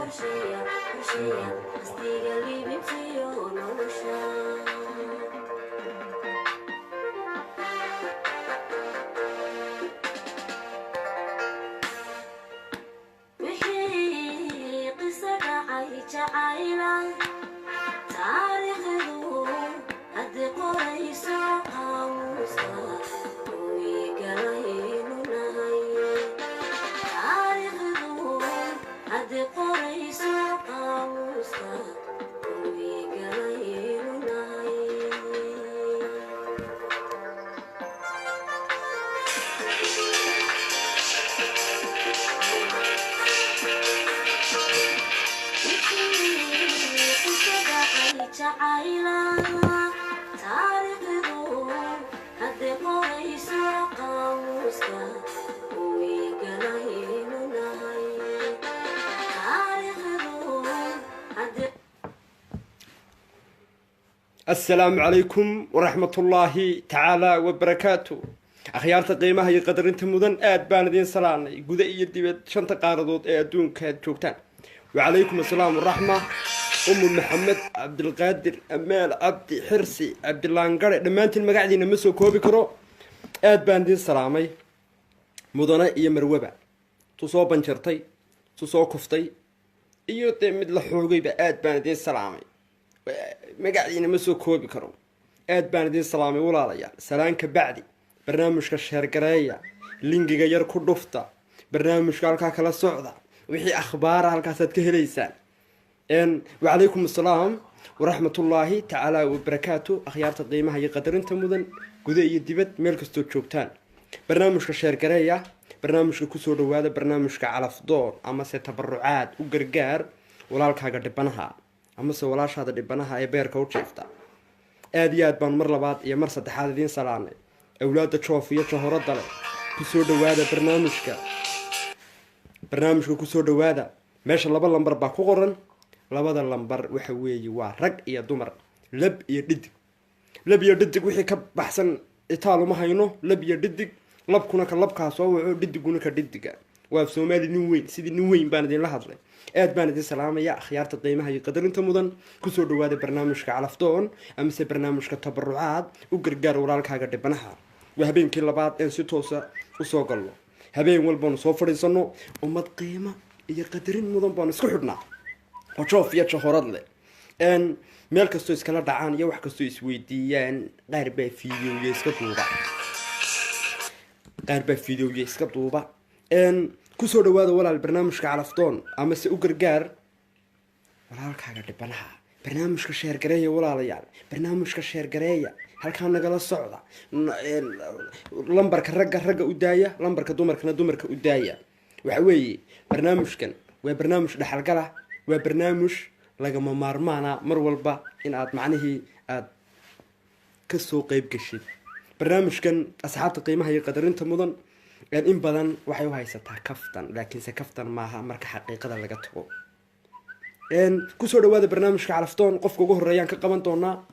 Qorsheeya, qorsheeya qastiga libintiyo nolosha. Wixii qiso dhacay jacayla, taariikhdu haddii qorayso qaamuuska, kuwii galaynu nahay. Taariikhdu haddii qorayso qaamuuska, kuwii galaynu nahay. Jacayla, taariikhdu haddii qorayso qaamuuska, kuwii galaynu nahay. Taariikhdu haddii. Asalaamu calaykum waraxmatullaahi tacaala wabarakaatu. Akhyaarta qiimaha iyo qadarinta mudan, aad baan idiin salaanay guda iyo dibad, shanta qaaradood ee adduunka aad joogtaan. Wacalaykum assalaam waraxma. Umu Maxamed, Cabdilqaadir, Amaal, Cabdi Xirsi, Cabdilaangare, dhammaantiin magacdiina ma soo koobi karo, aad baan idiin salaamay. Mudane iyo marwaba, tu soo banjartay, tu soo kuftay iyo dee mid la xoogayba, aad baan idiin salaamay. Magacdiina ma soo koobi karo, aad baan idiin salaamay walaalayaal. Salaanka bacdi, barnaamijka share gareeya, linkiga yar ku dhufta, barnaamijka halkaa kala socda, wixii akhbaara halkaasaad ka helaysaan. Wacalaykum assalaam waraxmatullaahi tacaala wabarakaatu. Akhyaarta qiimaha iyo qadarinta mudan, guda iyo dibad, meel kastoo joogtaan, barnaamijka share gareeya, barnaamijka kusoo dhawaada, barnaamijka Calafdoon amase tabarucaad u gargaar walaalkaaga dhibanaha amase walaashaada dhibanaha ee beerka u jiifta. Aada iyo aad baan mar labaad iyo mar saddexaad idiin salaanay. Awlaadda joof iyo jahorada leh, kusoo dhawaada barnaamijka. Barnaamijka kusoo dhawaada. Meesha laba lambar baa ku qoran. Labada lambar waxa weeye waa rag iyo dumar, lab iyo dhidig. Lab iyo dhidig wixii ka baxsan itaal uma hayno. Lab iyo dhidig, labkuna ka labkaa soo waco, dhidiguna ka dhidiga. Waa af Soomaali nin weyn, sidii nin weyn baan idinla hadlay. Aad baan idin salaamaya, akhyaarta qiimaha iyo qadarinta mudan. Kusoo dhawaada barnaamijka Calafdoon amase barnaamijka tabarucaad u gargaar walaalkaaga dhibanaha. Waa habeenkii labaad een si toosa usoo galno. Habeen walbaanu soo fadhiisano, ummad qiimo iyo qadarin mudan baanu isku xidhnaa oo joof iyo jahorad leh. Meel kastoo iskala dhacaan iyo wax kastoo isweydiiyaan, qaar baa fiidiyowya iska duuba, qaar baa fiidiyowya iska duuba. Kusoo dhawaada walaal barnaamijka Calafdoon amase u gargaar walaalkaaga dhibanaha. Barnaamijka share gareeya walaalayaal, barnaamijka share gareeya, halkaa nagala socda. Lambarka ragga ragga u daaya, lambarka dumarkana dumarka u daaya. Waxa weeye barnaamijkan waa barnaamij dhexalgala, waa barnaamij lagama maarmaana mar walba in aad macnihii aada kasoo qeyb geshid barnaamijkan. Asxaabta qiimaha iyo qadarinta mudan, in badan waxay u haysataa kaftan, laakiinse kaftan maaha marka xaqiiqada laga tago. Kusoo dhawaada barnaamijka Calafdoon. Qofka ugu horeeyaan ka qaban doonaa.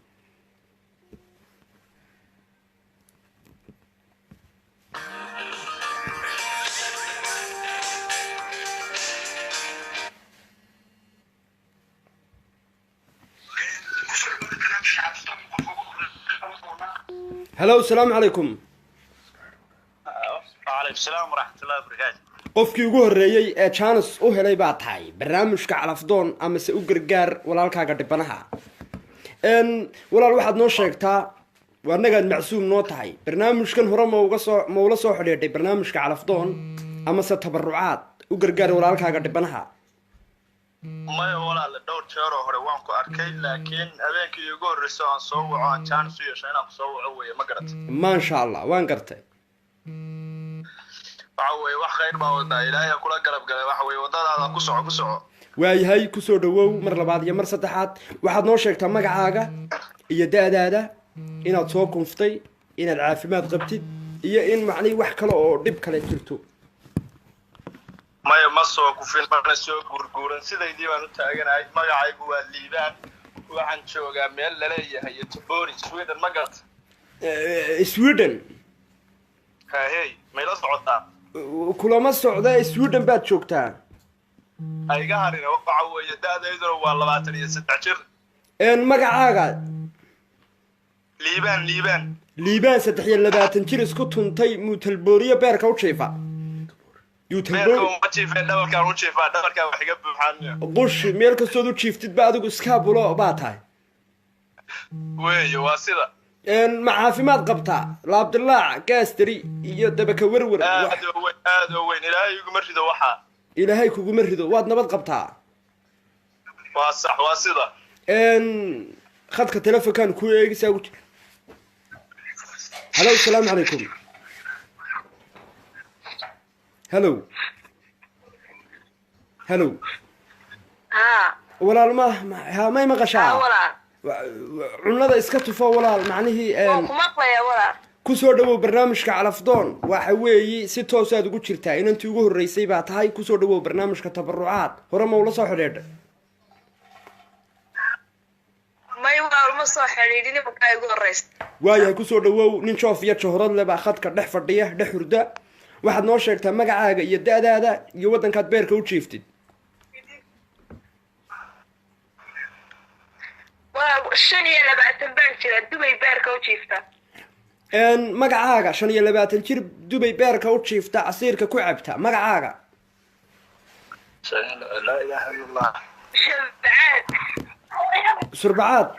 Hello, asalaamu calaykum. وعليكم السلام ورحمة الله وبركاته. Qofkii ugu horreeyey ee chance u helay baa tahay barnaamijka Calafdoon amase u gargaar walaalkaaga dhibanaha. Walaal, waxaad noo sheegtaa, waa annagaad macsuum noo tahay, barnaamijkan hore ma uga soo ma ula soo xidhiidhay barnaamijka Calafdoon amase tabarucaad u gargaar walaalkaaga dhibanaha? Maya walaale, dhowr jeeroo hore waan ku arkay, laakiin habeenkii ugu horreysay aan soo waco, aan chance u yeesho inaan kusoo waco weeye, ma garatay? Maasha Allah, waan gartay. Waxa weeye wax khayr baa wadaa, Ilaahay ha kula garab galay. Waxa weeye waddadaada ku soco, ku soco. Waayahay, kusoo dhawow mar labaad iyo mar saddexaad. Waxaad noo sheegtaa magacaaga iyo da-daada, inaad soo kunftay, inaad caafimaad qabtid iyo in macnihi wax kale oo dhib kale jirto. Maya, ma soo kufin mana soo guurguuran, sidaydii baan u taaganahay. Magacaygu waa Liibaan, waxaan joogaa meel laleeyahay Göteborg, Sweden, ma garata? Sweden? Hahey, mayla socotaa? Kulama socda. Sweden baad joogtaa? Ayga harina waxa weeye da'dayduna waa 23 jir. Magacaaga? Liibaan, Liibaan. Liibaan, 23 jir isku tuntay muutalbooriyo beerka u jiifa. Beerka Yuutalboori. Uma jiifeen, dhabarkaan u jiifaa, dhabarkaan wax iga buuxaan. Qushi meel kastood u jiiftid ba adigu iskaabulo baa tahay. Weeye, waa sida. Ma caafimaad qabtaa? Laabdilaac, gaastari iyo dabaka werwer? Aad oo weyn, aad oo weyn. Ilaahay iguma rido waxaa. Ilaahay kuguma rido, waad nabad qabtaa. Waa sax, waa sida. Khadka telefonkaan ku eegaysaa ugu jira. Hello, asalaamu calaykum. Hello, hello. Haa. Walaal, ma ha may maqashaa? Haa walaal. Cunada iska tufo walaal, macnihii. Waan ku maqlayaa walaal. Kusoo dhawow barnaamijka Calafdoon. Waxa weeyi si toosaad ugu jirtaa, inantii ugu horreysay baa tahay. Kusoo dhawow barnaamijka tabarucaad. Hore ma ula soo xidhiidhay? May walaal, ma soo xidhiidhin, imankaa igu horeysa. Waayahay, kusoo dhawow. Nin joof iyo johorad leh baa khadka dhex fadhiya, dhex hurda. Waxaad noo sheegtaa magacaaga iyo da-daada iyo waddankaad beerka u jiiftid. Walaal, 25 baan jira, Dubay beerka u jiifta. Magacaaga? 25 jir, Dubay beerka u jiifta, casiirka ku cabta. Magacaaga? Laa ilaaha illa Allah. Shabcaad. Surbacaad.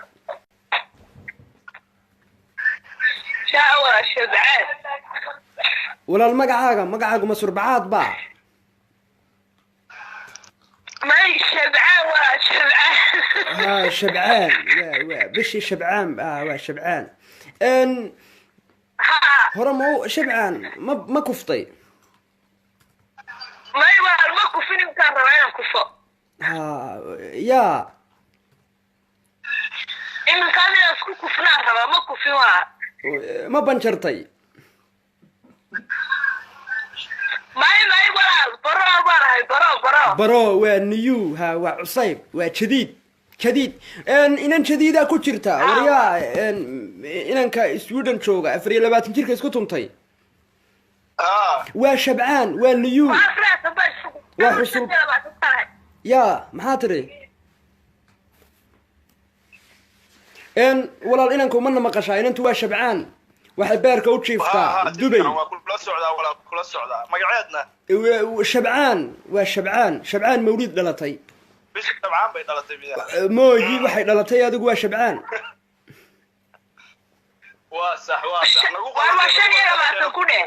Shaa walaal, shabcaad. Walaal, magacaaga, magacaagu ma surbacaad ba? May, shabcaan walaal, shabcaan. Ha, shabcaan, waa bishii shabcaan, waa shabcaan. Haa. Hore ma u shabcaan ma kuftay? May walaal, ma kufin, intaan rabaa inaan kufo. Ha ya. Iminkaan inaan isku kufnaan rabaa, ma kufin walaal. Ma banjartay? May, may walaal, baro baan ahay, baro, baro. Baro, waa new, ha, waa cusayb, waa jadiid, jadiid. Inan jadiidaa ku jirta. Waryaa, inanka Sweden jooga, 24 jirka isku tuntay. Waa shabcaan, waa new. Waa 24 baan isku. Waa xusul. 25 baan ahay. Ya, maxaa tiri? Walaal, inanku mana maqashaa? Inantu waa shabcaan, waxay beerka u jiiftaa Dubay. Waa kula socdaa walaal, kula socdaa. Magaceedna? Shabcaan, waa shabcaan, shabcaan mawlid dhalatay. Bisha shabcaan bay dhalatay miyaa? Mooyi waxay dhalatay, adigu waa shabcaan. Waa sax, waa sax, nagu. Waa 25 ku dheh.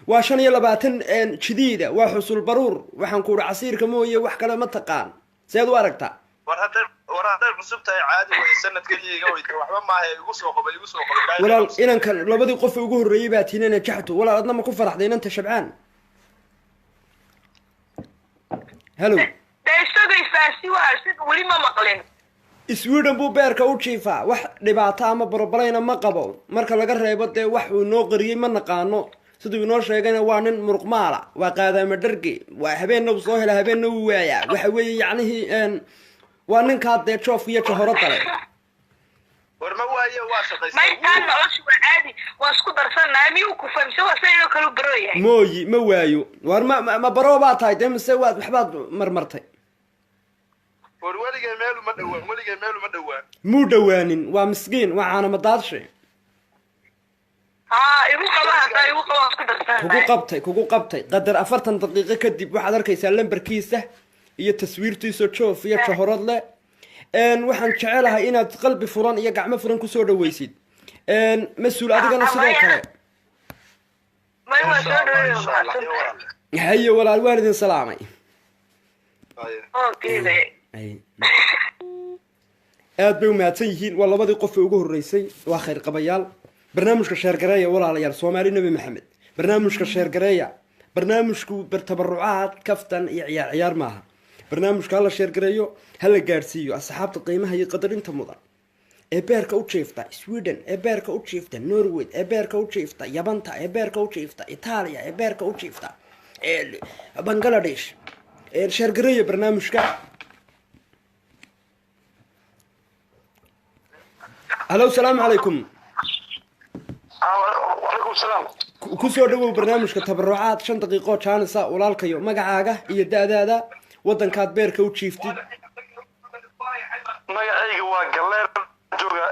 Waa 25 jidiida, waa xusul baruur. Waxaan ku uhi casiirka mooye wax kale ma taqaan. Seed u aragtaa? War hadday cusub tahay caadi wey, sanad keliya iga weyta, waxba maaha, igu soo qoba, igu soo qoba. Walaal, inankan labadii qof ee ugu horreeyey baa tiina najaxtu. Walaal, adna ma ku faraxday inanta shabcaan? Hello. Dee isagay faasi waa sida weli ma maqlin. Sweden buu beerka u jiifaa, wax dhibaato ama borobalayna ma qabo, marka laga reebo dee wax uu inoo qariyey ma naqaano. Siduu inoo sheegayna waa nin muruqmaala, waa qaadaama dharge, waa habeenna uu soo hela, habeenna uu waayaa. Waxa weeye yacnihii waa ninkaa dee joofka iyo jahoro dale. War ma waaye, waa shaqaystaa. May, taan nolosha waa caadi, waa isku darsannahay. Miyuu kufay mise waa sidoo kale u baroo yahay? Mooyi, ma waayo. Waar ma baroo baa tahay dee mise waad waxbaad marmartay? War weligay meel uma dhowaan, weligay meel uma dhowaan. Muu dhowaanin, waa miskiin, waa caanamadaadshi. Haa, igu qaba, haddaa igu qaba, waa isku Kugu darsannahay. qabtay, kugu qabtay. Qadar 40 daqiiqo kadib waxaad arkaysaa lambarkiisa iyo taswiirtiisa joof iyo jahorad leh. Waxaan jecelahay inaad qalbi furan iyo gacmo furan kusoo dhaweysid. Mas-uul, adigana sidoo kale. May, waa soo dhaweey. Insha Allah, Mahadsantahay. Haye walaal, waan idin salaamay. Haye. Okay. Ay. Aad bay umahadsan yihiin, waa labadii qof ee ugu horreysay, waa khayr qabayaal. Barnaamijka sheergareeya walaalayaal, Soomaali Nebi Maxamed, barnaamijka sheergareeya. Barnaamijku tabarucaad, kaftan iyo ciyaar ciyaar maaha. Barnaamijka hala sheergareeyo, hala gaadhsiiyo asxaabta qiimaha iyo qadarinta mudan ee beerka u jiifta Sweden, ee beerka u jiifta Norway, ee beerka u jiifta Yabanta, ee beerka u jiifta Itaaliya, ee beerka u jiifta ee Bangladesh. Ee sheergareeya barnaamijka. Hello, salaamu calaykum. Wacalaykum salaam. Ku soo dhawow barnaamijka tabarucaad, 5 daqiiqo jaanisa walaalkayo. Magacaaga iyo da-daada, Waddankaad beerka u jiiftid. Magacayga waa Galeer, jooga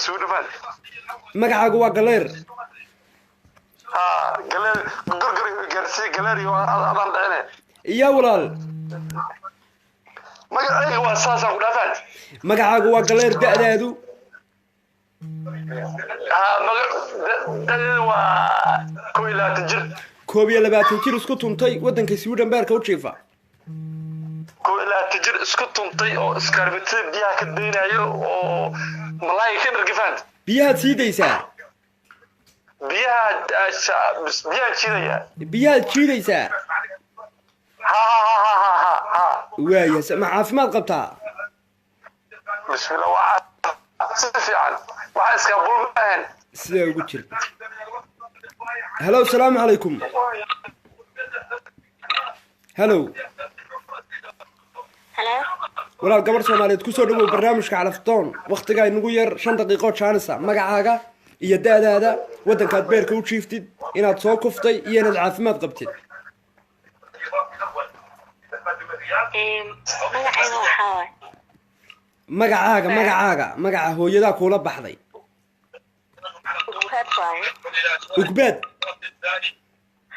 Sweden. Magacaagu waa Galeer? Ha, Galeer Gorgor gaarsii, Galeer iyo adaan dhicine. Iya walaal. Magacayga waa saasaan ku dhaafaan. Magacaagu waa Galeer, da-daadu? Ha, magac dadeeda waa 21 jir. 21 jir isku tuntay, waddanka Sweden beerka u jiifa. 21 jir isku tuntay oo iskaarbitada biyaha ka daynayo oo malaayga ka dhargifaan. Biyahaad sii daysaa? Biyaha, biyaha jiidaya. Biyahaad jiidaysaa? Ha ha ha ha ha ha. Waaya, ma caafimaad qabtaa? Bismillah, waa si fiican, waxaa iska bul ma ahayn. Sidaa ugu jir. Hello, asalaamu calaykum. Hello. Hello. Walaal, gabar Soomaaliyeed, kusoo dhawow barnaamijka Calafdoon. Waktigaa inagu yar, 5 daqiiqo jaanisa. Magacaaga iyo da-daada, waddankaad beerka u jiiftid, inaad soo kuftay iyo inaad caafimaad qabtid. Magacayga waxaa waay Magacaaga, magacaaga, magaca hooyadaa kuula baxday. Ugbaad waaye. Ugbaad?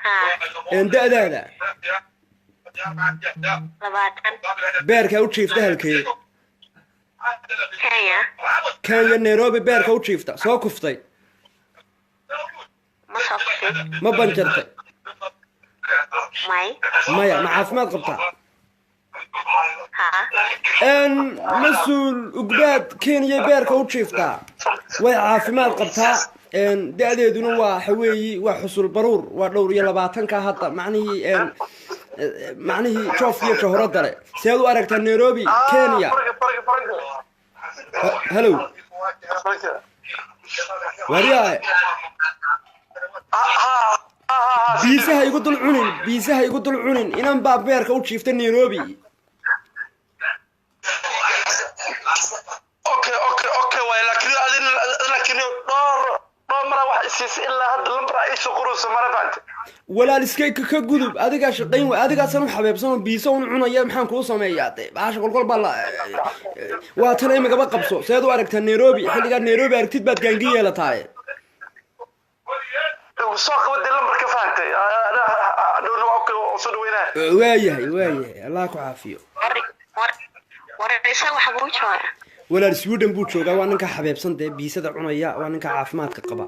Haa. Da-daada? 20. Beerkaa u jiifta halkee? Kenya. Kenya, Nairobi beerka u jiifta. Soo kuftay? Ma soo kufin. Ma banjartay? May. Maya. Ma caafimaad qabtaa? Haa. Mas-uul Ugbaad Kenya beerka u jiiftaa, way caafimaad qabtaa, da-deeduna waa waxaweeyi waa xusul baruur, waa dhowr iyo labaatanka hadda, macnihii macnihii joof iyo jahoro dare. Seed u aragtaa Nairobi, Kenya? Hello, waryaa, biisaha igu dul cunin, biisaha igu dul cunin. Inan baa beerka u jiifta Nairobi. Okay, waay, laakiin adin, laakiin dhowr mara wax isiisay, ilaa hadda lambar ay soo qorayso mara fahamtay. Walaal, iska ka gudub. Adigaa shaqayn wa adigaasan u xabeebsan oo biisa un cunaya. Maxaan kuu sameeyaa? De baasha kolkol baa la waa tan imigaba qabso. Seed u aragtaa Nairobi? Xilligaa Nairobi aragtid baad gaangi yeelataaye. Igu soo qabadii lambarka, fahamtay, dhowna waa okay oo soo dhaweynaya. Waayahay, waayahay, Allah ku caafiyo. War isaga waxa buu joogaa. Walaal, Sweden buu joogaa. Waa ninka xabeebsan dee biisada cunaya, waa ninka caafimaadka qaba.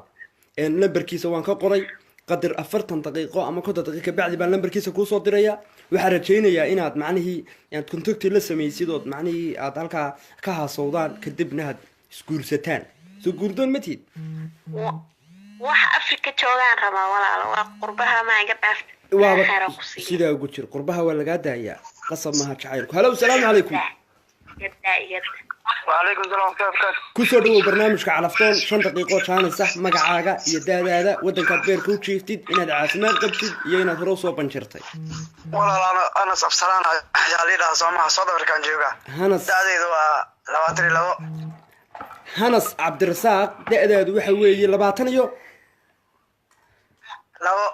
Lambarkiisa waan ka qoray. Qadar 40 daqiiqo ama 50 daqiiqo kabacdi baan lambarkiisa kuusoo diraya. Waxaan rajaynayaa inaad macnihii aad contact la samaysid ood macnihii aad halkaa ka haasowdaan, kadibna aad isguursataan. Soo guurdoon ma tihid? Wax Afrika joogaan rabaa walaalo, waa qurbaha ma iga dhaaf. Waaba Khayr ku siiyo. Sidaa ugu jir. Qurbaha waa lagaa daayaa, qasab maaha jacaylku. Hello, asalaamu calaykum. Yadda yadda. وعليكم السلام ورحمة الله وبركاته. Kusoo dhawow barnaamijka Calafdoon. 5 daqiiqo jaanis ah. Magacaaga iyo daadaada, waddankaad beerka u jiiftid, inaad caafimaad qabtid iyo inaad hore usoo banjirtay. Walaal, Anas Absalaan ayaa lii dhahaa, soomaha South African jooga. Hanas. Da-daydu waa 22. Hanas Cabdirasaaq, da-daadu waxa weeye labaatan iyo labo.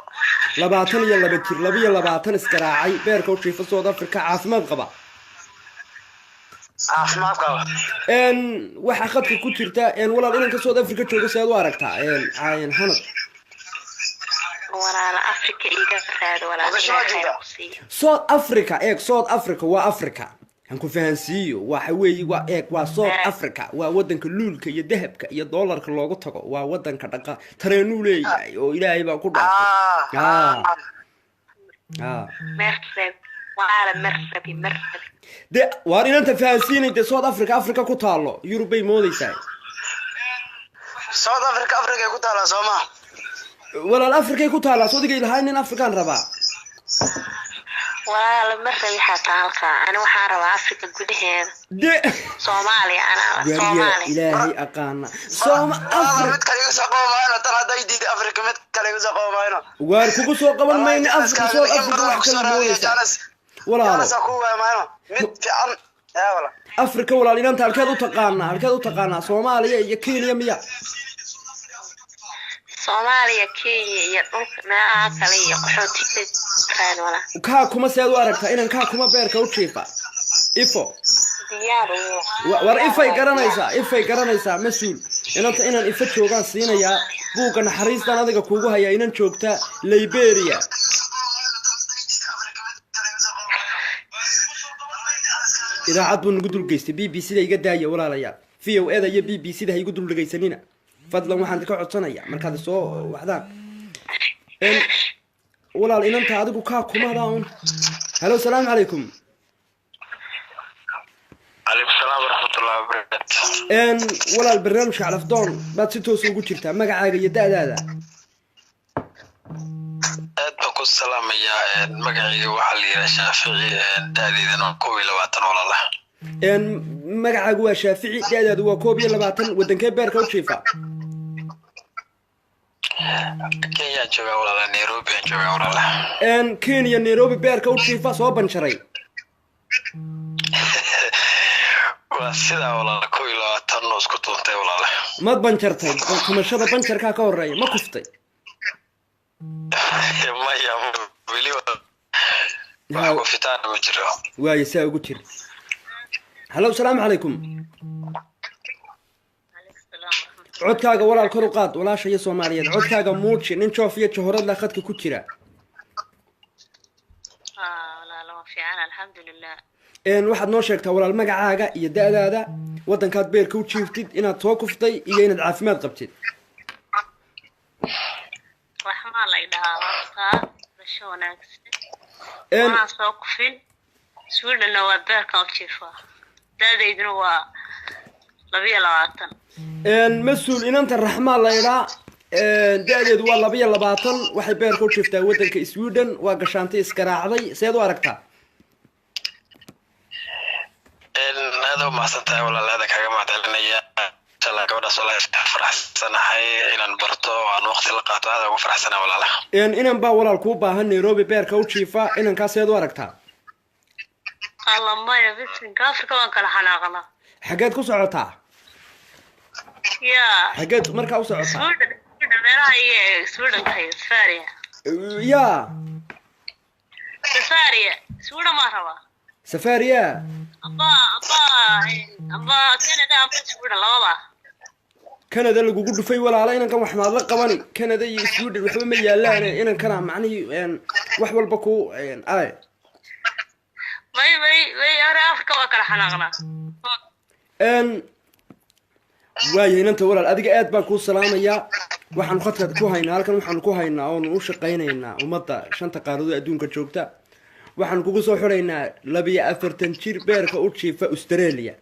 22 jir, 22 isgaraacay, beerka u jiifa South Africa, caafimaad qaba. Caafimaad qaba. Waxaa khadka ku jirta walaal, inanka South Africa jooga. Si aad u aragtaa Hanad? Walaalo, Afrika iga raado walaalo. Muqdisho waa Ilaahay khayr jirtaa. ku siiyo. South Africa, eeg, South Africa waa Africa, aan ku fahansiiyo. Waxa weeye waa, eeg, waa South Africa, waa wadanka luulka iyo dahabka iyo doolarka loogu tago, waa wadanka dhaqa tareenuu leeyahay oo Ilaahay baa ku dhaartay. Ah. Marrab walaalo, marrabi marrabi. De waar inanta fahansiinay dee. South Africa Africa ku taalo, Yurub bay moodeysaa. South Africa Africa ay ku taalaa, soomaa? Walaal, Africay ku taalaa. Sodigay lahaa nin Afrikaan rabaa. Walaalo, ma rabi xataa halkaa. Ani waxaan rabaa Afrika gudaheeda. De Soomaaliya anaa. Waarya. Soomaaliya. Ilaahay aqaana Sooma Walaal, Africa. Mid kale igu soo qabo mayno tan hadday diiday Africa, mid kale igu soo qabo mayno. Waar kugu soo qaban mayno Africa. South Africa wax kala moodeysaa, walaalo. Jaanis ku waay mayno mid fiican yaa wala. Africa, walaal, inanta halkeed u taqaanaa? Halkeed u taqaanaa? Soomaaliya iyo Kenya miya? Soomaaliya, Kenya iyo dhulka meelaha kale iyo qaxootiga. Raad walaal. Kaa kuma seed u aragtaa inaan kaa kuma beerka u jiifa ifo? Diyaar. War ifay garanaysaa, ifay garanaysaa mas-uul. Inanta inaan ifa joogaan siinayaa buugga naxariistan adiga kuugu hayaa, inan joogta Liberia. Idaacad buu nagu dul geystay BBC da. Iga daaya walaalayaal, VOA da iyo BBC da ha igu dul dhegaysanina fadlan. Waxaan ka codsanayaa markaad soo waxdaan. Walaal, inanta adigu kaa kumadaa un. Hello, salaamu calaykum. Calaykum salaam waraxmatullahi wabarakaatu. Walaal, barnaamijka Calafdoon baad si toos ugu jirtaa. Magacaaga iyo da-daada? Aad baan ku salaamayaa. Magacayga waxaa la yidhaha Shaafici, da-deydana waa 21, walaala. Magacaagu waa Shaafici, da-daadu waa 21. Wadankee beerka u jiifa? Kenyaan joogaa walaala, Nairobi aan joogaa walaala. Kenya, Nairobi beerka u jiifa, soo banjaray? Waa sidaa walaala, 21 oo isku tuuntay walaala. Maad banjartay? Tumashada banjarkaa ka horeeya. Ma kuftay? Maya, weli wax kufitaana ma jiro. Waayo, saa ugu jir. Hallo, salaamu calaykum. Codkaaga walaal kor u qaad, walaasha iyo Soomaaliyeed codkaaga muuji. Nin joof iyo jahoradla khadka ku jira. Walaalo, waa fiican, alxamdulilah. Waxaad noo sheegtaa walaal magacaaga iyo da-daada, waddankaad beerka u jiiftid, inaad soo kuftay iyo inaad caafimaad qabtid. Raxmaa lay dhahaa hortaa, dhasho wanaagsan. Waxaan soo kufin, Swedenna waa beerkan u jiifaa, da-dayduna waa 22. Mas-uul, inanta Raxmaa laydhaa, da-deedu waa 22, waxay beerka u jiiftaa waddanka Sweden, waa gashaantay iskaraacday. Seed u aragtaa? Aad u mahadsan tahay walaal, aada kaaga mahadcelinaya. Inshallah gabadhaas walaal faraxsanahay inaan barto oo aan waqti la qaato, aada ugu faraxsanahay walaala. Inan baa walaal kuu baahan, Nairobi beerka u jiifa. Inankaa seed u aragtaa? Alla maya, bisinka, Afrika waan kala xanaaqnaa. Xaggeed ku socotaa? Ya. Xaggeed markaa u socotaa? Sweden, Sweden meelaha iga, Sweden ka hayo Safaria. Ya. Safaria, Sweden maa rabaa. Safaria. Amba Canada amba Sweden, labada. Canada lagugu dhufay walaala. Inankan wax maad la qabani? Canada iyo Sweden waxba ma yaalaan inankana, macnihii wax walba ku ay. May may may, hore Afrika waa kala xanaaqnaa. Waayo inanta walaal, adiga aad baan kuu salaamayaa. Waxaanu khadka ku haynaa halkan, waxaanu ku haynaa oonu u shaqaynaynaa ummadda shanta qaaradood adduunka joogta. Waxaanu kugu soo xidhaynaa 42 jir beerka u jiifa Australia.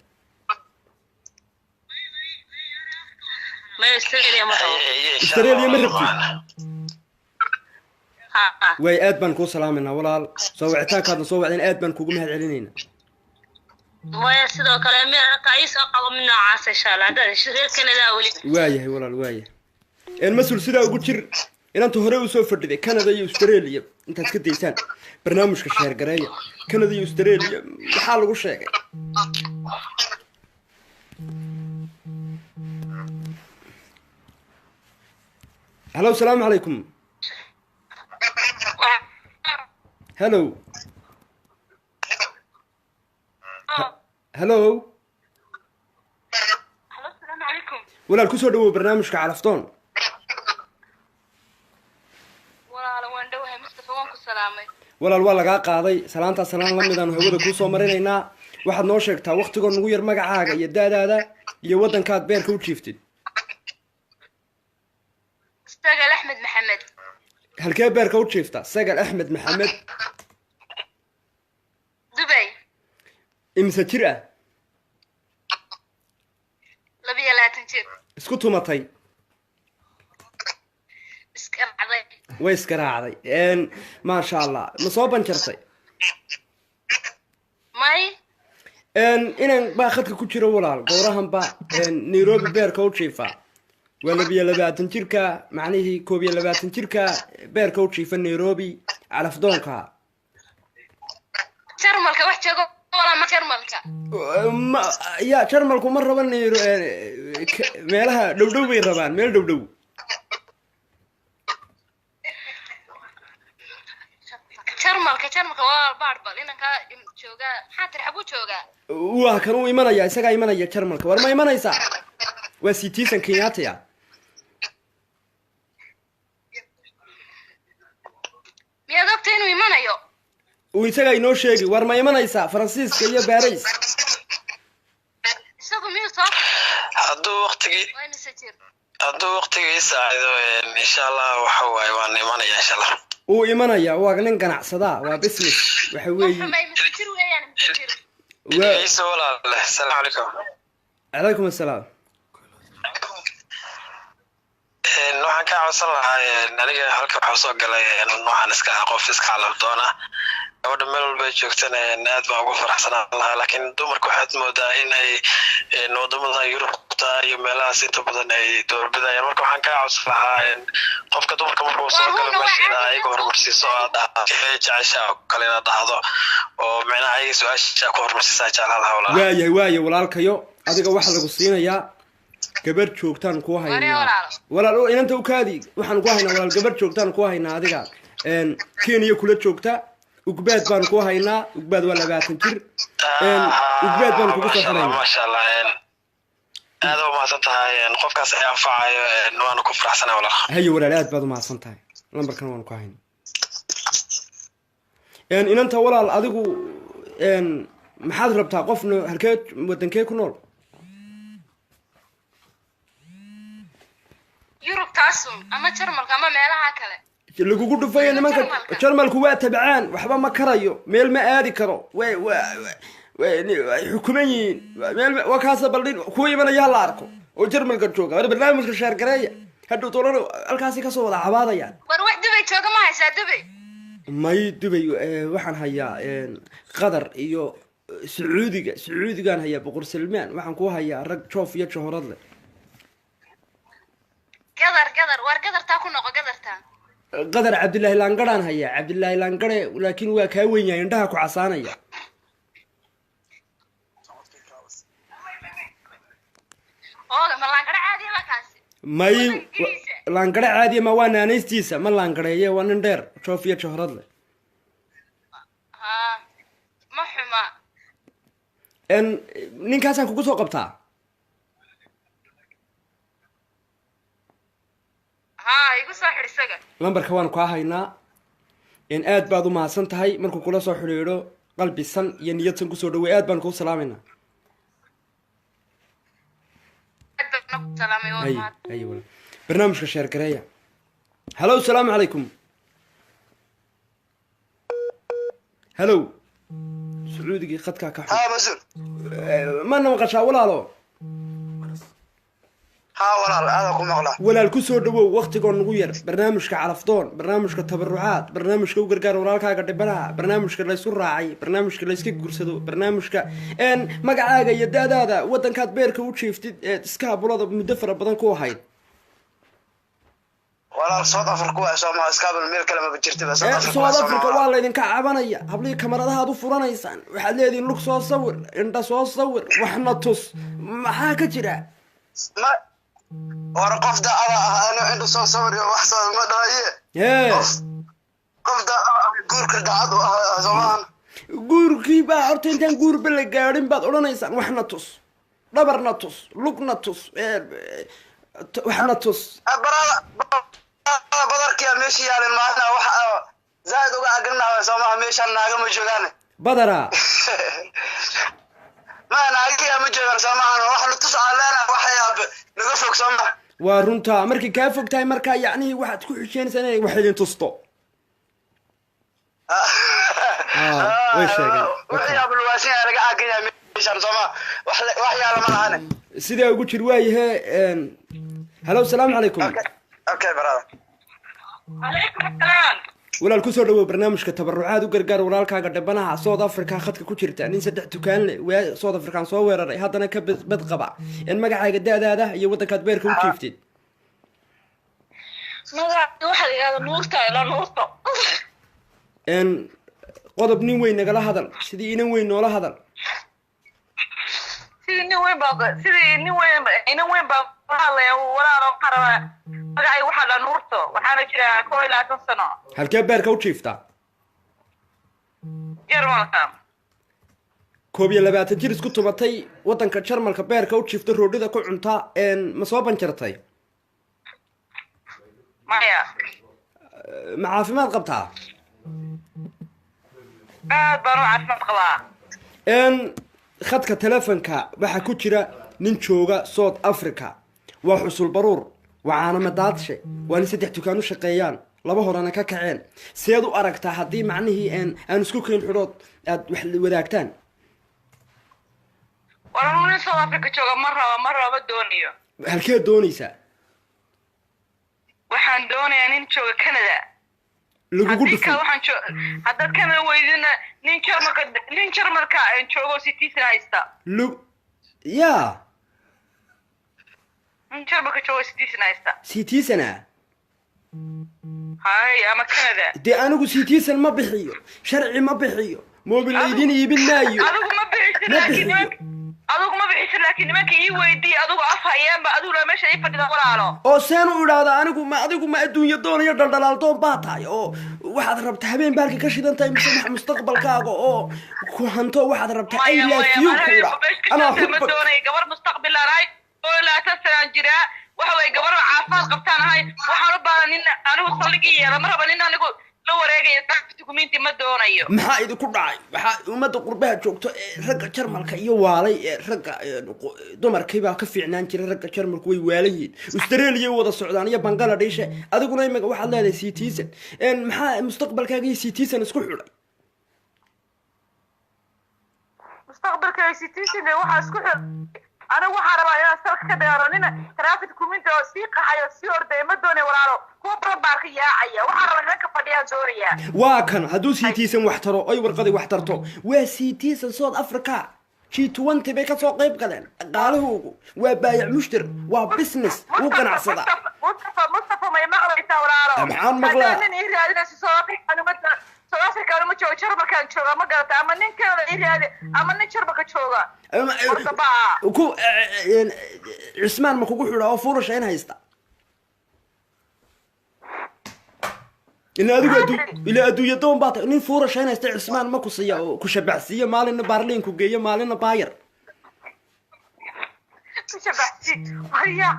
May, Australia ma rabo. Australia ma rabtid? Ha. Waay, aad baan kuu salaamaynaa walaal. Soo wicitaankaadna soo wacdeen aad baan kugu mahad celinaynaa. Maya, sidoo kale mi ii soo qabo mid noocaas insha Allah, haddaad hesho reer Canada weli. Waayahay walaal, waayahay. Mas-uul, sidaa ugu jir. Inanta hore usoo fadhiday Canada iyo Australia intaad iska daysaan barnaamijka sheergareeya. Canada iyo Australia maxaa lagu sheegay? Hello, salaamu calaykum. Hello, hello. Halo, asalaamu calaykum. Walaal, kusoo dhawow barnaamijka Calafdoon. Walaalo, waan dhowahay Mustafa, waan ku salaamay. Walaal, waa lagaa qaaday salaantaa, salaan la midaanu hawada kuusoo marinaynaa. Waxaad noo sheegtaa waktigoo nugu yar magacaaga iyo da-daada iyo waddankaad beerka u jiiftid. Sagal Axmed Maxamed. Halkee beerka u jiifta, Sagal Axmed Maxamed? Dubay. Imise jir ah? 22 jir. Isku tumatay? Iska dhacday. Way iskaraacday, maasha Allah. Ma soo banjartay? May. Inan baa khadka ku jiro walaal, gowrahan ba Nairobi beerka u jiifa, waa 22 jirka, macnihii 21 jirka beerka u jiifa Nairobi, Calafdoonka. Jarmalka wax joogo walaa, ma Jarmalka? Ma ya, Jarmalku ma raba Nairo, meelaha dhow dhow bay rabaan, meel dhow dhow. Maxaa tiri, xaguu joogaa? Waa kan uu imanaya, isagaa imanaya Jarmalka. War ma imanaysaa? Waa citizen Kenyatta. Miyaad ogtay inuu imanayo? Uu isagaa inoo sheegi. War ma imanaysaa Faransiiska iyo Baris? Isagu miyuu soo Hadduu waqtigii Waa imise jir? hadduu waqtigii saacido, insha Allah waxa waaye waan imanaya, insha Allah. Uu imanaya, waa nin ganacsadaa, waa business waxa weeye. Xuma, imise jir weeyaan, imise jir? Waa Ciise walaale, asalaamu calaykum. Calaykum assalaam. Waxaan kaa codsan lahaa, aniga halka waxaa soo galay, waxaan iska ahaa qof iska calafdoona. Gabadha meel walba ay joogtana aad baan ugu faraxsanaan lahaa, laakiin dumarka waxaad moodaa in ay wadamada Yurubta iyo meelahaas inta badan ay doorbidayaan. Marka waxaan kaa codsan lahaa, qofka dumarka markuu soo galo meesha inaad ayaga horumarsiiso, aad dhahdo jecesha oo kale inaad dhahdo, oo micnaha ayaga su-aasha ku horumarsiisaa jeclaan lahaa, walaal. Waayahay, waaye walaalkayo, adiga waxaa lagu siinayaa gabar joogtaan kuu haynaa. Walaalo. Walaal oo inanta ukaadi, waxaan ku haynaa walaal gabar joogtaan ku haynaa adiga. Kenya kula joogta, Ugbaad baan ku haynaa. Ugbaad waa 20 jir. Ugbaad baan kugu soo Maasha Allah. xiraynaa. Maasha Allah, aad u mahadsan tahay. Qofkaas ay anfacayo, waana ku faraxsanaa, walaal. Haye walaal, aad baad umahadsan tahay. Lambarkan waanu ku haynaa. Inanta walaal, adigu maxaad rabtaa? Qofna halkee, wadankee ku nool? Yurub taasun ama Jarmalka ama meelaha kale. Lagugu dhufayo nimanka. Jarmalka. Jarmalku waa tabcaan, waxba ma karayo, meel ma aadi karo, way way xukuman yihiin. Meel waa kaasa baldhin kuwa imanaya hala arko oo Jarmalka jooga. War barnaamijka sheergareeya, hadhow doolana halkaasi kasoo wada cabaadayaan. War wax Dubay jooga ma haysaa, Dubay? May, Dubay waxaan hayaa Qatar iyo Sacuudiga. Sacuudigaan hayaa Boqor Salmaan, waxaan ku hayaa rag joof iyo johorad leh. Gadar, Gadar, war Gadartaa ku noqo, Gadartaa. Qadar Cabdillaahi Laangarhaan hayaa, Cabdillaahi Laangare, laakiin waa kaa weyn yahay, indhaha ku casaanaya. Oo ma Laangaro caadiya ma kaasi? May. Ingiriisa. Laangare caadiya ma, waa naanaystiisa, ma laangareeye, waa nin dheer, joof iyo johorad leh. Haa, ma xuma. Ninkaasaan kugu soo qabtaa. Haa, igu soo xidh isaga. Lambarka waan kaa haynaa. Aad baad u mahadsan tahay. Markuu kula soo xidhiidho, qalbi san iyo niyad san kusoo dhawey. Aad baan kuu salaamaynaa. Aad baan ku salaamay, waa Hay. mahad. Hay walaal, barnaamijka sheergareeya. Hallow, salaamu calaykum. Hallow, Sacuudigii khadkaa ka xun. Haa, mas-uul. Mana maqashaa, walaalo? Haa walaal, aada ku maqlaa. Walaal, ku soo dhawow waktigoo nagu yar barnaamijka Calafdoon, barnaamijka tabarucaad, barnaamijka u gargaar walaalkaaga dhibanaha, barnaamijka laysu raacay, barnaamijka layska guursado, barnaamijka magacaaga iyo da-daada, wadankaad beerka u jiiftid ee iskaabulada muddo fara badan ku ahayd. Walaal, South Africa waa Soomaa, iskaabul meel kale maba jirta ba. South Africa waa South Africa. Soomaa. Waa laydinka cabanaya, hablihii kamaradahaad u furanaysaan, waxaad leedihiin lug soo sawir, indha soo sawir, waxna tus. Maxaa ka jira? Ma war, qof daacada ah ano indho soo sawir iyo wax soo ma dhahaye. Hee. Qof daacada ah, guurka daacad u ah Soomaan. Guurkii baa horta intaan guurba la gaadhin baad odhanaysaan waxna tus, dhabarna tus, lugna tus, waxna tus. Barada badarkiya meesha yaalin maana waxa zaaid uga aganaha Soomaa, meeshan naaga ma joogaan. Badaraa. Ma naagiya ma joogaan Soomaan, wax la tus aan leenahay waxa naga fog Soomaa. Waa runtaa, markay kaa fog tahay markaa yacnihii waxaad ku xisheenaysaa inay wax idin tusto. Way sheegeen. Wixii abulwaashin yaa laga caagaya meeshan Soomaa, wax wax yaala ma lahane. Sidaa ugu jir. Waayahe. Hallow, salaamu calaykum. Okay brother. Calaykum asalaam. Walaal, kusoo dhawow barnaamijka tabarucaad u gargaar walaalkaaga dhibanaha. South Africa khadka ku jirta, nin saddex dukaan leh waa South African soo weeraray, haddana ka bad qaba. Magacaaga, da-daada iyo waddankaad beerka u jiiftid. Magaca waxaa la yidhahdaa Nuurta, ilaa Nuurto. Qodob nin weyn nagala hadal, sidii inan weyn noola hadal. Sidii nin weyn baa, sidii nin weyn, inan weyn baa ku hadlaya walaalo. Waxaan rabaa, magacay waxaa dhaa Nuurto, waxaana jiraa 21 sano. Halkee beerka u jiiftaa? Jarmalka. 21 jir isku tumatay, waddanka Jarmalka beerka u jiifta, roodhida ku cunta, ma soo banjartay? Maya. Ma caafimaad qabtaa? Aad baan u caafimaad qabaa. Khadka telefonka waxaa ku jira nin jooga South Africa. Waa Xusul Baruur, waa Caano Madaadshe, waa nin saddex dukaan u shaqeeyaan, laba horena ka kaceen. Seed u aragtaa haddii macnihii aan isku keen xidhood aad wax wadaagtaan? War, anuu nin South Africa jooga ma raba, ma raba, ma doonayo. Halkeed doonaysaa? Waxaan doonayaa nin jooga Canada. Lagugu Haddii dhufay. kale waxaan haddaad Canada weydina, nin Jarmalka joogo, citizen haysta. Lug ya. Nin Jarmalka joogo, citizen haysta. Citizen ah? Hay, ama Canada. Dee anigu citizen ma bixiyo, sharci ma bixiyo, mobil laydin iibin maayo. Adigu ma bixisid. Ma Laakiin bixiyo. nimanka adigu ma bixisid, laakiin nimanka ii weydii. Adigu af hayeenba, adigu la meesha ii fadhida, walaalo. Oo seen u idhaahda anigu ma adigu ma adduunyo doonayo, dhaldhalaal doon baa tahay, oo waxaad rabta habeen baalka ka shidan tahay, mise wax mustaqbalkaaga oo ku hanto waxaad rabtaa I Maya. love Maya. you ku idha anaa Ma xubba. doonay gabar mustaqbilaan ahay oo 20 sanaan jiraa. Waxa waye, gabar caafimaad qabtaan ahay. Waxaan u baahan nin anigu saldhigii yeela. Ma raba nin anigu la wareegaya dukumenti, ma doonayo. Maxaa idinku dhacay? Waxaa ummadda qurbaha joogto ee ragga Jarmalka iyo waalay ee ragga dumarkii baa ka fiicnaan jiray. Ragga Jarmalku way waalan yihiin, Australia wada socdaan iyo Bangladesh. Adiguna imika waxaad leedahay citizen. Maxaa mustaqbalkaaga iyo citizen isku xidhay? Mustaqbalka citizen waxaa isku xir, anigu waxaan rabaa inaan salka ka dheero. Nina traffic dukumenti oo sii qaxayo, sii ordaya ma doonay, walaalo. Kuwa badan baa ka yaacaya. Waxaan rabaa nimanka fadhiyaan doonayaa. Waa kan hadduu citizen wax taro oy warqadii wax tarto. Waa citizen South Africa, G20 bay kasoo qayb galeen. Dhaqaalahoogu waa baayac mushtar, waa business, wuu ganacsadaa. Mustafa, Mustafa, may maqlaysaa, walaalo? Maxaan maqlaa? Haddaan nin ii raadinayso South Africa, anuma South Africa anuma joogo, Jarmalkaan jooga, ma garata? Ama nin Canada ii raadi ama nin Jarmalka jooga. Horta baa Ku Cismaan ma kugu xidha oo fuulasha in haysta? Ilaa adigu ilaa adduunya doon baa tahay. Nin fuurasha in haysta Cismaan ma ku siiya oo ku shabaxsiiya, maalinna Baarliin ku geeyo, maalinna Baayar? Shabaxsi, warya,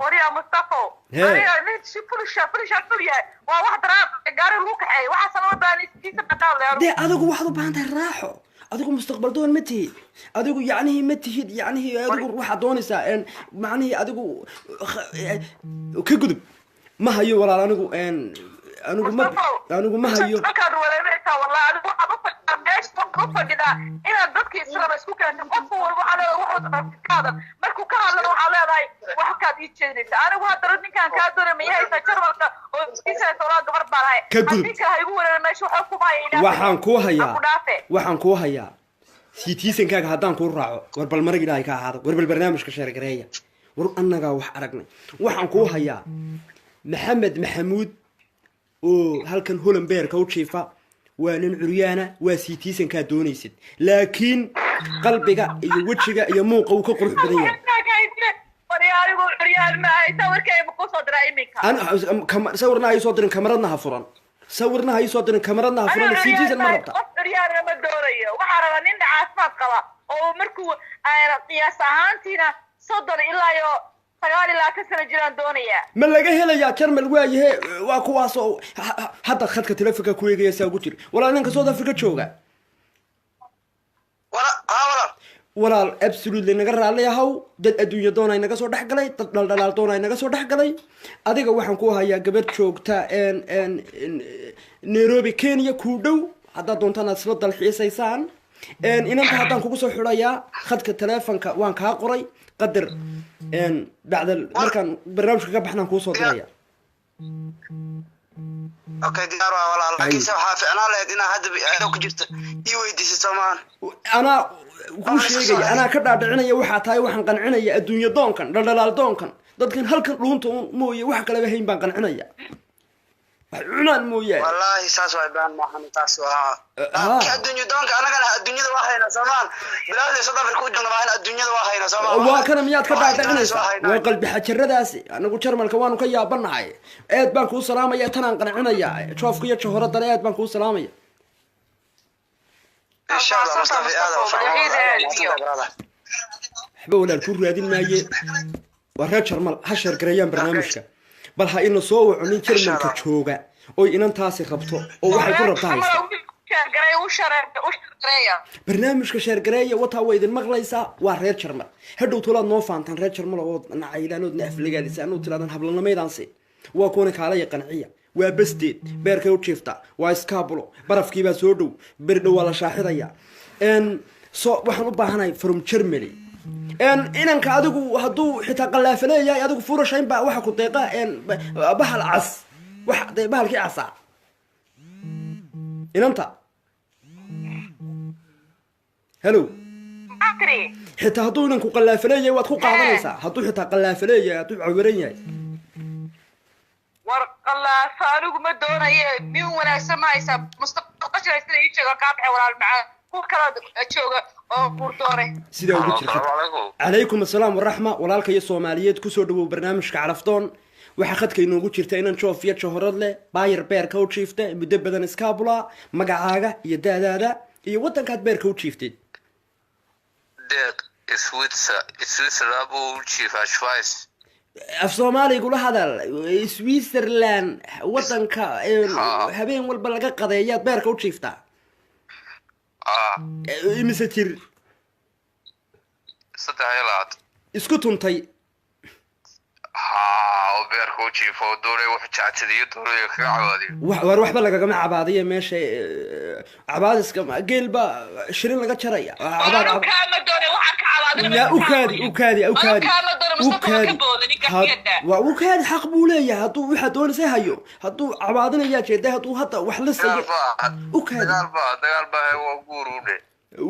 warya, Mustafa. Hee. Aniga nin si fulisha fulisha ful yahay waa wax daraab gaari lagu kaxeey. Waxaasan uma baahan iskiisa baqaal. Dee adigu waxaad u baahan tahay raaxo. Adigu mustaqbal doon ma tihid. Adigu yacnihii ma tihid, yacnihii adigu waxaad doonaysaa macnihii adigu ka gudub. Ma hayo, walaal. Anigu anigu ma anigu ma hayo. Markaad wareeraysaa, wallahi, adigu waxaad u fadhidaa meesha, waxaad u fadhidaa inaad dadka islama isku keento. Qofku walba waxaa leedahay wuxuu rabtid ka hadal. Markuu ka hadlana waxaa leedahay wax kaad ii jeedinaysa. Anigu haddana ninkaan kaa doonay ma ihaysaa Jarmalka oo iskiisa? Walaa, gabar baan ahay. Ka gudub. Haddii kale ha igu wareera meesha, waxaa kuma haya. Waxaan kuu hayaa Ha ku dhaafe. Waxaan kuu hayaa citizenkaaga haddaan kuu raaco. War bal marag Ilaahay ka ahaado. War bal barnaamijka sheergareeya. War annagaa wax aragnay. Waxaan kuu hayaa Maxamed Maxamuud oo halkan Holenbeerka u jiifa. Waa nin curyaana, waa citizenkaa doonaysid, laakiin qalbiga iyo wejiga iyo muuqa uu ka qurux badan yahay. Waryaa, anigu curyaan ma ahay. Sawirkayga ma kusoo diraa iminka? Sawirna ha ii soo dirin, kamaradna ha furan. Sawirna ha ii soo dirin, kamaradna ha furan. Citizen ma rabta? Qof curyaana ma doonayo. Waxaa rabaa nin caafimaad qaba oo markuu qiyaas ahaantiina 30 ilaa iyo 29 sano jiraan doonayaa. Ma laga helayaa Jarmal? Waayahe, waa kuwaas oo hadda khadka telefonka ku eegaya saa ugu jira. Walaal, ninka South Africa jooga. Wala haa, walaal. Walaal, absolutely naga raalli ahaw. Dad adduunya doonay naga soo dhex galay, dad dhaldhalaal doonay naga soo dhex galay. Adiga waxaan ku hayaa gabadh joogta Nairobi, Kenya, kuu dhow. Haddaad doontaan aad isla dalxiisaysaan. Inanta haddaan kugu soo xidhayaa khadka telefonka, waan kaa qoray qadar bacda markaan barnaamijka ka baxnaan kuu soo diraya. Okay, diyaar waa, walaal. Laakiinse waxaa ficnaan lahayd inaa hadda ayadoo ku jirta ii weydiisid, soomaan? Anaa kuu sheegaya, anaa ka dhaadhicinaya waxaa tahay. Waxaan qancinaya adduunya doonkan, dhaldhalaal doonkan, dadkan halkan dhuunta un mooye wax kaleba hayn baan qancinaya, wax cunaan mooyaane. Wallaahi saas waay, baan maahan taas waa. Haa. Ki adduunyo doonka, anagana adduunyada waa haynaa, soomaan? Bilaadii South Africa u joogna maahan, adduunyada waa haynaa, soomaan? Waa kana, miyaad ka Waxay doonaysa dhaadhicinaysaa? waa haynaa. Waa qalbi xajaradaasi. Anagu Jarmalka waanu ka yaabanahay. Aad baan kuu salaamaya, tanaan qancinaya joofka iyo jahoradana. Aad baan kuu salaamaya. Insha Allah, Mustafa, aad u fiican. Waxba walaal ku raadin maaye, waa reer Jarmal. Ha share gareeyaan barnaamijka, bal ha ina soo waco nin Jarmalka jooga oy inantaasi rabto oo waxay ku rabta haysta. Barnaamijka share gareeya. Wataa, waa idin maqlaysaa, waa reer Jarmal. Hadhow tolaad noo faantaan reer Jarmal ood nacaydaan ood na aflagaadisaan ood tiraadaan hablanamaydaan. Waa kuwana, kaalaya, qanciya. Waa basteed, beerkay u jiiftaa, waa iskaabulo, barafkiibaa soo dhow, berdhow waa la shaaxidaya. So waxaan u baahanahay from Germany inanka. Adigu hadduu xitaa qallaafa leeyahay, adigu furashayn baa waxa ku deeqa bahal cas, wax dee bahalkii casaa inanta. Hello, xitaa hadduu inanku qallaafa leeyahay waad ku qaadanaysaa? Hadduu xitaa qallaafa leeyahay, hadduu cawiran yahay? War qallaafa anigu ma doonaye, nin wanaagsan ma haysaa? Mustaqbal sida ii sheego, kaa baxay walaal macaan, kuwa kala jooga oo guurdoone. Sidaa ugu jirta. Calaykum assalaam waraxma. Walaalka iyo Soomaaliyeed, kusoo dhawow barnaamijka Calafdoon. Waxaa khadka inoogu jirta inan joof iyo johorad leh, baayar beerka u jiifta muddo badan, iskaabula. Magacaaga iyo daadaada iyo waddankaad beerka u jiifteed? Deeq, Switzerland buu u jiifaa, Schweiz. Af Soomaaligula hadal. Switzerland, waddanka habeen walba laga qadeeyaad beerka u jiiftaa? Ah. Imise jir? 23. Isku tuntay? Haa, oo beerka u jiifo oo doonay wax jacjadiyo, doonay kaga cabaadiyo. War waxba lagagama cabaadiya meesha. Cabaadiska geel baa shirin laga jaraya. Cabaad kaama doonay, waxaan ka cabaadina. Ya, ukaadi, ukaadi, ukaadi. Kaama doono, Mustafa, waa ka booda ninka. Waa ukaadi, xaq buu leeyahay. Hadduu waxaa doonaysa hayo, hadduu cabaadinayaa jeeda, hadduu hadda wax lisayo. Dagaal baa. Ukaadi. Dagaal baa, dagaal baa, waa guur u dhe.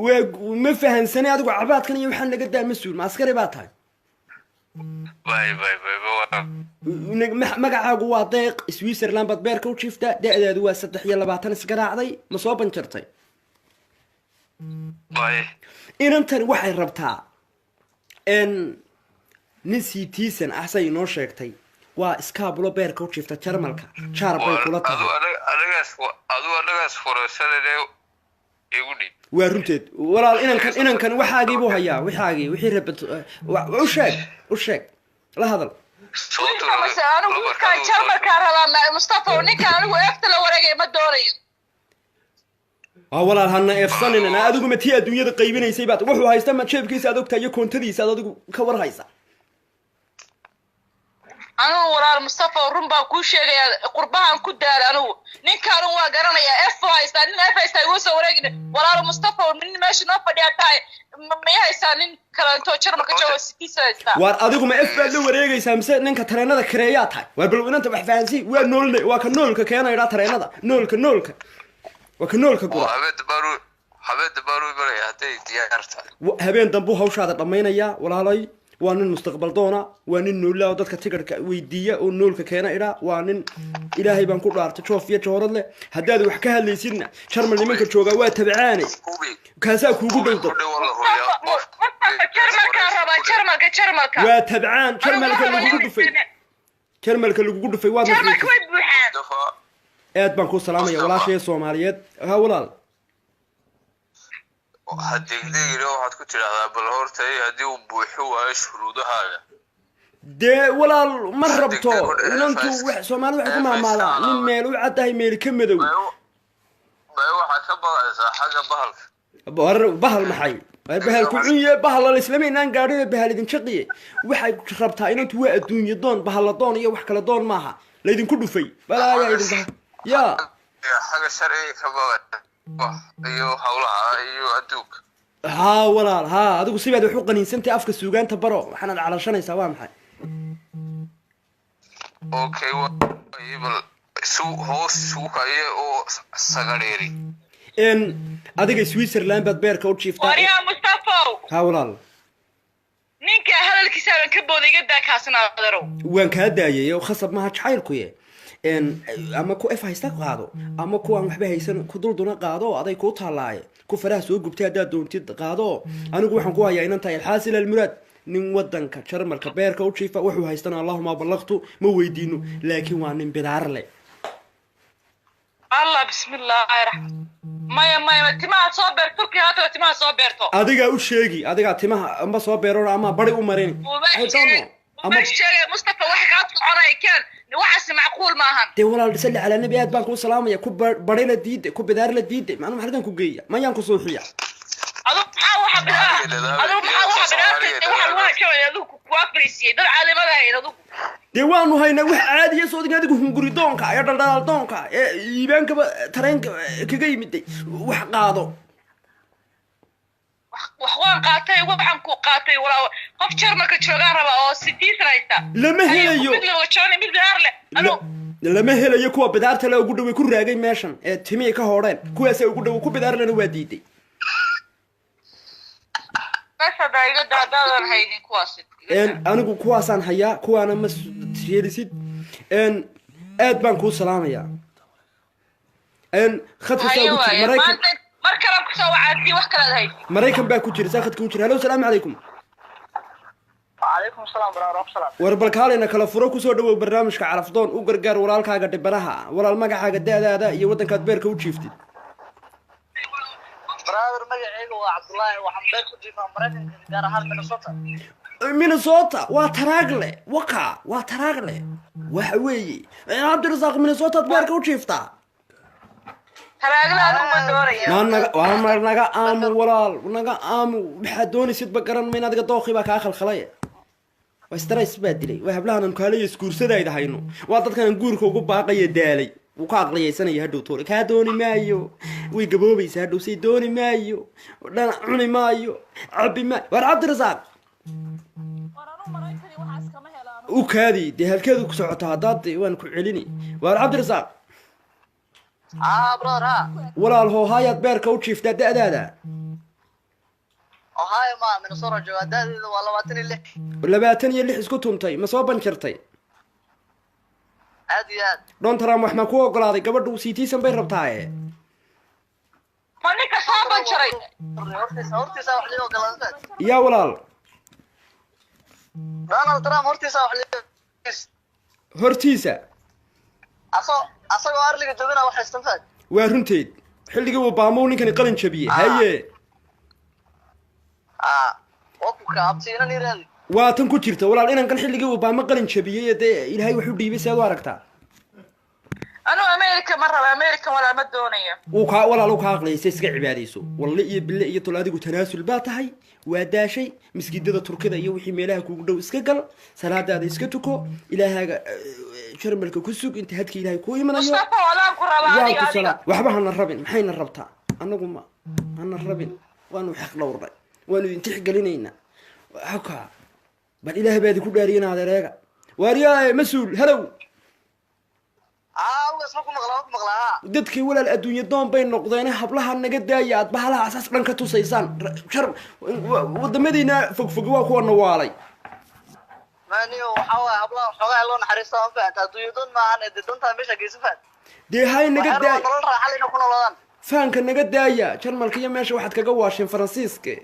Waa ma fahansanay. Adigu cabaadkan iyo waxaan naga daa. Mas-uul ma askari baa tahay? Bay bay bay bay. Magacaagu waa Deeq, Switzerland baad beerka u jiiftaa, da-daadu waa 23, isgaraacday, ma soo banjartay? Bay. Inantani waxay rabtaa nin citizen ah, say inoo sheegtay. Waa iskaabulo beerka u jiifta Jarmalka, jaar bay kula adu tahay. Anagaas adu anagaas furaysanane, igu dhib. Waa runteed walaal. Inankan waxaagii buu hayaa, waxaagii wixii rabat. U sheeg, u sheeg, la hadal. Soo Wiilka mase anigu wiilkaan Jarmalkaa rabaa, Mustafa, ninka anigu eefta la wareegaya ma doonayo. Waa walaal, hana eefsanina. Adigu ma tii adduunyada qaybinaysay baad? Wuxuu haysta ma jeebkiisa aad ogtahay iyo koontadiisa aad adigu ka war haysa? Anigu walaal Mustafa, run baan kuu sheegayaa, qurbahan ku daala. Anigu ninkaan waa garanayaa, F haystaa, nin F haystaa iguma soo wareegin. Walaal Mustafa, nin meesha noo fadhiyaa tahay, ma haysaa nin kale intoo Jarmalka joogo citizen haystaa? Waar adigu ma F baad la wareegaysaa mise ninka tareenada kareeyaa tahay? Waar bal inanta wax fahansii. Waa noolne, waa ka noolka keenaydhaa tareenada, noolka, noolka, waa ka noolka gura. Habeen dambaanu, habeen dambaanu imanaya hadday diyaar tahay. Habeen dambuu hawshaada dhammaynayaa walaalay. Waa nin mustaqbal doona, waa nin noola oo dadka tigarka weydiiya oo noolka keena idhaa. Waa nin, Ilaahay baan ku dhaartay, joof iyo joorad leh. Haddaad wax ka hadlaysidna, Jarmal nimanka joogaa waa tabcaane. Hubi. Kaasaa kuugu Hubi. dhow Ku dad. dhow la hubiyaa qof. Mustafa, Jarmalkaa rabaa, Jarmalka, Jarmalka. Waa tabcaan, Jarmalka lagugu dhufay, Jarmalka lagugu dhufay waad Jarmalka way buuxaan. Mustafa. Aad baan kuu salaamaya, walaashaya Soomaaliyeed. Ha walaal. Ha degdegina, waxaad ku tidhaahdaa bal horta haddii uu buuxi waayo shuruudahaaga. Dee walaal, ma rabto Degdeg u dheh, inantu. Soomaalida waxay ku maamaadaa nin meel u caddahay meel ka madow. Bay waxaad ka badaysaa xagga bahalka. War bahal maxay? War bahal ku cunye, bahal la islama inaan gaadhin, bahal idin jaqiye. Waxay rabtaa inantu waa adduunyo doon, bahalla doon iyo wax kale doon maaha. Laydinku dhufay, balaayaa idin bahal ya. Xagga sharciga ka baday wax iyo hawlaha iyo adduunka. Haa walaal, haa. Adigu sibaad wax u qaniinsantahay, afka suugaanta baro. Waxaanaad calashanaysaa waa maxay? Okay, bal isu hoos isugu kaye oo sagareeri. Adiga Switzerland baad beerka u jiiftaa. Waryaa Mustafow. Haa walaal. Ninka hadalkiisaaban ka booday, iga daa kaasna aderow. Waan kaa daayay oo khasab maaha jacaylkuye. Ama ku F haysta qaado ama kuwaan waxba haysan ku dulduna qaado, aday kuu taallaaye. Ku faraha soo gubtay haddaad doontid qaado. Anigu waxaan ku hayaa inan tahay alxaasil almuraad, nin wadanka Jarmalka beerka u jiifa, wuxuu haystana allahuma ballaqtu ma weydiino, laakiin waa nin bidaar leh. Allah, bismillaahi raxmaan. Maya, maya, timaha soo beer Turkiga haata, timaha soo beerto. Adigaa u sheegi, adigaa timaha amba soo beerona ama bari u marin. Uma I don't sheegay. know. Ama Uma sheegay, Mustafa, wax kaa soconaya keen, waxaasi macquul maahan. Dee walaal, salli calaa nabi, aad baan kuu salaamaya. Ku barina diiday, ku bidaarla diiday, macnuu halkan ku geeya mayaan ku suuxiya. Adigu maxaa waxa bidaa, adigu maxaa waxa bidaarta waxa lagu hajabaya, adigu kuwaa fariisiyey dad caalimada hayn adigu. Dee waanu haynaa wax caadiya soodinka, adigu hunguri doonka ee dhaldhalaal doonka ee iibaankaba tareenka kaga yimiday wax qaado. Wax waan qaatay, waxaan ku qaatay walaa qof Jarmalka joogaan raba oo citizen haysta. Lama helayo. Mid la wajoona, mid bidaar leh anu. Lama helayo kuwa bidaarta le ugu dhaway ku raagay meeshan ee timihii ka hodheen, kuwaasa ugu dhow, ku bidaarlena waa diiday. Bas haddaa iga daadaadan haynin kuwaasi. Anigu kuwaasaan hayaa, kuwaana ma yeelisid. Aad baan kuu salaamayaa. Khadka saa haye ugu jira waaye Maraykan. Maanta mar kale kusoo wacaadii wax kalaad haysid. Maraykan baa ku jira, saa khadka ku jira. Hello, salaamu calaykum. وعليكم السلام ورحمة الله. War balkaalina kala furo. Kusoo dhawow barnaamijka Calafdoon, u gargaar walaalkaaga dhibanaha. Walaal, magacaaga, da-daada iyo waddankaad beerka u jiiftid. Brother, magacayga waa Cabdullaahi, waxaan beer ku jiifaa Maraykanka, gaar ahaan Minnesota. Minnesota waa taraagle, waka waa taraagle. Waxa weeye, Cabdirasaaq, Minnesotaad beerka u jiiftaa? Taraagla adigu ma doonaya. Naa naga waa mar, naga aamu walaal, naga aamu. Maxaad doonaysid ba garan mayn, adiga dookii baa kaa khalkhalay, waa stress baa dilay, waa hablahan aan kaalaya isguursadayda hayno, waa dadkan aan guurka ugu baaqaya daalay. Wuu ka aqliyaysanaya hadhow toole, kaa dooni maayo, way gaboobaysaa hadhow, say dooni maayo, dhana cuni maayo, cabi maayo. Waar Cabdirasaaq, u kaadi dee, halkeedu ku socota haddaad waan ku celini. Waar Cabdirasaaq. Ah, brother, ha. Walaal, hoohaayaad beerka u jiiftaa, da-daada? Ohio ma Minnesota joogaa, da'deeda waa 26. 26 isku tuntay, ma soo banjartay? Aad iyo aad. Donald Trump wax ma ku ogolaaday? Gabadhu citizen bay rabtaaye. Ma ninka soo banjaray? Hortiisa, hortiisa wax lii ogolaaday. Yaa walaal? Donald Trump hortiisa wax lii Hortiisa. Asagoo arliga joogana wax haystan faad. Waa runteed, xilligii Obama uu ninkani qalin jabiyey, haye. Ah, waa ku kaabtiinan iraadi. Waa tan ku jirta walaal, inankan xilligii Obama qalin jabiyey ee dee Ilaahay wax u dhiibay, seed u aragtaa? Anuu America ma raba, America walaa ma doonayo. Uu kaa walaal uu kaa aqliyaysa, iska cibaadayso walle iyo bille iyo tol. Adigu tanaasul baa tahay, waa daashay. Maskiidada Turkida iyo wixii meelaha kugu dhow iska gal, salaadaada iska tuko, Ilaahaaga Jarmalka ku sug inta hadka Ilaahay kuu imanayo. Mustafa, walaan ku rabaa. Waan adiga ku adiga. Salaa, waxba hana rabin. Maxayna rabtaa? Annagu ma hana rabin, waanu xaq dhowrnay, waanu idin tixgelinaynaa. Haka bal Ilaah baa idinku dhaariyin adeereega. Waaryaa mas-uul, hello. Ah, ugaas, ma ku maqlaa, ma ku maqlaa, ha. Dadkii walaal adduunye doon bay noqdeen, hablaha naga daaya aad bahalaha asaas dhan ka tusaysaan. Shar wadamadiina fogfogi waa kuwa nawaalay. Maniyo, waxaa waaye hablaha xoogaa loo naxariisto, ma fahanta? Adduunyo doon maahan ee dee dantaa meesha geysa, fahant? Dee hay naga waxay daaya. rabaan nolol raaxa leh inay ku noolaadaan. Fahanka naga daaya. Jarmalka iyo meesha waxaad kaga waasheen Faransiiska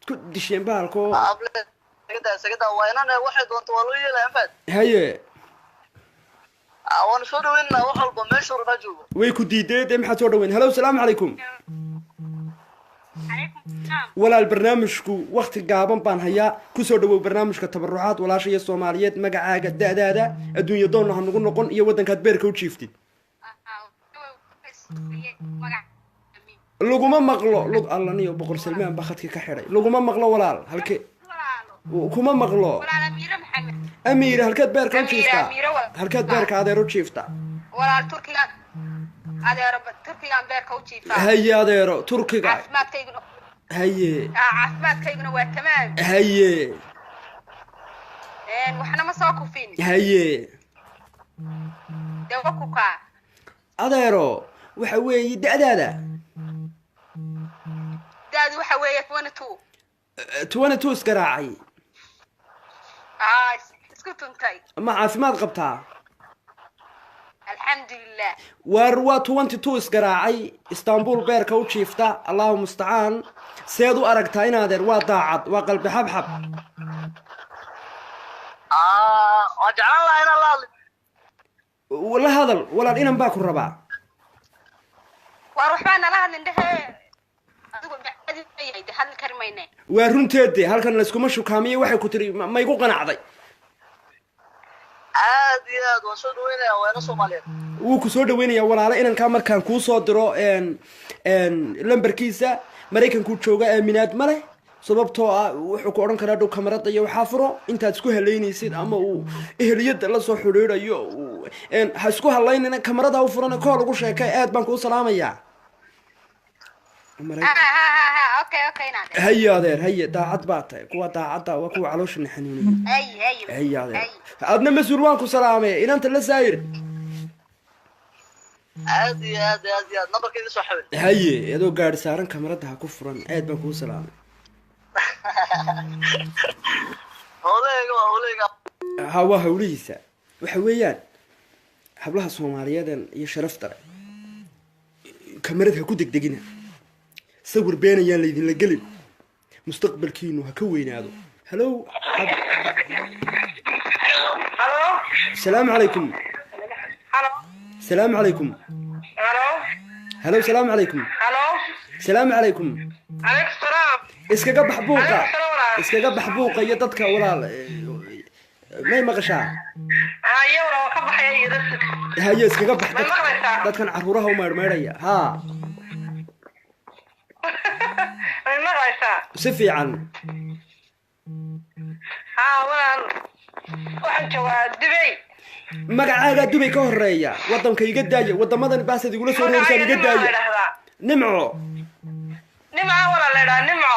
ku disheen bahalko. Hable isaga daa, isaga daa, waa inan waxay doonto waa loo yeelaya, ma fahant? Haye. Ah, waanu soo dhaweynaa wax walba meesha rabaa joogo. Way ku diiday dee, maxaad soo dhaweyn? Hello, salaamu calaykum. Calaykum salaam. Walaal, barnaamijku wakti gaaban baan hayaa. Kusoo dhawow barnaamijka tabarucaad walaasha iyo Soomaaliyeed. Magacaaga, da-daada, adduunya doonna ha nagu noqon, iyo waddankaad beerka u jiiftid. Magac. Laguma maqlo lug allaniyo Boqor Salmaan baa khadkii ka xidhay. Laguma maqlo walaal, halke kuma maqlo. Walaal, Amiiro Maxamed. Amiir, halkeed beerka u Amiira, jiiftaa? Amiiro walaal. Halkeed beerka adeer u jiiftaa? Walaal, Turkigan adeero, Turkigan beerka u jiifaa. Haye adeero, Turkiga. Caafimaadkayguna Haye. Caafimaadkayguna waa tamaam. Haye. Waxna ma soo kufin. Haye. Dawa kukaa. Adeero, waxa weeye da-daada? Daadu waxa weeye 22. 22 isgaraacay. Aa, isku tuntay. Ma caafimaad qabtaa? Alxamdulilah. Waar waa 22 isgaraacay, Istanbul beerka u jiifta, Allahu mustacaan. Seed u aragtaa in adeer? Waa daacad, waa qalbi xabxab. Ah, waan jeclaan lahaa inaan la hadlo. La hadal walaal, inan baa ku rabaa. Waar waxbaa nala hadlin dhehe, adigu bacadi yahay de, hadli kari mayne. Waa runteede, halkan layskuma shukaamiye. Waxay ku tiri ma igu qanacday? Aad iyo aad waan soo dhaweynaya, waa ina Soomaaliyeed. Wuu ku soo dhaweynayaa walaalo. Inankaa markaan kuu soo diro lambarkiisa, Maraykankuu jooga, aaminaad ma leh, sababtoo ah wuxuu ku odhan karaa dhow kamarada iyo waxaa furo intaad isku halaynaysid ama uu eheliyada la soo xidhiidhayo. Ha isku halaynina, kamarada u furan kool ugu sheekay. Aad baan kuu salaamayaa. Ha ha ha ha, okay okay inaade. Haye adeer, haye, daacad baa tahay. Kuwa daacadda waa kuwa calooshana xanuuniya. Hay hay. Haye adeer, adna mas-uul waan ku salaamay. Inanta la saayir. Aad iyo aad, aad iyo aad, nambarka idin soo xawil. Haye, adoo gaari saaran kamarada ha ku furan. Aad baan kuu salaamay. Howlahayga waa howlahayga. Ha, waa hawlihiisa. Waxa weeyaan hablaha Soomaaliyeeden iyo sharaf dare, kamarad ha ku degdegina, sawir beenayaan laydinla gelin, mustaqbalkiinu ha ka weynaado. Hello. Halo. Asalaamu calaykum. Halo. Asalaamu calaykum. Halo. Hello, salaamu calaykum. Halo. Salaamu calaykum. Calaykum salaam. Iskaga bax buuqa. Calaykum salaam, walaal. Iskaga bax buuqa iyo dadka walaal. May maqashaa? Haye walaal, waan ka baxaya iyo dadka. Haye, iskaga bax. Ma maqlaysaa? Dadkan caruuraha u maydhmaydhaya haa. Ma maqlaysaa? Si fiican. Haa walaal, waxaan joogaa Dubay. Magacaagaa Dubay ka horeeya. Waddanka iga daaya, waddamadan baasaad igula soo reersaan, iga Magacayga Nimco la daaya. idhaahdaa. Nimco? Nimco walaal la idhahaa, Nimco.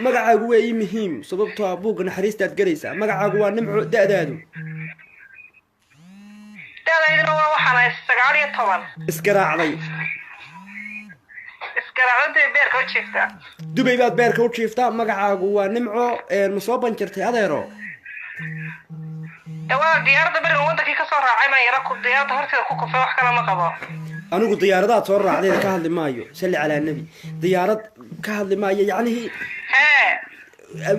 Magacaagu waa ii muhiim, sababtoo ah buugga naxariistaad gelaysaa. Magacaagu waa Nimco, da-daadu? Da'dayduna waa waxaan ahay 19. Isgaraacday? Isgaraacdada beerka u jiiftaa. Dubay baad beerka u jiiftaa. Magacaagu waa Nimco. Ma soo banjartay adeero? Ee walaal, diyaaradda berigan wadankii kasoo raacay baan yara ku diyaaradda horteeda ku kufay, wax kale ma qabo. Anigu diyaaradaad soo raacdayda ka hadli maayo. Salli calaa nebi. Diyaarad ka hadli maayo, yacnihii Hee.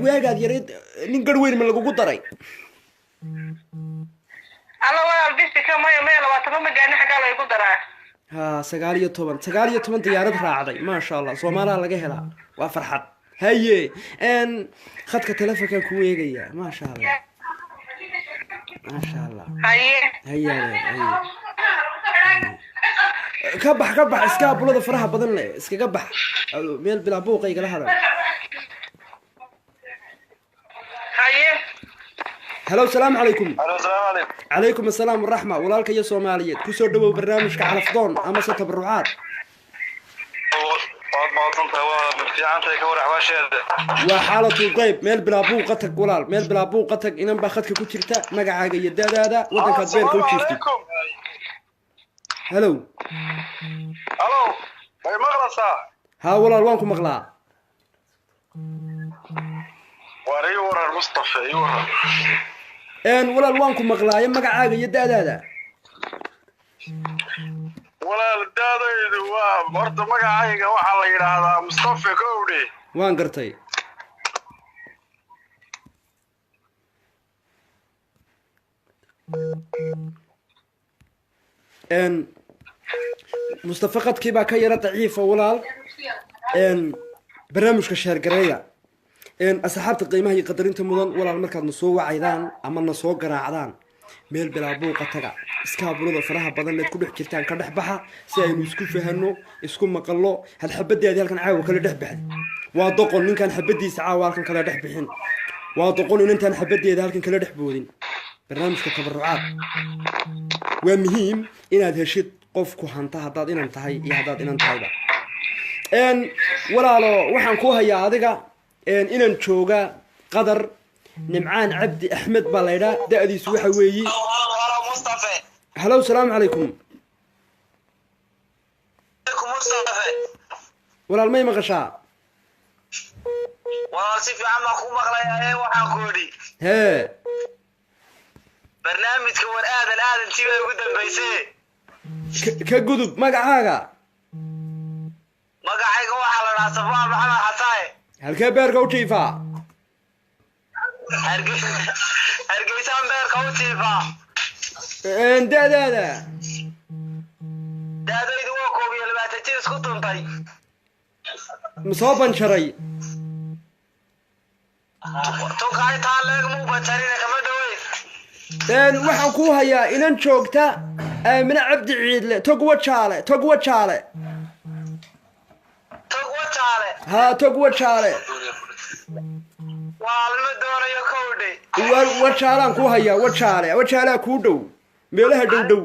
waagaad yarayd nin garh weyn ma lagugu daray? Alla walaal, bisika maya maya, 20 ma gaarin, xaggaa la igu daraa. Ha, 19, 19 diyaarad raacday, maasha Allah, Soomaaliha laga helaa, waa farxad. Haye, khadka telefonkan ku eegaya. Maasha Allah, maasha Allah. Haye. Haye adeer, haye. Ka bax, ka bax iska bulada faraha badan leh, iskaga bax. Meel bilaa buuqa igala hadal. Haye. Hello, salaamu calaykum. Alo, asalaamu calaykum. Calaykum assalaam waraxma. Walaalka iyo Soomaaliyeed, kusoo dhawow barnaamijka Calafdoon amase tabarucaad. Waad mahadsantahay, waa fiicantahay, ka war axwaasheeda? Waa xaalatu qeyb. Meel bilaa buuqa tag walaal, meel bilaa buuqa tag. Inan baa khadka ku jirta. Magacaaga iyo daadaada, waddankaad beerka u jiiftid. Hello. Halo, may maqlaysaa? Haa walaal, waan ku maqlaa. Waar ii waran Mustafa, ii waran. Walaal, waan ku maqlaayo. Magacaaga iyo da-daada? Walaal, daadaydu waa horta magacayga waxaa la yidhaahdaa Mustafa Kowdhi. Waan gartay. Mustafa qadkii baa ka yara daciifa walaal. Barnaamijka sheergareeya. Asxaabta qiimaha iyo qadarinta mudan, walaal, markaad na soo wacaydaan ama na soo garaacdaan, meel bilaa buuqa taga. Iskaabulada faraha badan leed ku dhex jirtaan ka dhex baxa, si aynu isku fahanno, isku maqallo. Had xabadaadii halkan caawa kala dhex baxday, waa doqon ninkaan xabadiisa caawa halkan kala dhex bixin, waa doqon inantaan xabadeeda halkan kala dhex boodin. Barnaamijka tabarucaad waa muhiim inaad heshid qof ku hanta, haddaad inan tahay iyo haddaad inan tahayba. Walaalo, waxaan ku hayaa adiga inan jooga Qadar, Nimcaan Cabdi Axmed baa laydhaa, da-diisu waxa weeyi. Halo Mustafa. Halow, salaamu calaykum. Alaikum Mustafa. Walaal, may maqashaa? Walaal, si fiican baan ku maqlayaa ee waxaan ku idhi hee barnaamijka war aadan aadan tii baa ugu dambaysay. Ka gudub magacaaga. Magacayga waxaa la dhahaa Safwaan Maxamed Xasaaye. Halkee beerka u jiifaa? Hargeysaan beerka u jiifaa. Da-daada? Da'daydu waa 21 jir isku tuntay. Ma soo banjaray? Tunkaay taa leeg muu banjarina kama dhaweyn. Waxaan kuu hayaa inan joogta Aamine Cabdi Ciidle, Tog Wajaale, Tog Wajaale. Tog Wajaale? Haa, Tog Wajaale. Waalma doonayo kowdhe. Wajaalaan kuu hayaa, Wajaale, Wajaalaa kuu dhow, meelaha dhow dhow.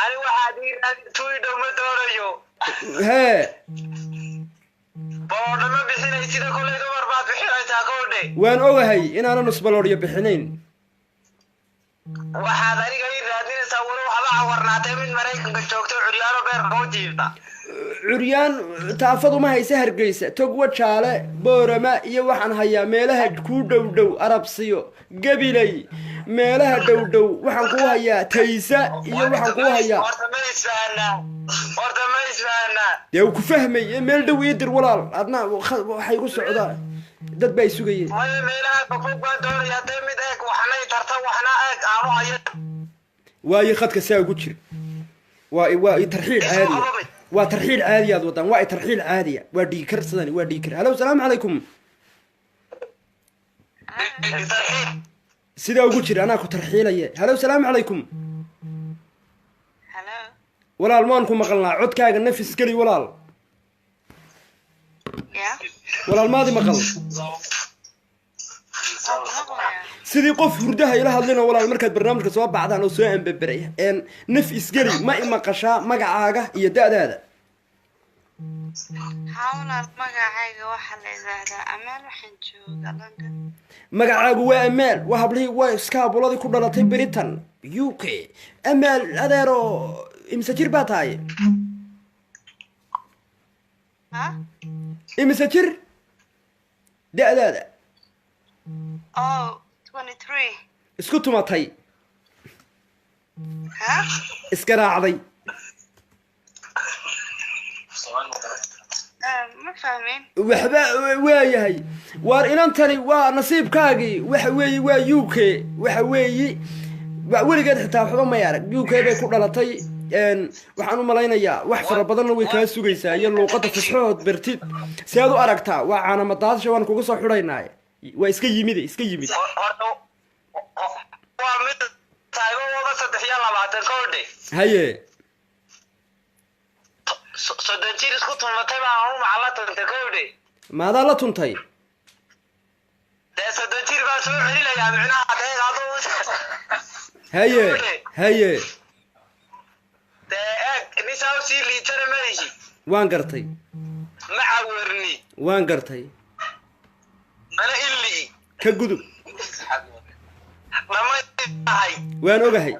Ani waxaad ii tuui dhow ma doonayo. Hee. Baloodha ma bixinaysida, kollay dumar baad bixinaysaa kowdhe. Waan ogahay inaanan nusbaloodhyo bixinayn. Waxaad aniga ii raadinaysaa walow haba cawarnaatee mid Maraykanka joogto, curyaano beerka u jiifta. Curyaan taafadu ma haysa Hargeysa, Tog Wajaale, Boorama iyo waxaan hayaa meelaha kuu dhow dhow, Arabsiyo, Gabiley, meelaha dhow dhow. Waxaan kuu hayaa Taysa iyo waxaan kuu hayaa. Horta ma isfahanaa? Horta ma isfahanaa? Dee uu ku fahmay. Meel dhow ii dir walaal, adna waxay ku socdaa, dad baa sugayeen. Maya, meelaha fogfog baan doonayaa dee, mid eeg waxnay tarta, waxna eeg aanu hayo. Waayo, khadka saa ugu jir. Waa i tarxiil caadiya, waa tarxiil caadiya aad wadaan, waa i tarxiil caadiya, waa dhiikar sidani, waa dhiikar. Halo, salaamu calaykum. Tarxiil. Sidaa ugu jir, anaa ku tarxiilaya. Halo, salaamu calaykum. Hello. Walaal, waan ku maqalnaa, codkaaga nafis geli walaal. Yeah. Walaal, maadi maqal? Waan ku maqlayaa. Sidii qof hurdaha ila hadlina walaal, markaad barnaamijka soo baxdaan oo soo ambeberay naf isgeli. Ma i maqashaa? Magacaaga iyo da'daada? Haa walaal, magacayga waxaa la yidhaahdaa Amaal, waxaan joogaa London. Magacaagu waa Amaal, waa hablihii, waa iskaabuladii ku dhalatay Britain, UK. Amaal adeero, imise jir baa tahay? Ha? Imise jir da'daada? Oh, 23. Isku tumatay? Ha? Iska raacday? Ma fahmin. Waxba waayahay. Waar inantani waa nasiibkaagii. Waxa weeye waa UK, waxa weeyi weligeed xitaa waxba may arag, UK bay ku dhalatay. Waxaan u malaynayaa wax fara badanna way kaa sugaysaa iyo luuqadda fasxood bertid. Si aad u aragtaa waa caanamadaasha, waan kuga soo xidhaynaaye. Waa iska yimid, iska yimid. Horta waa mid tahayba waba 23 kowdhe. Haye. 30 jir isku tumatay baa anu macala tuntay kowdhe. Maadaa la tuntay? Dee 30 jir baan soo celinayaa micnaha dee aduu. Haye haye. Dee eeg, nisaa usii liitana malihi. Waan gartay. Ma cawarni. Waan gartay. Mana ilii. Ka gudub. Dhamay tahay. Waan ogahay.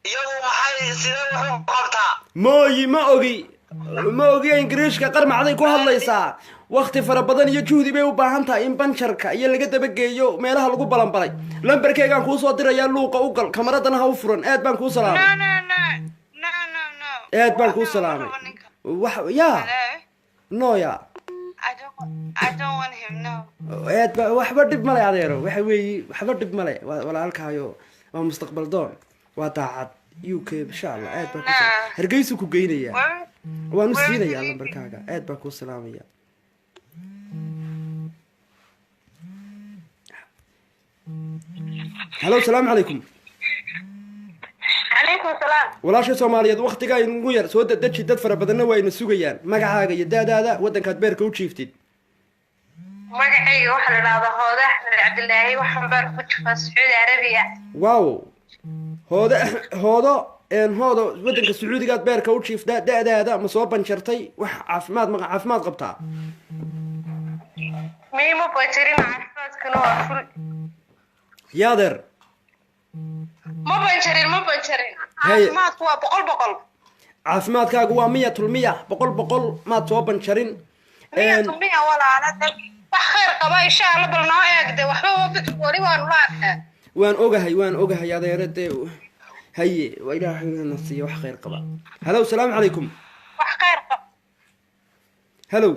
Iyagu maxay, sidee wax u qabtaa? Mooyi, ma ogi, ma ogi. Ingiriishka qarmacday ku hadlaysaa. Wakti fara badan iyo juhdi bay u baahan tahay in banjarka iyo laga dabageeyo meelaha lagu balanbalay. Lambarkeygaan kuu soo dirayaa, luuqa u gal, kamaradana ha u furan. Aad baan kuu No. salaamay. No, no, no, no, no. Aad baan kuu No, salaamay. ma rabo ninka. Wax ya. Hello. Noya. I don't want him, no. Aad ba waxba dhib male adeero, waxa weeyi waxba dhib male. Waa walaalkaayo, waa mustaqbal doon, waa daacad UK insha Allah. Aad baan kuu Nah. Hargeysu ku geynayaa. Where? Waan u Where is siinayaa he? lambarkaaga. Aad baan kuu salaamaya. Halo, salaamu calaykum. Calaykum salaam. Walaasha Soomaaliyeed, waktigaa inugu yar, soo dedeji, dad fara badanna waa ina sugayaan. Magacaaga iyo daadaada, waddankaad beerka u jiiftid? Magacayga waxaa la dhahdaa Hoode Axmed Cabdilaahi, waxaan beer ku jifaa Sacuudi Arabiya. Wow, Hoode, Hoodo Hoodo, waddanka Sacuudigaad beerka u jiiftaa. Da-daada, ma soo banjartay? Wax caafimaad, ma caafimaad qabtaa? Miima banjarin, caafimaadkuna waa ful. Yaadeer. Ma banjarin, ma banjarin. Haye. Caafimaadku waa 100%. Caafimaadkaagu waa miyatul miya, 100%, maad soo banjarin. 100% walaala, wax khayr qaba insha Allah bal noo eegde, waxba wali waanu la arkaa. Waan ogahay, waan ogahay adeere. Dee haye, waa Ilaahay na siiya wax khayr qaba. Halow, salaamu calaykum. Wax khayr qaba. Halow,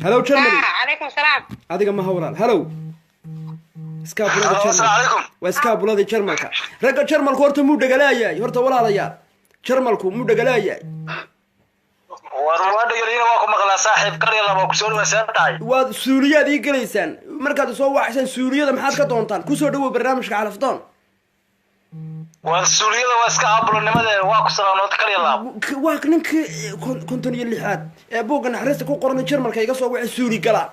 halow, Germany. Calaykum salaam. Adiga maha walaal. Halow, Iskaabulada Halo, Jarmalka. assalaamu calaykum. Waa iskaabulada Jarmalka. Ragga Jarmalku horta muu dhagalaayay? Horta walaalayaal, Jarmalku muu dhagalaayay? War waa dhegeliina, waa ku maqlaa saaxiib, qarya laba ku soo dhawaa, tahay. Waad suuliyaad ii gelaysaan markaad soo wacaysaan. Suuliyada maxaad ka doontaan? Kusoo dhawow barnaamijka Calafdoon. War suuliyada waa iska aabulonimada, waa ku salaamnood kaliya laab. Waa ninkii 56aad ee buugga naxariista ku qoran Jarmalka iga soo wacay, suuli galaa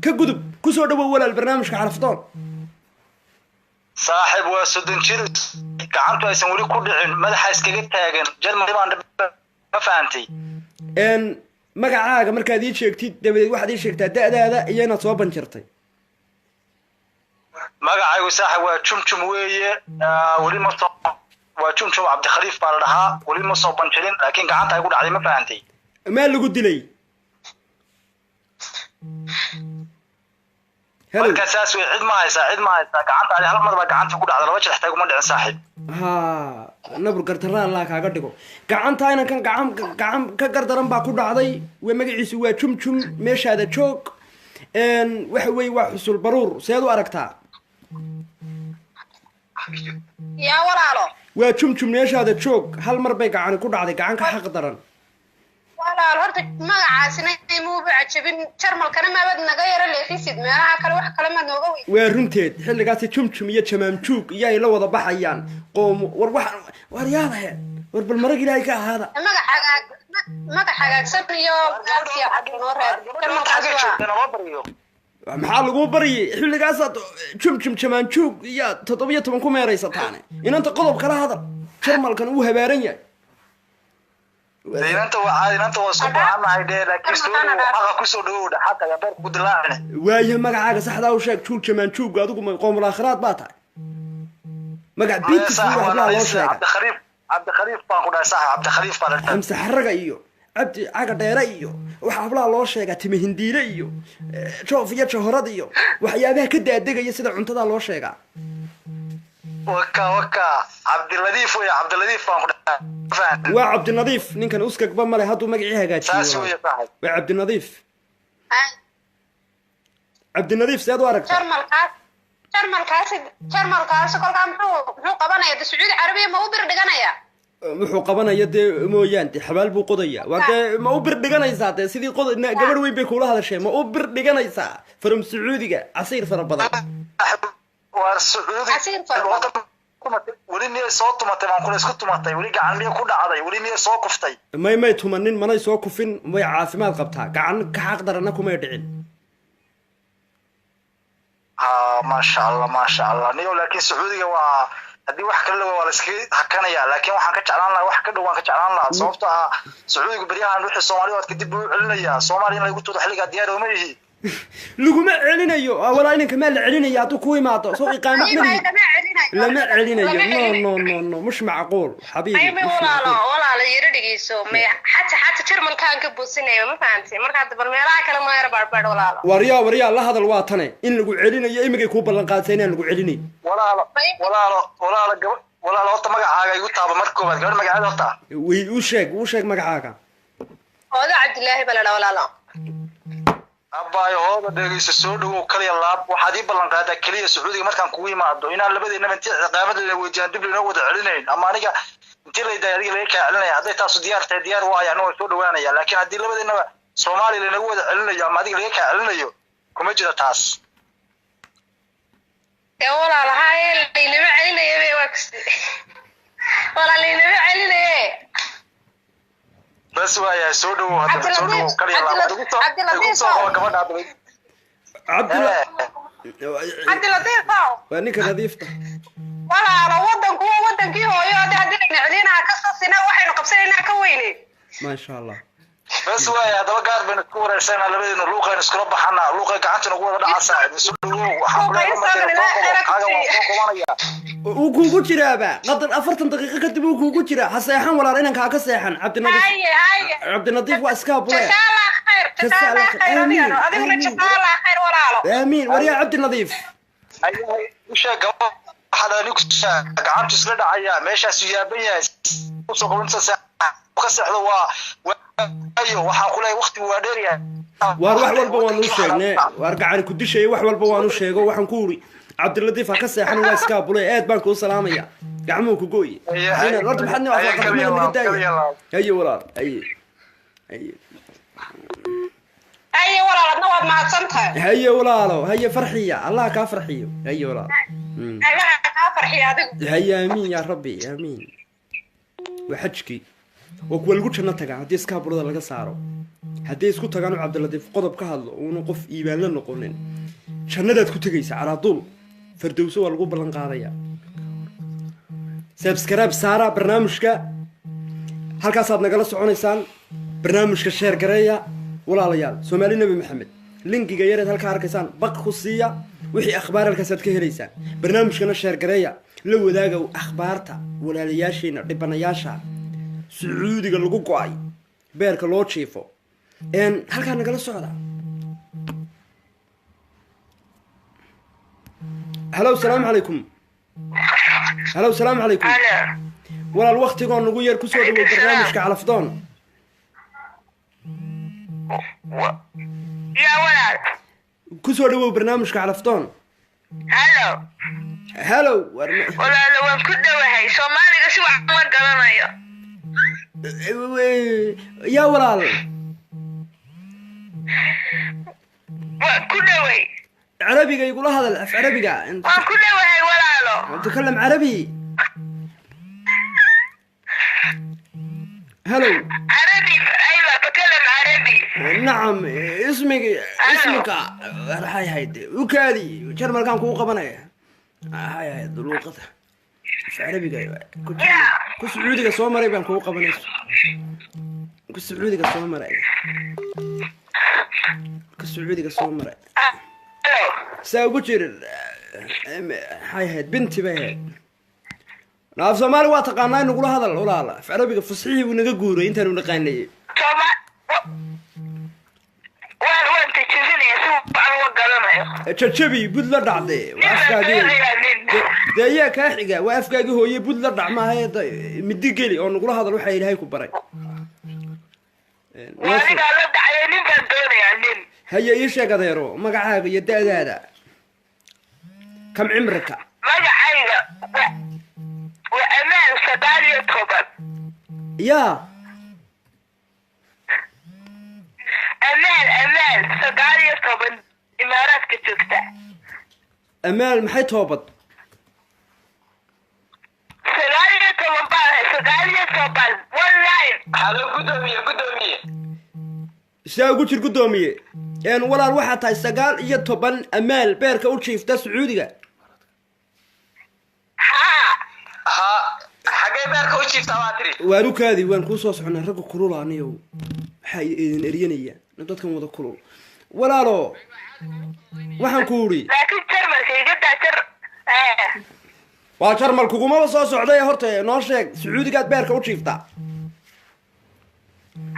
ka gudub. Kusoo dhawow walaal barnaamijka Calafdoon. Saaxiib, waa 30 jir, gacantu aysan weli ku dhicin, madaxa iskaga taagan Jarmal baan, ma fahantay? Magacaaga markaad ii sheegtid dabadeed waxaad ii sheegtaa da'daada iyo inaad soo banjartay. Magacaygu saaxiib waa Jumjum weeye. Weli ma soo, waa Jumjum Cabdikhaliif baa la dhahaa. Weli ma soo banjirin, laakiin gacanta ay ku dhacday, ma fahantay? Maa lagu dilay? Hello. Marka saas wey, cid ma haysaa, cid ma haysaa. Gacanta adi hal mar baa gacanta ku dhacda, laba jeer xitaa kuma dhicin saaxiib. Ha, nabur gardarra Allah kaaga dhigo. Gacanta inankan gacan gacan ka gardaran baa ku dhacday. Waa magaciisu waa Jumjum. Meeshaada joog. Waxa weeye waa xusul baruur, seed u aragtaa? Yaa walaalo. Waa Jumjum, meeshaada joog. Hal mar bay gacani ku dhacday, gacan ka xaq daran. Walaal, horta magacaasina imuuba cajabin. Jarmalkana maabad naga yaro leexisid, meelaha kale wax kale maad nooga weyn. Waa runteed, xilligaasi Jumjum iyo Jamaamjuug iyo ay la wada baxayaan qoom. War wax war yaadahe, war bal marag Ilaahay ka ahaada. Magac hagaag, magac hagaagsan iyo fiican noo raad. Jarmalkaas Xagga waa joogta naloo baryo. Maxaa laguu baryay? Xilligaasaad Jumjum Jamaanjuug iyo 17 ku meeraysataane. Inanta qodob kala hadal, Jarmalkan uu habaaran yahay. Inanta waa caadi, inanta waa isku baahannahay dee, laakiin soo dhawow xaqa, kusoo dhawow dhe xaqa yaa beerka ku dilaacine. Waayaha, magacaaga saxdaa u sheeg. Juul Jamaanjuug, adigu ma qoomul aakhiraad baa tahay? Magac beautiful saaxiib waxbaa waa loo sheega. Cabdikhaliif, Cabdikhaliif baan ku dhahay saaxiib, Cabdikhaliif baa la dhahay. Xamse Xaraga iyo Cabdi Caga Dheere iyo waxaa hablaha loo sheegaa, Time Hindiile iyo Joof iyo Jahorad iyo waxyaabaha ka daadegaya sida cuntadaa loo sheegaa. Waka waka, Cabdiladiif wey, Cabdiladiif baan ku dhahay, ma fahantay? Waa Cabdinadiif ninkan, uskagba male hadduu magacii Saas hagaajiyo. weeye saaxiib. Waa Cabdinadiif. Cabdinadiif, seed u aragtaa? Jarmalkaas, jarmalkaasi, jarmalkaasi kolkaa muxuu qabanaya de? Sacuudi Carabiya ma u bir dhiganaya? Wuxuu qabanaya dee mooyaan dee xabaal buu qodaya. Waa dee ma u bir dhiganaysaa dee sidii qod gabadh weyn bay kuula hadashee, ma u bir dhiganaysaa from Sacuudiga casiir fara badan? Waa Sacuudi. Casiir fara badan. Weli miyay soo tumatay baan kula isku tumatay? Weli gacan miyay ku dhacday? Weli miyay soo kuftay? May tumanin, manay soo kufin, way caafimaad qabtaa, gacan ka xaq darana kumay dhicin. Ha, maasha Allah, maasha Allah niyo. Laakiin Sacuudiga waa haddii wax kale la waa la iskaga hakanaya, laakiin waxaan ka jeclaan lahaa wax ka dhow waan ka jeclaan lahaa, sababtoo ah Sacuudigu beryahan wixii Soomaali waad kadib buu u celinayaa. Soomaaliya in lagu tuuro xilligaa diyaar ooma yihi. Laguma celinayo. Walaa inanka maa la celinaya hadduu ku imaado soo iqaamad May malihi? Lama celinayo. Lama celinayo. Lama No. celinayo. No, no, no, mush macquul xabiibi. May mush walaalo macquul. Walaalo, yaro dhegeyso. May xata Jarmalkaan ka buusinaya, ma fahantay? Marka hadda bal meelaha kale ma yara baadhbaadh walaalo. Waryaa, waryaa, la hadal. Waa tane in lagu celinayo imigay kuu ballan qaadsa inaan lagu celinayn. Walaalo, walaalo, walaalo, gaba walaalo, horta magacaaga igu taaba marka koobaad, gabadh magaceeda horta. Way u sheeg, u sheeg magacaaga. Hoodo Cabdilaahi baa la dhaa walaalo. Abbaayo hooda, dhegeyso, soo dhawow kaliya laab. Waxaad ii ballan qaadaa keliya Sacuudiga markaan kugu imaado inaan labadeennaba intii ciqaamada la weydiiyaan dib lainoo wada celinayn, ama aniga intii la daaya adiga laga kaa celinaya. Hadday taasu diyaar tahay, diyaar waayo, aniga waan soo dhawaanaya. Laakiin haddii labadeennaba Soomaaliya lanagu wada celinayo ama adiga laga kaa celinayo, kuma jiro taas. Dee walaalo, haye, laynama celinaye be, waa kus walaal, laynama celinaye. Bas waayahay, soo dhawow haddaba, soo dhawow kaliya laab. Igu soo, igu soo qaba gabadha haddaba. Cabdula. Cabdilatiif ow. Waa ninka nadiifta. Walaalo, wadanku waa wadankii hooyo. Hadda haddii layna celinaha ka sasina, waxaynu qabsanaynaa ka weyne. Maasha Allah. Bas waaya, haddaba gaar baynu isku wareysanaa labadeenu, luuqaynu iskula baxanaa, luuqay gacanta nagu wada dhacaasaa. Soo dhawow, waxaan ku leeyahay kaaga waan soo qabanaya. Uu kuugu jiraaba qadar 40 daqiiqo kadib uu kuugu jiraa. Ha seexan walaal, inankaa ka seexan Cabdinadiif. Haye, haye. Cabdinadiif waa iskaa bule. Jazakallah khayr, jazakallah khayr. Aamiin, adigana adiguna aamiin. Jazakallah khayr walaalo. Aamiin. Waryaa Cabdinadiif. Usheeg gabadha anigu gacantu isla dhacaya, meeshaasu yaaban yahay, usoo qabansa ka seexdo waa waayo. Waxaan ku leeyahay waqtigu waa dheer yahay. Waar wax walba waanu sheegne, waar gacani ku dishaya, wax walba waanu sheego. Waxaan ku uri Cabdilatiif ha ka seexan, waa iskaabule, aad baan kuu salaamaya, gacmuhu ku gooye. Horta maxaad nin afaqaxmada naga daaya. Haye walaal, haye haye. Haye walaal, adna waad mahadsan tahay. Haye walaalo, haye farxiya, Allah kaa farxiyo. Haye walaal. Allah kaa farxiyo adigu. Haye, aamiin yaa rabbi, aamiin. Waa xajkii, waa kuwa lagu janno tagaa haddii iskaabulada laga saaro, haddii isku tagaan oo Cabdilatiif qodob ka hadlo, uuna qof iibaanla noqonin, jannadaad ku tegaysa calaaduul fardowso, waa lagu ballan qaadaya. Subscribe saara barnaamijka, halkaasaad nagala soconaysaan barnaamijka. Share gareeya walaalayaal. Soomaali Nebi Maxamed, linkiga yareed halkaa arkaysaan baq ku siiya, wixii akhbaar halkaasaad ka helaysaan. Barnaamijkana share gareeya, la wadaaga akhbaarta walaalayaasheena dhibanayaasha Sacuudiga lagu go-ay, beerka loo jiifo. Halkaa nagala socda. Halow, salaamu calaykum. Halow, salaamu calaykum. Walaal, waktigoo nagu yar, kusoo dhawow barnaamijka Calafdoon. Yaa walaal. Kusoo dhawow barnaamijka Calafdoon. Halo. Halow. Walaalo, waan ku dhowahay, Soomaaliga si wacan ma garanayo. Yaa walaal. Waan ku dhoway. Carabiga igula hadal, af Carabiga. Waan ku dhowahay walaalo. تكلم عربي. هلو. عربي، ايوه بتكلم عربي. نعم، اسمك اسمك هاي هاي وكادي jarmalkan kugu qabanaya, hay hay luuqada af Carabiga ku Sacuudiga soo maray baan kugu qabanay, ku Sacuudiga soo maray, ku Sacuudiga soo maray. Saa ugu jir. Maxay ahayd? Binti bay ahayd. Af Soomaali waa taqaanaa, nagula hadal walaala. Af Carabiga fasixii buu naga guuray intaanu naqaanayay. Waan tajabinaya, si wacan uma garanayo. Jajabi, bud la dhacde, waa afkaagii. Dee ayaa kaa xiga? Waa afkaagii hooye, bud la dhac maaha, midi geli oo nagula hadal waxaa Ilaahay ku baray. Anigaa la dhacayo, nin baan doonayaa, nin. Haye, ii sheeg adeero, magacaaga iyo da-daada, kam cimrika? Magacayga waa Amaan, 19. Yaa? Amaal, Amaal, 19, Imaaraadka joogta. Amaal maxay toobad? 19 baan ahay, 19, 19. Halo gudoomiye, gudoomiye. Sidaa ugu jir guddoomiye. Walaal, waxaa tahay 19, Amaal, beerka u jiifta Sacuudiga. Haa. Ha, xagee beerka u jiiftaa waa tiri? Waan u kaadi, waan kuu soo soconaa. Ragga kulula aniyow, waxaa idin eryanaya dadkan wada kulul. Walaalo, waxaan ku idhi Laakiin Jarmalka iga daa, jar. Waa Jarmal kugumaba soo socday, horta noo sheeg, Sacuudigaad beerka u jiiftaa?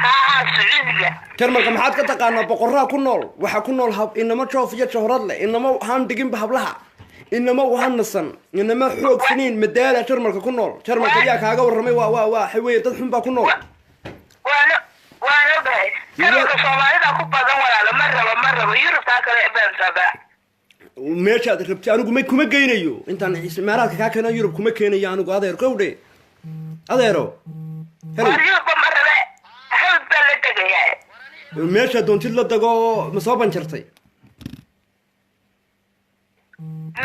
Haa, Sacuudiga. Jarmalka maxaad ka taqaanaa? Boqoraa ku nool, waxaa ku nool hab inamo joof iyo johrad leh, inamo haan dhiginba hablaha, inamo wahanasan, inamo xoog finiin madaala Jarmalka ku nool. Jarmalka yaa kaaga warramay? Waa waxa weeye dad xun baa ku nool. Waan ogahay, Jarmalka Soomaalida ku badan walaalo, ma rabo, ma rabo Yurubtaa kale baan rabaa. Meeshaad rabti anigu ma kuma geynayo, intaan Imaaraadka kaa keeno Yurub kuma keenayo anigu, adeer kowdhe, adeero. Hello. War Yurubba ma rabe, hawd baan la tegayaa. Meeshaad doontid la dago. Ma soo banjartay?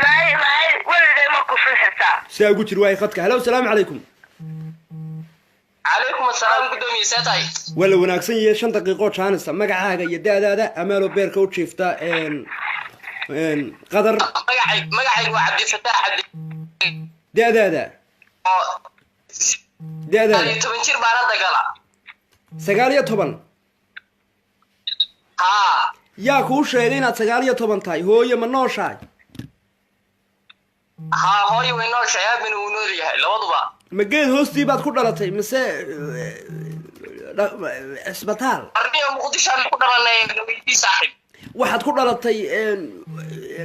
May, may, weligay ma kufin xitaa. Sidaa ugu jir waay khadka. Hello, salaamu calaykum. Calaykum asalaam gudoomiye, see tahay? Waa la wanaagsan yahay. 5 daqiiqo jaanisa, magacaaga iyo da-daada, Amaaloo beerka u jiifta Qadar. Magacaygu waa Cabdifataax Cabdi. Da-daada? Oo Da-daada? 19 jir baana dagala. 19? Haa. Yaa kuu sheegay inaad 19 tahay? Hooye ma nooshahay? Haa, hooyo way nooshahay, aabina wuu nool yahay, labaduba. Ma geed hoostii baad ku dhalatay mise cisbitaal? Arniyo Muqdishoan ku dhalanay, weydii saaxiib. Waxaad ku dhalatay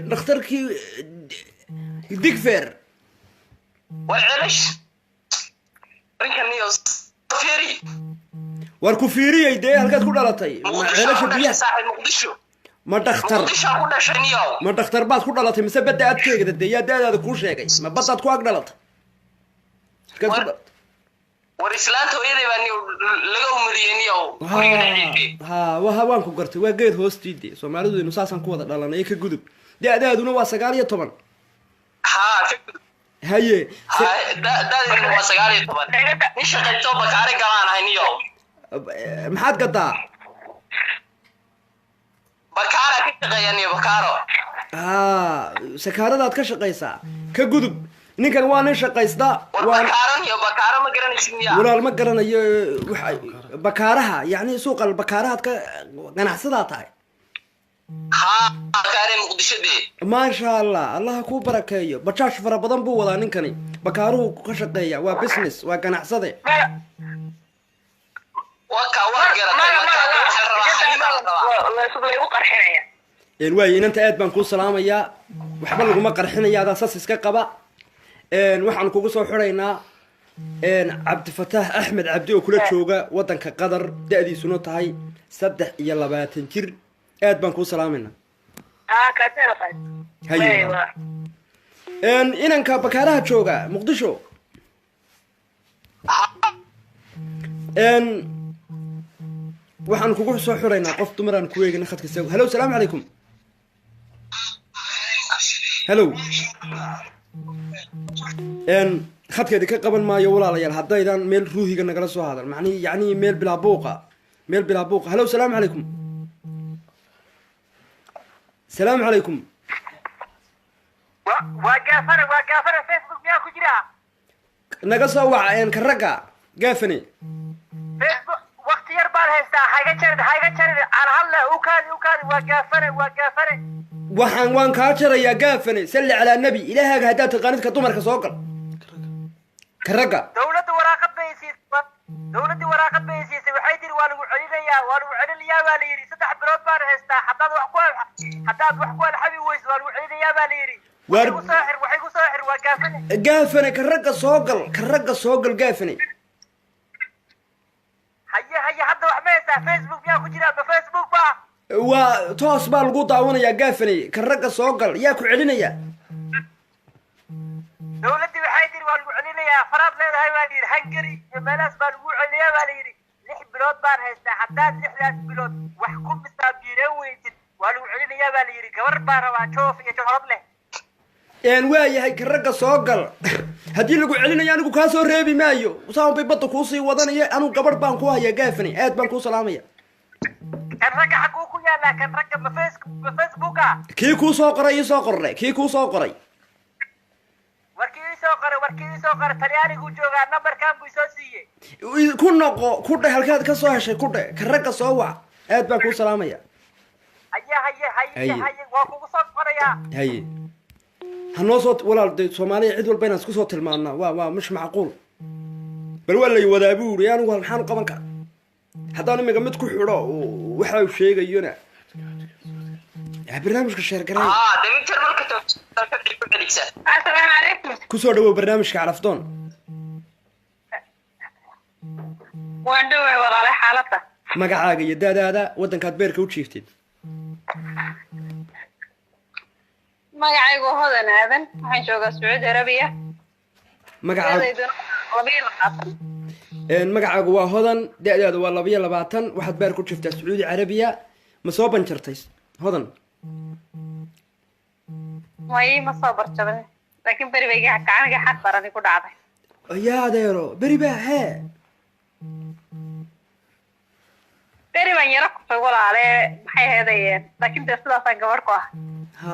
dhakhtarkii Digfer? War celish arrinkaniyo fiiri. War ku fiiriyey dee, halkaad ku dhalatay? Muqdisho ceelasha ku dhashay biyaha saaxiib, Muqdisho. Ma dhakhtar Muqdishoa ku dhashay niyow. Ma dhakhtar baad ku dhalatay mise badda adkeegada? Dee yaa da-daada kuu sheegay? Ma baddaad ku ag dhalatay? Halkaad ku dhalatay? War islaanta hooyaday baa niyow laga umuliyey niyow guriga dhexdiisii. Ha wa waan ku gartay, waa geed hoostiide. Soomaalidu saasaan ku wada dhalanay. Ka gudub, da-daaduna waa 19. Haa. Haye. Da-deeduna waa 19, nin shaqaysto bakaare galaan ahay niyow. Maxaad gadaa? Bakaara ka shaqeeya niyo, bakaaro. Ha, sakaaradaad ka shaqaysaa. Ka gudub, ninkan waa nin shaqaysta. War waa bakaaro niyo, bakaaro ma garanaysid miyaa? Walaal, ma garanayo. Waxa bakaaraha, yacni suuqa bakaarahaad ka ganacsadaa tahay? Haa, bakaare Muqdisho dee. Maasha Allah, Allaha kuu barakeeyo. Bajaash fara badan buu wadaa ninkani, bakaaruhu ka shaqeeya, waa business, waa ganacsade. Waa kaa, waa garatay. Marka waxaa la rabaa xaliimaa la rabaa. Laygu qarxinaya. Waayo, inanta aad baan kuu salaamayaa. Waxba laguma qarxinaya, adaa sas iska qaba. Waxaan kugu soo xidhaynaa Cabdifataax Axmed Cabdi oo kula jooga waddanka Qatar, da-diisuna tahay 23 jir. Aad baan kuu salaamaynaa. Haa, kaasina qaad. Haye. Inanka bakaaraha jooga Muqdisho, waxaan kugu soo xidhaynaa qof dumaraan ku eegina khadka isago. Hello, salaamu calaykum. Hello. Khadkeedi ka qaban maayo walaalayaal haddaydan meel ruuhiga nagala soo hadal, macnihi yacni meel bilaa buuqa, meel bilaa buuqa. Hello, salaamu calaykum. Salaamu calaykum. Waa Gaafane, waa Gaafane. Facebook miyaa ku jira? Naga soo wac ka ragga, Gaafane. Facebook waqti yar baan haystaa, hayga jarin, hayga jarin, aan hadle. U kaadi, u kaadi. Waa Gaafane, waa Gaafane. Waxaan waan kaa jarayaa Gaafane. Salli calaa nebi. Ilaahaaga haddaad taqaanid, ka dumarka soo gal, ka ragga. Dawladda waraaqad bay siisay, dawladdii waraaqad bay siisay. Waxay tiri waa lagu celinayaa, waa lagu celinayaa baa la yidhi. 3 bilood baan haystaa. Haddaad wax ku alxabi weyso, waa lagu celinayaa baa la yidhi. Waxay ku soo xir, waxay ku soo xir. Waa Gaafane. Gaafane, ka ragga soo gal, ka ragga soo gal, Gaafane. Haye, haye. Hadda wax ma haystaa? Facebook miyaa ku jira? Ma Facebook ba? Waa toos baa lagu daawanayaa Gaafane. Ka ragga soo gal. Yaa ku celinaya? Dawladdii waxay tiri waa lagu celinayaa, faraad leedahay baa la yidhi. Hungary iyo meelahaas baa lagu celinayaa baa la yidhi. 6 bilood baan haystaa. Haddaad 6daas bilood wax ku misaabiireen weysid, waa lagu celinayaa baa la yidhi. Gabar baa rabaa joof iyo joorad leh. Waa yahay, ka ragga soo gal. Haddii lagu celinayo, anigu kaa soo reebi maayo, saan bay badda kuusii wadanaya. Anigu gabadh baan ku hayaa. Gaafane, aad baan kuu salaamaya. Kan ragga xaguu ku yaalaa? Kan ragga ma face, ma Facebooka? Kii kuu soo qoray ii soo qorre, kii kuu soo qoray. Warkii ii soo qoray, warkii ii soo qoray Talyaaniguu joogaa, nambarkan buu soo siiyey. Ku noqo, ku dheh halkaad ka soo heshay, ku dheh ka ragga soo wac. Aad baan kuu salaamaya. Haye, haye, haye. Haye. Haye, waa kugu soo qorayaa. Haye, ha noo soo walaal. Dee Soomaaliya cid walba inaan isku soo tilmaannaa waa mish macquul. Bal waa lay wadaa buu yidhi. Anigu maxaan u qaban karaa haddaan imiga mid ku xidho oo waxa uu sheegayona? Yaa barnaamijka share gareey. Haa, dee mid Jarmalka joogta ku celisa. Asalaamu calaykum. Kusoo dhawow barnaamijka Calafdoon. Waan dhoway walaale, xaaladda? Magacaaga iyo daadaada, waddankaad beerka u jiiftid. Magacaygu waa Hodan Aadan, waxaan joogaa Sacuudi Arabiya. Magacaaga? Da'dayduna 22. Magacaagu waa Hodan, da-daadu waa 22, waxaad beer ku jirtaa Sacuudi Carabiya. Ma soo banjartay, Hodan? May, ma soo barjabin, laakiin beri bay gacaniga xaq darani ku dhacday. Yaa adeero, beri baa hee? Beri baan yaro kufay walaale, maxay ahaydayeen, laakiin dee sidaasaan gabadh ku ah. Ha,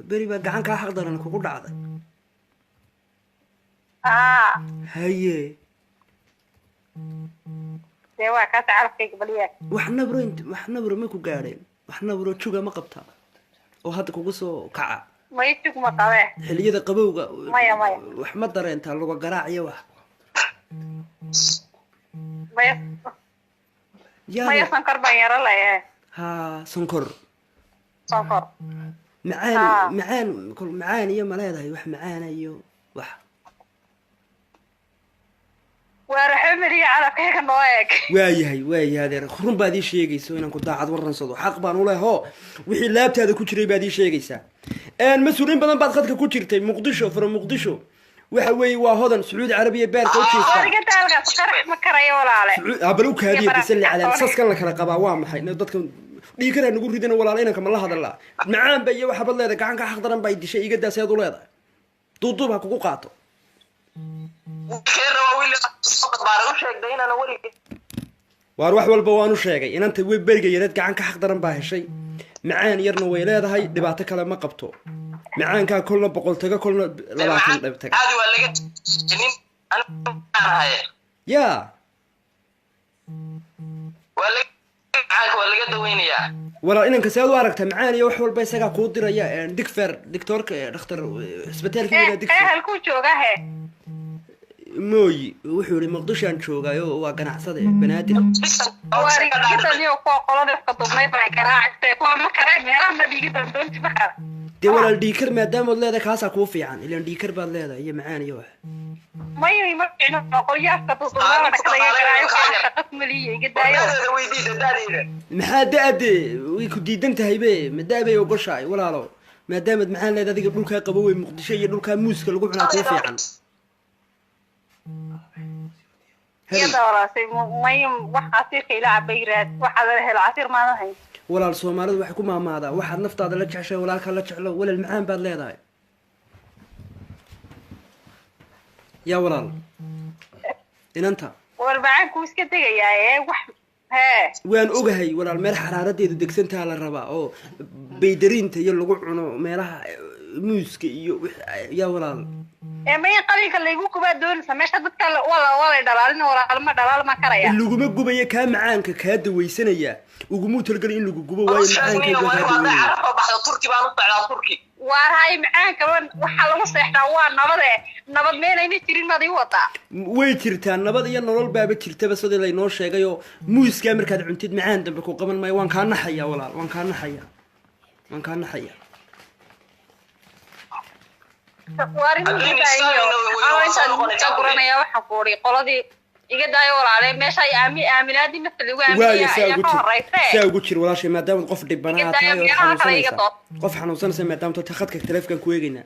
beri baa gacan kaa xaq daran kugu dhacday. Aa. Haye. Dee waa kaasi calafkayga baliyaag. Wax nabro wax nabro ma ku gaadheen? Wax nabro juga ma qabtaa oo hadda kugu soo kaca? May, jug ma qabee. Xilliyada qabowga? Maya, maya. Wax ma dareentaa luga garaac iyo wax? Maya. Yaa Maya, sonkor baan yaro leeyahay. Ha, sonkor. Sonkor. Macaan? Haa. Macaan kol macaan iyo ma leedahay wax macaana iyo wax? Waa raxmadiga calafkayga noo eeg. Waayahay, waayahay adeer, run baad ii sheegaysa inaan ku daacad waransado, xaq baan u leh oo wixii laabtaada ku jiray baad ii sheegaysaa. Mas-uuliin badan baad khadka ku jirtay. Muqdisho, from Muqdisho, waxa weeye waa Hodan, Sacuudi Carabiya beerka u jiiftaa. Adiga daalkaas qarax ma karayo, walaale. Bal u kaadiya, bisalli calaa saskan la kala qabaa waa maxay? Dadka dhiikaraa nagu ridana. Walaal, inanka ma la hadalaa? Macaan ba iyo waxaabad leedahay, gacanka xaq daran baa dishay, iga daa. Seed u leedahay? Duuduub ha kugu qaato. Wiilkeena waa wiil soo barbaaray, u sheegday inaan weligay. Waar wax walba waan u sheegay. Inanta way beriga yareed gacan ka xaq daran baa heshay, macaan yarna way leedahay, dhibaato kale ma qabto. Macaankaa kolna 100 taga, kolna 20 dhib taga. Caadi waa laga nin anigu ahaye. Yaa. Waa laga macaanka waa laga daweynayaa. Walaal, inanka seed u aragta? Macaan iyo wax walba isagaa kuu diraya, digfer dictoorka, dhakhtar isbitaalka ee yidhaa digfer. Halkuu joogaa he? Mooyi, wuxuu yihi Muqdishoan joogaayo, waa ganacsade Banaadir. Waarigidaniyo kuwa qolada iska dubnayd bay garaacaysa, kuwa ma kare meelaha ma dhiigi doondoonti ma kara. Dee walaal, dhiikar maadaamood leedahay, kaasaa kuu fiican, ilaan dhiikar baad leedahay iyo macaan iyo wax. May, ma fiicno, qolyaha duduubada dhakada garaayo, kuwa shaqa kumaliya, iga daayo. Da'deeda weydiida, da'deeda. Maxaa da-ade way ku diidan tahay be? Ma da bay ogoshahay, walaalo? Maadaamaad maxaan leedahay adiga, dhulkaa qabo wey Muqdisho iyo dhulkaa muuska lagu cunaa kuu fiican. Hello. Iyada walaasay may wax casiirka ila cabay raad, waxaad la helo casiir maadan hayn. Walaal, Soomaalidu waxay ku maamaadaa waxaad naftaada la jeceshahay walaalkaa la jeclo. Walaal, macaan baad leedahay, yaa walaal, inanta. War macaanku iska degayaa ee wax hee. Waan ogahay walaal, meel xaraaradeedu degsantaha la rabaa oo baydariinta iyo lagu cuno meelaha muuska iyo yaa walaal. Ee maya, qalinka laygu gubaa doonaysa meesha dadka wala walay dhalaalin, walaal ma dhalaal ma karaya. Laguma gubayo, kaa macaanka kaa dawaysanaya ugumuu talagelin in lagu gubo, waayo macaanka kaa dawaynaya. Carafo baxdo, Turki baan u socdaa, Turki. Waar hay, macaanka waxaa lagu seexdaa waa nabade, nabad meelayna jirin maad ii wadaa. Way jirtaa nabad iyo nolol baaba jirtaba sidii laynoo sheegayoo, muuskaa markaad cuntid macaan dambe ku qaban maayo. Waan kaa naxaya walaal, waan kaa naxaya, waan kaa naxaya. Waar intaan muuskaa guranaya, waxaan ku uri qoladii iga daayo walaale, meesha ay aami aaminaadii nafta lagu waaya aaminaya saa ayaa ugu ka jir, horeyse. saa ugu jir walaashay, maadaamaad qof dhibanaa Iga tahay daayo, ood meelaha kale iga xanuunsanaysaa dood. Qof xanuunsanaysa maadaama ta khadka taleefonkan ku eegaynaa.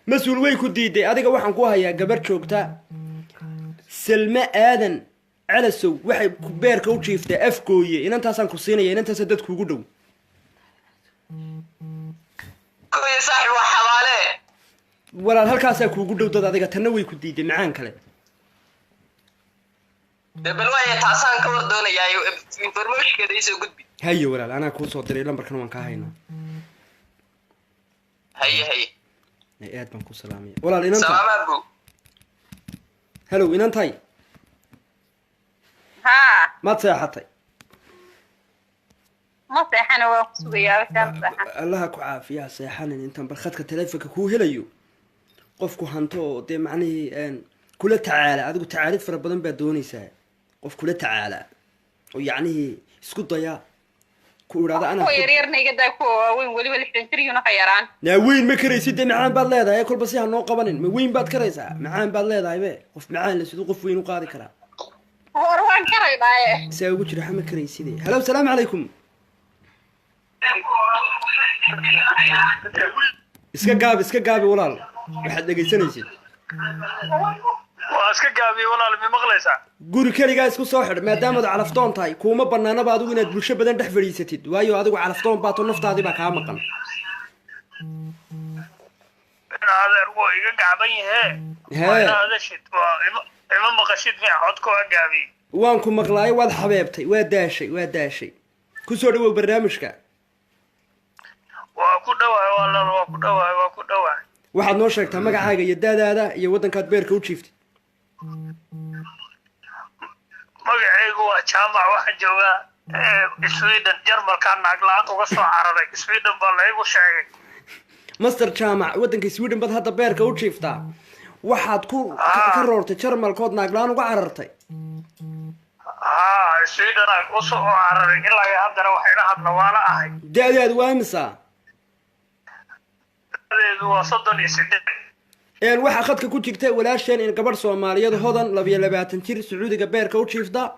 Mas-uul, way ku diiday adiga. Waxaan ku hayaa gabar joogta, Salme Aadan Calasow, waxay beerka u jiiftaa Afgooye. Inantaasaan ku siinaya, inantaasa dad kuugu dhow. Koy saaxib, waa xabaale. Walaal, halkaasaa kuugu dhow dad adiga. Tanna way ku diiday, macaan kale. Dee bal waaya, taasaan ka war doonayaa, informationkeeda isoo gudbi. Haye walaal, anaa kuu soo diray lambarkan, waan kaa haynaa. Haye, haye. Aad baan ku salaamaya walaal, inanta. Salaamaad bu. Hello, inantay. Haa. Maad seexatay? Ma seexana, waa ku sugayaa waxaan seexan. Allaha ku caafiya, ha seexanin intaan bal khadka taleefonka kuu helayo. Qofku hanto oo dee macnihii kula tacaala. Adigu tacaalid fara badan baad doonaysaa, qof kula tacaala oo yacnihii isku daya ku idhaahda anaa Kuwa yaryarna iga daa, kuwa waaweyn weliba 60 jir yuna ka yaraan. Naa weyn ma karaysid dee, macaan baad leedahay, kolba si ha noo qabanin. Ma weyn baad karaysaa? Macaan baad leedahay be, qof macaan le siduu qof weyn u qaadi karaa? War waan karaynaaye. Saa ugu jira xama karayside. Hello, salaamu calaykum. Iska gaabi, iska gaabi walaal waxaad dhegaysanaysid. Waa iska gaabiye walaal, mi maqlaysaa? Guri keligaa isku soo xidh, maadaamaad calaftoon tahay kuuma banaanaba adigu inaad bulsho badan dhex fadhiisatid, waayo adigu calaftoon baato, naftaadii baa kaa maqan. In adeer wuu iga gacban yahee. Waa Hee. ina adashid waa ima maqashid miya? Codka waa gaabiyey. Waan ku maqlaayo, waad xabeebtay, waa daashay, waa daashay. Kusoo dhawow barnaamijka. Waa ku dhawahay walaal, waa ku dhawahay, waa ku dhawahay. Waxaad noo sheegtaa magacaaga iyo daadaada iyo waddankaad beerka u jiiftid. Magacaygu waa Jaamac, waxaan joogaa Sweden, Jarmalkaa naag la-aan uga soo cararay, Sweden baa laygu sheegay. Master Jaamac, waddanka Sweden baad hadda beerka u jiiftaa. Waxaad ku ka roortay Jarmalkood naaglaan uga carartay. Haa, Sweden aan usoo cararay, ilaa iyo haddana wax ila hadla waala ahay. Da-daadu waa imisa? Dadeedu waa 38. Waxaa khadka ku jirta walaasheen in gabadh Soomaaliyeed, Hodan, 22 jir, Sacuudiga beerka u jiifta.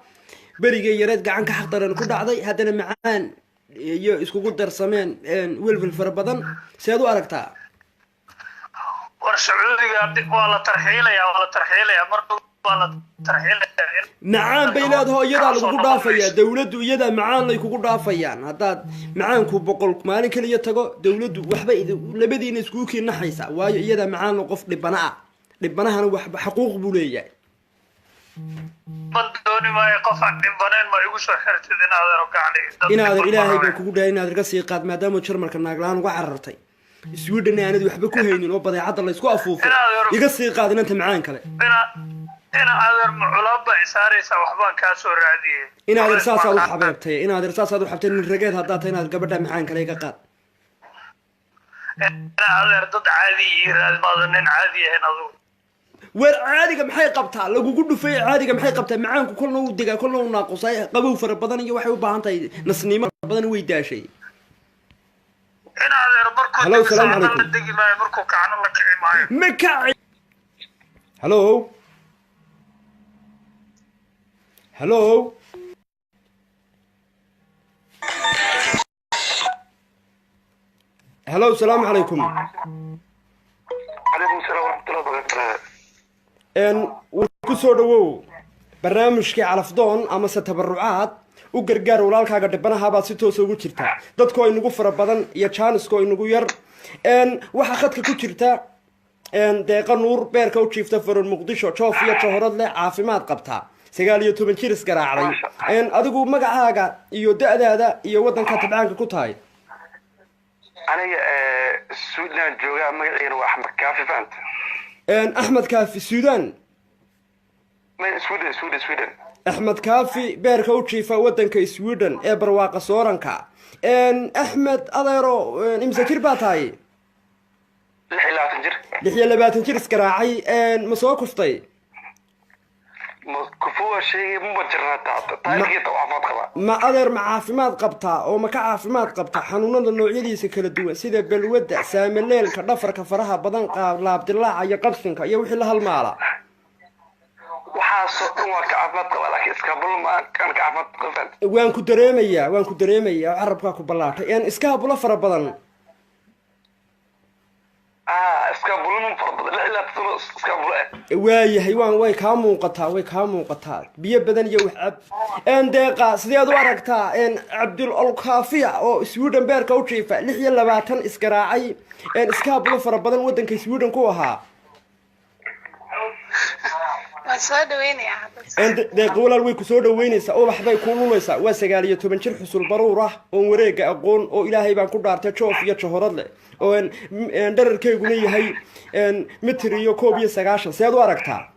Berigay yareed gacan ka xaqdaran ku dhacday, haddana macaan iyo iskugu darsameen welwel fara badan. Seed u aragtaa? War Sacuudiga waa la tarxiilayaa, waa la tarxiilayaa, mar dhow waa la tarxiilayaa. Macaan bay leedaho, iyadaa lagugu dhaafayaa. Dawladdu iyadaa macaan lay kugu dhaafayaan. Haddaad macaanku 100 maalin kaliya tago, dawladdu waxba labadiina iskugu kiinaxaysa, waayo iyadaa macaan la, qof dhibana ah, dhibanahana waxba xaquuq buu leeyahay. Man dooni maayo qof aan dhibanayn. Ma igu soo xirtid, in adeero gacli? Inaadan Ilaahay baan kugu dhahay, inaad iga sii qaad, maadaama Jarmalka naaglaan uga carartay, Sweden aanad waxba ku haynin oo badeecadda laysku afuufo. Iga sii qaad inanta macaan kale. Ina adeer, maculaab baa isaaraysaa, waxbaan kaa soo raadiyey. Inaadeer, saasaad u xabeebtay. Inaadeer, saasaad u xabtay. Nin rageed haddaad tahay, inaad gabadha macaan kale iga qaad. Ina adeer, dad caadi ii raadi, maadan nin caadi ahayn adugu. Weer caadiga maxay qabtaa? Lagugu dhufay. Caadiga maxay qabtaa? Macaanku kolna uu degaa, kolna uu naaqusay. Qabow fara badan iyo waxay u baahan tahay nasniimo badan, way daashay. Ina adeer, markuu Hello, dego salaamu socdo calaykum. La degi maayo, markuu kacno la kici maayo. Ma kaci. Hello, hello, hello, salaamu calaykum. Calaykum salaam waraxmatullahi wabarakaatu. Ku soo dhawow barnaamijkii Calafdoon amase tabarucaad u gargaar walaalkaaga dhibanaha baad si toosa ugu jirtaa. Dadku ay nagu fara badan iyo jaanisko ay nagu yar. Waxaa khadka ku jirta Deeqa Nuur, beerka u jiifta faron Muqdisho, joof iyo johorad leh, caafimaad qabtaa, 19 jir, isgaraacday. Adigu magacaaga iyo da-daada iyo waddanka tabcaanka ku tahay? Aniga Suudaan joogaa, magaciina waa Axmed Kaafi, fahanta? Axmed Kaafi, Suudaan? Sweden, Sweden, Sweden. Axmed Kaafi, beerka u jiifa waddanka Sweden ee barwaaqa sooranka. Axmed adeero, imse jir baa tahay? 26 jir. 26 jir isgaraacay. Ma soo kuftay? Ma kufuwa sheegay, maba jirna taariikhda, caafimaad qabaa. Ma adeer, ma caafimaad qabtaa oo ma ka caafimaad qabtaa xanuunada noocyadiisa kala duwan, sida balwadda, saamaleelka, dhafarka faraha badan, qaab laabdilaaca iyo qabsinka iyo wixii la halmaala? Waxaasoo dhan waa ka caafimaad qabaa, laakiin iskaabulo ma aan ka caafimaad qabaan. Waan ku dareemayaa, waan ku dareemayaa, carabkaa ku ballaatay. Iskaabulo fara badan. Ah, iskaabulo ma fara badan, 26 sano iskaabulo ah. Waayahay, waan way kaa muuqataa, way kaa muuqataa. Biyo badan iyo wax cab. Deeqa, sideed u aragtaa Cabdul Olkaafiya oo Sweden beerka u jiifa, 26 isgaraacay, iskaabulo fara badan waddanka Sweden ku ahaa? Waan soo dhaweynayaa hadda. Deeqa walaal, way kusoo dhaweynaysaa, ubax bay kuu lulaysaa. Waa 19 jir xusul baruur ah oon wareega aqoon, oo Ilaahay baan ku dhaartay joof iyo johorad leh, oo dherarkeyguna yahay mitir iyo 91. Seed u aragtaa?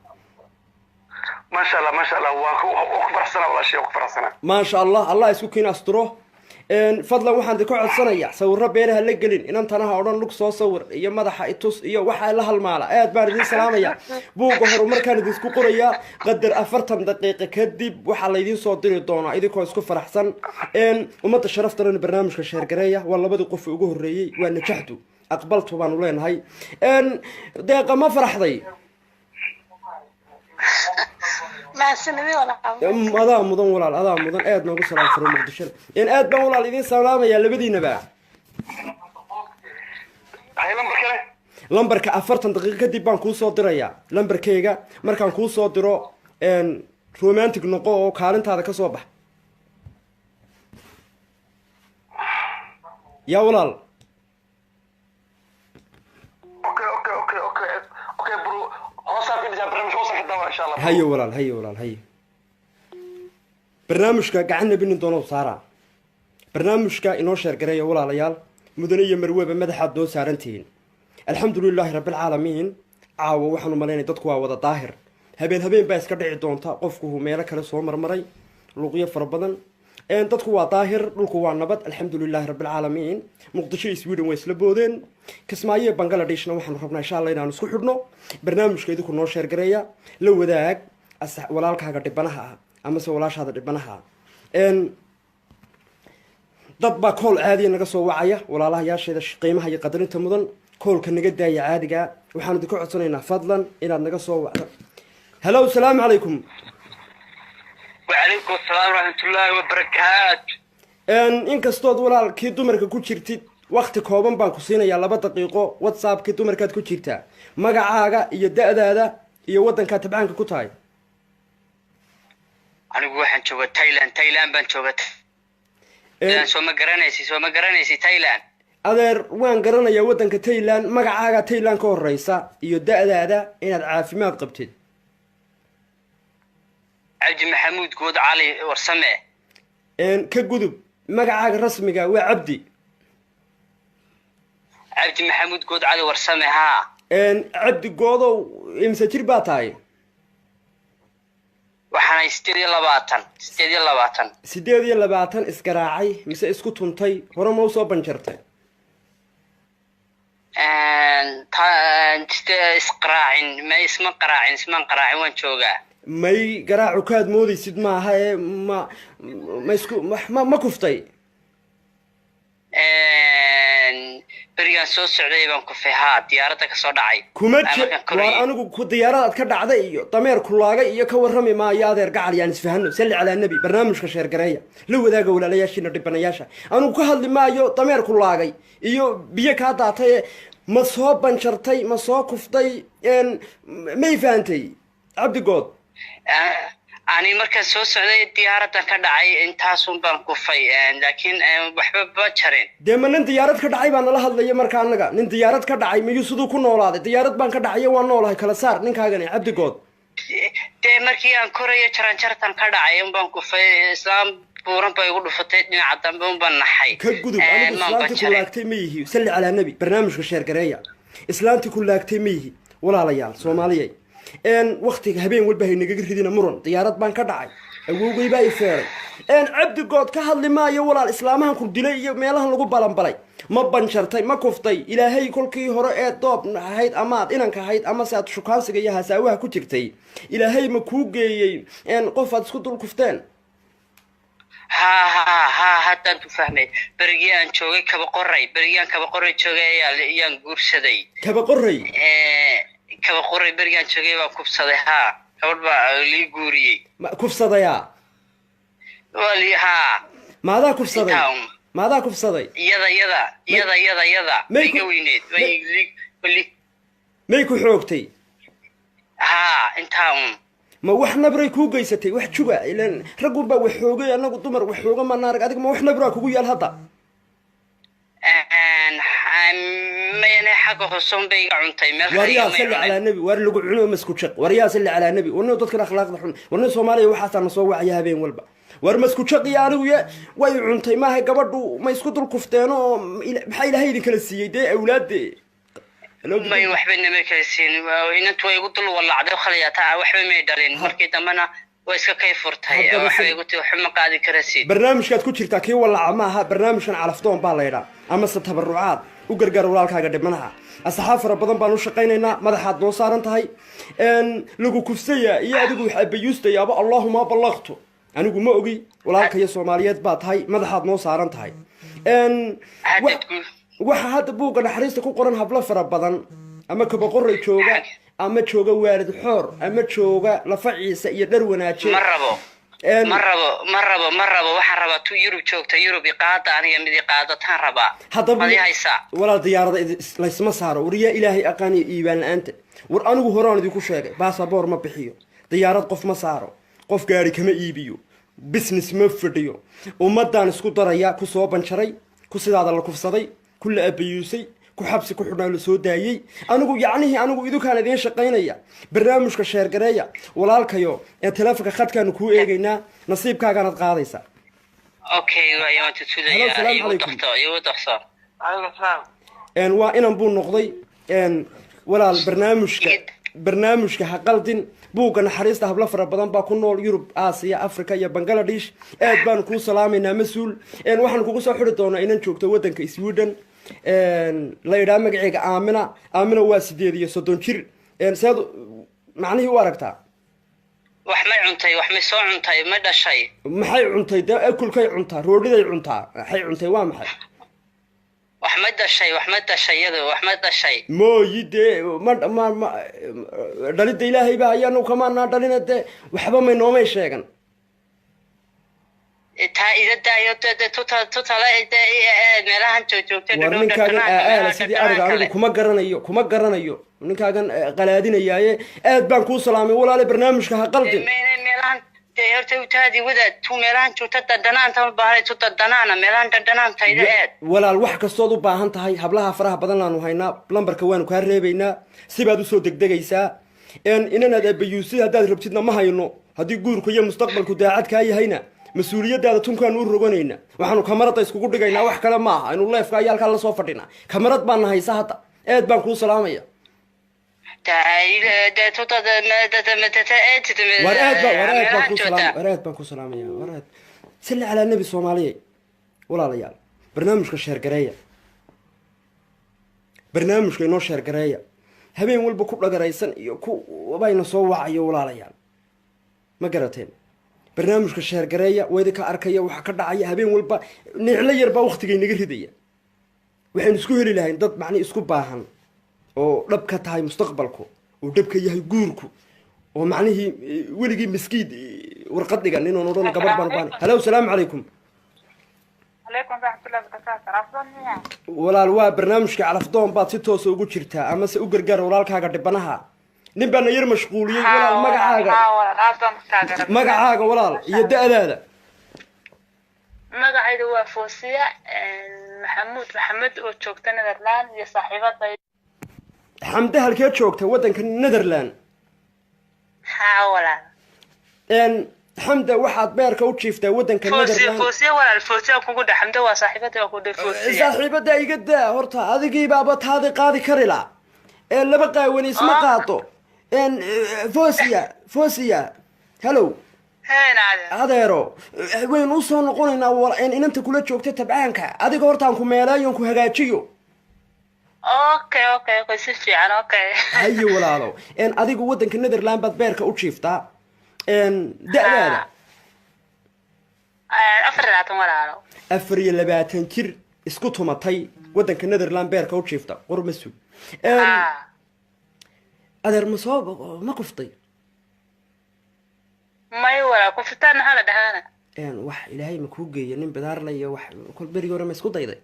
Maasha Allah, maasha Allah, waa ku faraxsanaa walaashay, waa ku faraxsanaa. Maasha Allah, Allah isku kiin asturo. Fadlan waxaan ka codsanayaa sawiro beeraha la gelin, inantanaha odhan lug soo sawir iyo madaxa itus iyo waxa la halmaala. Aad baan idin salaamaya. Buugga horumarkaan idinku qorayaa. Qadar 40 daqiiqo kadib waxaa laydiin soo diri doonaa idinkoo isku faraxsan. Ummadda sharaftana barnaamijka share gareeya. Waa labadii qof ugu horreeyey, waa najaxdu aqbaltu baanu leenahay. Deeqa, ma faraxday? Mahadsanidi walaal. Adaa mudan walaal, adaa mudan. Aad noogu salaam furo Muqdishada. Aad baan walaal idiin salaamayaa labadiinaba. Hay, lambar kale. Lambarka 40 daqiiqo kadib baan kuu soo dirayaa. Lambarkeyga markaan kuu soo diro, romantic noqo oo kaalintaada ka soo bax, yaa walaal. Okay, bro, hoosaan ka dhisaa barnaamij, hoosaan ka daawa insha Allah. Hayo walaal, hayo walaal, hayo. Barnaamijka gacan nabinin doono saara, barnaamijka inoo share gareeya walaalayaal. Mudane iyo marweba, madaxaad noo saarantihiin. Alxamdu lilaahi rabbilcaalamiin. Caawa waxaanu malaynay dadku waa wada daahir. Habeen habeen baa iska dhici doonta qofku meelo kale soo marmaray, luuqyo fara badan. Dadku waa daahir, dhulku waa nabad, alxamdu lilaahi rabbilcaalamiin. Muqdisho iyo Sweden way isla boodeen. Kismaayo iyo Bangladeshna waxaanu rabnaa insha Allah inaanu isku xidhno. Barnaamijka idinku noo share gareeya, la wadaag walaalkaaga dhibanaha ah amase walaashaada dhibanaha ah. Dad baa call caadiya naga soo wacaya. Walaalahayaasheeda qiimaha iyo qadarinta mudan, Koolka naga daaya caadigaa. Waxaan idinka codsanaynaa fadlan inaad naga soo wacdo. Hello, salaamu calaykum. وعليكم السلام ورحمة الله وبركاته. Inkastood walaal kii dumarka ku jirtid, wakti kooban baan ku siinayaa, 2 daqiiqo. WhatsAppkii dumarkaad ku jirtaa. Magacaaga iyo da-daada iyo waddankaad tabcaanka ku tahay. Anigu waxaan joogaa Thailand, Thailand baan joogaa. Thailand soo ma garanaysi? Soo ma garanaysi Thailand? Adeer, waan garanayaa waddanka Thailand. Magacaaga Thailand ka horeysa iyo da-daada, inaad caafimaad qabtid. Cabdi Maxamuud Good Cali Warsame. Ka gudub, magacaaga rasmiga waa Cabdi? Cabdi Maxamuud Good Cali Warsame, haa. Cabdi Goodow, imse jir baa tahay? Waxaanay 28, 28. 28. Isgaraacay mise isku tuntay? Hore ma usoo banjartay? Isqaraacin ma, isma qaraacin, ismaan qaraacin, waan joogaa. May, garaacu kaad moodaysid maaha ee ma isku ma kuftay? Berigaan soo socday baan kufay, haa, diyaaradda kasoo dhacay. Kuma Aa, je markaan waar korayay. Anigu ku diyaaradaad ka dhacday iyo dameer kulaagay iyo ka warrami maayo, adeer gacal. Yaan isfahano. Salli calaa nebi. Barnaamijka share gareeya, la wadaaga walaalayaashiina dhibanayaasha. Anigu ka hadli maayo dameer kulaagay iyo biyo kaa daatay. Ma soo banjartay? Ma soo kuftay? May fahantay, Cabdigood? Ani markaan soo socday diyaaraddan ka dhacay, intaasun baan kufay, laakiin waxba ma jarin. Dee ma nin diyaarad ka dhacay baa nala hadlaya? Marka annaga nin diyaarad ka dhacay miyuu siduu ku noolaaday? Diyaarad baan ka dhacayo, waan noolahay, kala saar ninkaagani, Cabdigood. Dee markii aan korayo jaranjartan ka dhacay un baan kufay. Islaam buuran ba igu dhufatay dhinaca dambe, un baan naxay. Ka gudub. Anigu maan islaantii ku banjarin. laagtay ma yihi. Salli calaa nebi. Barnaamijka share gareeya. Islaantii ku laagtay ma yihi. Walaalayaal Soomaaliyay, waktiga habeen walba haynagaga ridina muran. Diyaarad baan ka dhacay, awowgay baa i feeray. Cabdigood ka hadli maayo walaal islaamahan ku dilay iyo meelahan lagu balanbalay. Ma banjartay? Ma kuftay? Ilaahay kolkii hore ee doob ahayd amaad inanka ahayd amase aad shukaansiga iyo hasaawaha ku jirtay, Ilaahay ma kuu geeyey qof aad isku dul kufteen? Ha ha ha, haddaan ku fahmay. Berigii aan joogay Kaba Qoray, berigii aan Kaba Qoray joogay ayaa ayaan guursaday. Kaba Qoray? Kaba Qoray berigaan joogay baan kufsaday, haa, gabadh baa lii guuriyey. Ma kufsadayaa? Waa lii, haa. Maadaa kufsaday? Intaa un. Maadaa kufsaday? Iyada, iyada, iyada, iyada, iyada. May way iga weyneed, way May ku xoogtay? Haa, intaa un. Ma wax nabray kuu geysatay? Wax juga ilan raggun baa wax xoogay, annagu dumar wax xooga maana arag. Adiga ma wax nabraa kugu yaal hadda? Mayane, xagga hoose un bay iga cuntay, meel kale Waar yaa igama salli cunin. calaa nebi. Waar lagu cuno masku jaq. Waar yaa salli calaa nebi. Warna dadkan akhlaaqda xun, warna Soomaaliya waxaasaa na soo wacaya habeen walba. War masku jaq iyo anigu ye way cuntay maaha. Gabadhu ma isku dul kufteen oo maxaa Ilaahay idin kala siiyey dee awlaade? May, waxba nama kala siin. Inantu way igu dul wallacday khaliyataa, waxba may dhalin. Markii dambena way iska kay furtay. Haddaba waxay igu tii waxba ma qaadi karasid. Barnaamijkaad ku jirtaa kii wallaca maaha. Barnaamijkan calafdoon baa laydhaa amase tabarucaad u gargaar walaalkaaga dhibanaha. Asxaab fara badan baan u shaqaynaynaa. Madaxaad noo saaran tahay. Lagu kufsaya iyo adigu wax abayuustayaaba, allaahuma ballaqtu, anigu ma ogi. Walaalkaya Soomaaliyeed baa tahay, madaxaad noo saaran tahay. Waxa hadda buugga naxariista ku qoran hablo fara badan, ama Kabaqoray jooga, ama jooga Waalid Xoor, ama jooga Lafa Ciise iyo Dhar Wanaaje. Ma rabo, ma rabo, ma rabo, ma rabo. Waxaan rabaa tu Yurub joogta. Yurub iqaada, aniga mid iqaadataan rabaa. Haddaba madi haysaa? Walaal, diyaarada laysma saaro. Waryaa Ilaahay aqaaniyo iibaan la-aanta. War anigu horaan idinku sheegay, baasaboor ma bixiyo, diyaarad qof ma saaro, qof gaari kama iibiyo, business ma fadhiyo. Ummadaan isku daraya ku soo banjaray, ku sidaada la kufsaday, ku la abayuusay, ku xabsi ku xidhnaa la soo daayey. Anigu yacnihii anigu idinkaan idiin shaqaynaya. Barnaamijka share gareeya walaalkayo. Ee teleefonka khadkaanu kuu eegaynaa, nasiibkaagaanaad qaadaysaa. Okay, waay, waan Hello, tutulayaa. salaamu Igu calaykum. dhaqso, igu dhaqso. Calaykum salaam. Waa inan buu noqday. Walaal, barnaamijka ha qaldin. Buugga naxariista hablo fara badan baa ku nool Yurub, Aasiya, Africa iyo Bangaladesh. Aad baanu kuu salaamaynaa, mas-uul. Waxaanu kugu soo xiri doonaa inan joogto waddanka Sweden, la yidhaha magaceega Aamina. Aamina waa 38 jir. Seed macnihii u aragtaa? Wax may cuntay? Wax may soo cuntay? Ma dhashay? Maxay cuntay? Dee akulkay cuntaa, roodhiday cuntaa. Maxay cuntay? Waa maxay? Wax ma dhashay, wax ma dhashay iyadu, wax ma dhashay? Mooyi dee, ma ma ma dhalidda Ilaahay baa ayaanu kamaanaa dhalina dee, waxba may noomay sheegan. Taa ida daayo, de tuta tutala de meelahan joogjoogta. War ninkaagan aaala sidii ariga, anigu kuma garanayo, kuma garanayo ninkaagan qalaadinayaaye. Aad baan kuu salaamay walaale, barnaamijka ha qaldin. Meelahan dee horta utaadi wadaad tu meelahan joogta dhadhanaanta ma baahanay, tu dhadhanaana meelahan dhadhanaantayda eed. Walaal, wax kastood u baahan tahay hablaha faraha badan laanu haynaa, lambarka waanu kaa reebaynaa, sibaad usoo degdegaysaa. Inanaad abayuusid haddaad rabtidna ma hayno. Haddii guurku iyo mustaqbalku daacad kaa yahayna, mas-uuliyadaada tunkaanu u roganayna, waxaanu kamarada iskugu dhigaynaa, wax kale maaha, aynu leefka ayaa halkaa lasoo fadhinaa, kamarad baana haysa hadda. Aad baan kuu salaamaya. War aad ba, war aad baan kuu salaam, war aad baan ku salaamaya, war aad. Salli calaa nebi. Soomaaliyay, walaalayaal, barnaamijka share gareeya, barnaamijka inoo share gareeya. Habeen walba ku dhagaraysan iyo ku bayna soo wacayo, walaalayaal, ma garateen? Barnaamijka share gareeya. Waa idinka arkaya waxa ka dhacaya habeen walba. Niclo yar baa waktiga inaga ridaya. Waxaynu isku heli lahayn dad macni isku baahan oo dhab ka tahay mustaqbalku, oo dhab ka yahay guurku, oo macnihii weligii miskiid warqad dhigan inoon odhan gabadh baan ubaahnay. Halo, salaamu calaykum. Calaykum waraxmatullahi wabarakaatu. Calafdoon miya? Walaal, waa barnaamijka Calafdoon baad si toosa ugu jirtaa, amase u gargaar walaalkaaga dhibanaha. Nin baana yar mashquuliyey. Walaal, magacaaga? Haa walaal, aad baan u taageera. Magacaaga walaal iyo da-daada? Magacaydu waa Foosiya Maxamuud Maxamed oo joogta Netherland iyo saaxiibada. Xamde, halkee joogta? Waddanka Netherland? Haa walaal. Xamda, waxaad beerka u jiiftaa waddanka Foosiya. Netherland. Foosiya walaal, Foosiya kugu dhex. Xamde waa saaxiibada, waa ku dhex Foosiya. Saaxiibada iga daa horta, adigii baaba taadi qaadi kari la ee laba qaawani isma qaado. Fosia, Fosia, hello. Heen aade. Adeero, waynu usoo noqonaynaa inanta kula joogta tabcaanka. Adiga hortaan ku meeleeyon ku hagaajiyo. Okay, si fiican, okay. Haye walaalo, adigu waddanka Netherland baad beerka u jiiftaa. Da-daada? 24 walaalo. 24 jir isku tumatay, waddanka Netherland beerka u jiifta, qor ma sug. Adeer, ma soo ma quftay? May walaal, kufitaan maxaa la dhahaana? Wax Ilaahay ma kuu geeya nin bidaarla iyo wax kol berigi hore ma isku dayday?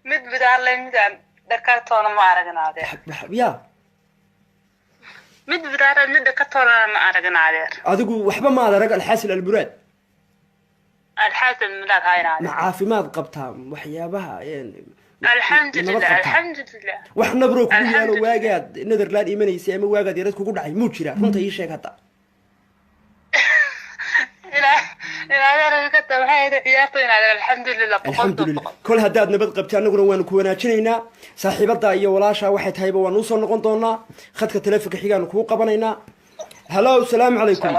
Mid bidaarle, midaan dhakartoona ma aragna adeer. Ya? Mid bidaarle, mid dhakartoona ma aragna adeer. Adigu waxba maad arag, alxaasil almuraad. Alxaasil muraad hayna Ma adeer. caafimaad qabtaa waxyaabaha Alxamdulilah. nabad qabtaa? Alxamdulilah. Wax nabroo kugu yaalo Alxamdulilah. waagaad Netherland imanaysay ama waagaad yarad kugu dhacay muu jira? Runta ii sheeg hadda. Ilaa ilaa ka waxay ahayd ciyaarta in adeer, alxamdulilah, boqolkiiba Alxamdulilah. boqol. Kol haddaad nabad qabtay, annaguna waanu ku wanaajinaynaa. Saaxiibada iyo walaasha waxay tahayba waanu usoo noqon doonaa. Khadka taleefonka xigaanu kuu qabanaynaa. Halo, salaamu calaykum.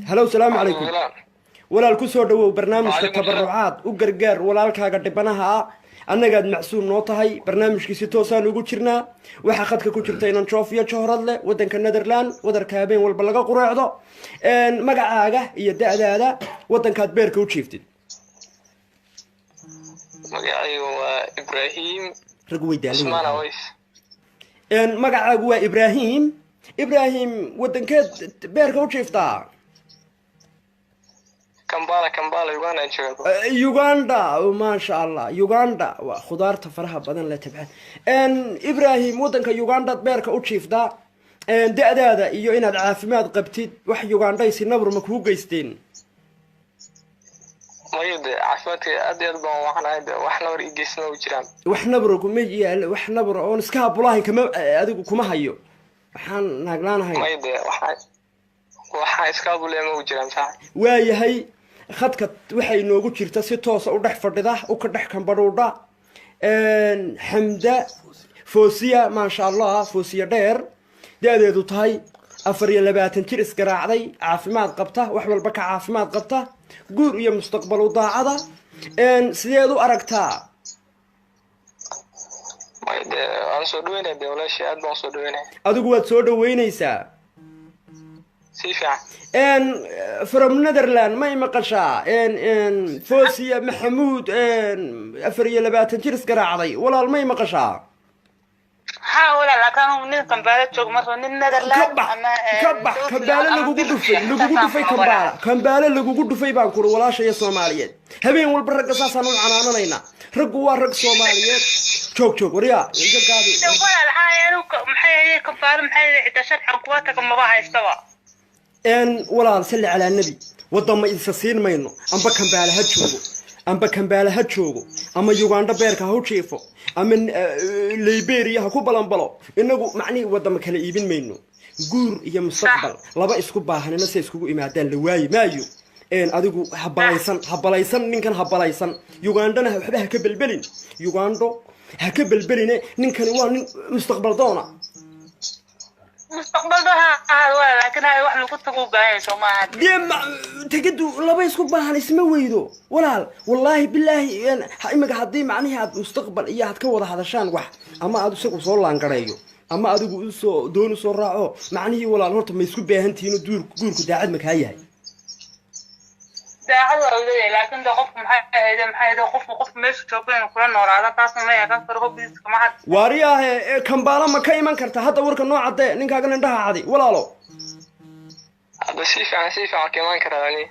Halo, salaamu calaykum. Walaal, kusoo dhawow barnaamijka Waalaikum salaam. tabarucaad u gargaar walaalkaaga dhibanaha ah. Annagaad macsuum noo tahay, barnaamijkii si toosaan ugu jirnaa. Waxaa khadka ku jirta inan joof iyo johorad leh, waddanka Netherland, wadarka habeen walba laga qureecdo. Magacaaga iyo da-daada, waddankaad beerka u jiiftid? Magacaygu waa Ibrahim. Rag way daalan Cusmaan yihiin. Aways. Magacaagu waa Ibrahim. Ibrahim, waddankeed beerka u jiiftaa? Kambala, Kambala, Uganda aan joogaa. Uganda, oh, maasha Allah, Uganda waa khudaarta faraha badan leh tabcaan. Ibrahim, waddanka Ugandaad beerka u jiiftaa. Da-daada iyo inaad caafimaad qabtid, wax Ugandaysi nabr ma kuu geysteen? Mayo de, caafimaadka aad iyo aad baan wacanahay de, wax nabar ii geysana u jiraan. Wax nabro kuma yaal, wax nabro oon iska habulahayn kama adigu kuma hayo, waxaan naaglaanahay? Mayo de, waxaa iskaabule ma u jiraan, sax. Waayahay, khadka waxay inoogu jirta si toosa u dhex fadhida u ka dhex kambadhuudha Xamda Foosiya, maasha Allah, Foosiya dheer, da-deedu tahay 24 jir, isgaraacday, caafimaad qabta, wax walba ka caafimaad qabta, guur iyo mustaqbal u daacada. Sideed u aragtaa? Mayo de, waan soo dhaweynaya de walaashii, aad baan usoo dhaweynaya. Adigu waad soo dhaweynaysaa? Si fiican. From Netherland, may maqashaa? Fosiya Maxamuud, 24 jir isgaraacday, walaal, may maqashaa? Haa walaal, laakiin anigu nin Kambaala joogo marka nin Ka Netherland bax ama ka bax. Kambaale lagugu dhufay, lagugu dhufay Kambaala, Kambaale lagugu dhufay baan kuri. Walaashaya Soomaaliyeed, habeen walba ragga saasaan u canaananaynaa. Raggu waa rag Soomaaliyeed. Joog, joog, waryaa, iga gaabi. Walaal, haa, anigu maxay ahayd Kambaala, maxay ahayd, xitaa sharcigan kuwa taga maba haystaba. Walaal, salli calaa nebi. Wadama isa siin mayno. Amba Kambaale ha joogo, amba Kambaale ha joogo, ama Uganda beerka ha u jiifo, ama Liberia ha ku balanbalo, inagu macnihii wadama kala iibin mayno. Guur iyo mustaqbal laba isku baahanina say iskugu imaadaan la waayi maayo. Adigu ha balaysan, ha balaysan ninkan, ha balaysan. Ugandana waxba ha ka belbelin, Ugando ha ka belbeline. Ninkani waa nin mustaqbal doona. Mustaqbalda ha ahaado walaal, laakiin hay wax lagu tago u baahan yahay, soo maaha? Dee tegadu laba isku baahan isma weydo, walaal, wallaahi bilaahi. Imika haddii macnihii aad mustaqbal iyo aad ka wada hadashaan wax, ama aad isagu soo laangareeyo, ama adigu usoo doon usoo raaco, macnihii walaal, horta ma isku baahan tihiin oo guurku daacad ma kaa yahay? Daacad waa leeyahay, laakiin de qofku maxay ahayd qofku meesha joogo inuu kula noolaado, taasna ma eegan karo, hobbiiska ma had. Waariyaahe, Kambaala ma ka iman karta hadda? Warka noo cadee, ninkaagan indhaha cadi, walaalo. Hadda si fiican, si fiican ka imaan karaa ani.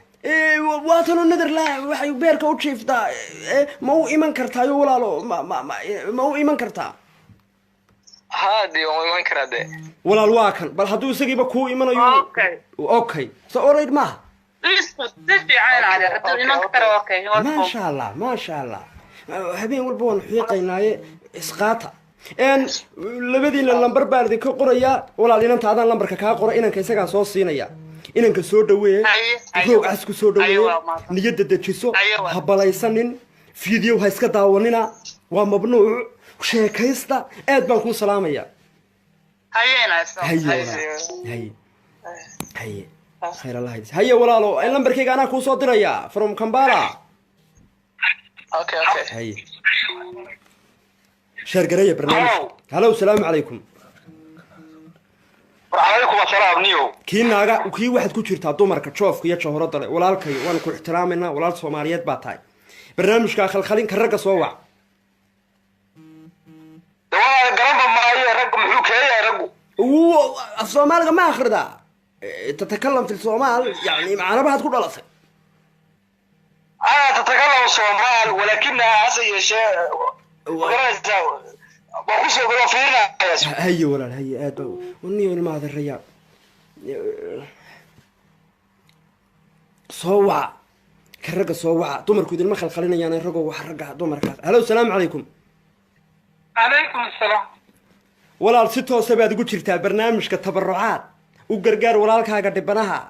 Waatanoo Netherland waxay beerka u jiiftaa. Ma u iman kartaayo, walaalo? Ma u iman kartaa? Haa, dee waan imaan karaa dee. Walaal, waa kan. Bal hadduu isagiiba kuu imanayo. Okay. Okay, so alright maaha? Isku si fiican cali, hadduu iman karo, okay. Maasha Allah, maasha Allah. Habeen walba waan xiiqaynaaye, isqaata. Labadiina lambar baan idinka qorayaa. Walaal, inanta adaan lambarka kaa qora, inanka isagaa soo siinaya. Inanka soo dhaweeye, roog cas ku soo dhaweeye, niyadda dejiso, ha balaysanin, video ha iska daawanina, waa mamnuuc. Sheekaysta, aad baan kuu salaamaya. Haye, haye, haye, khayr Allah haydis. Haye walaalo, lambarkayga anaa kuu soo diraya from Kambala. Okay. Haye, share gareeya barnaamijka. Halo, salaamu calaykum. Wacalaykum asalaam, niyo. Kii naaga, kii waxaad ku jirtaa dumarka joofka iyo jahorada le. Walaalkay, waan ku ixtiraamaynaa, walaal Soomaaliyeed baa tahay. Barnaamijka khalkhalin ka ragga soo wac. Waa garanba maayo raggu muxuu keeyahay raggu. Af Soomaaliga ma akhridaa? تتكلم في الصومال؟ يعني macanabahaad ku dhalatay? أنا تتكلم الصومال ولكنها hase yeeshee magaranaysaa waa kusoo galo fiirinaya. Haye walaal, haye, aad ba niyo ilma adeeraya soo waca, ka ragga soo waca. Dumarku idinma khalkhalinayaan ragoo wax ragga dumarka. Halo, salaamu calaykum. Calaykum asalaam. Walaal, si toosa baad ugu jirtaa barnaamijka tabarucaad u gargaar walaalkaaga dhibanaha.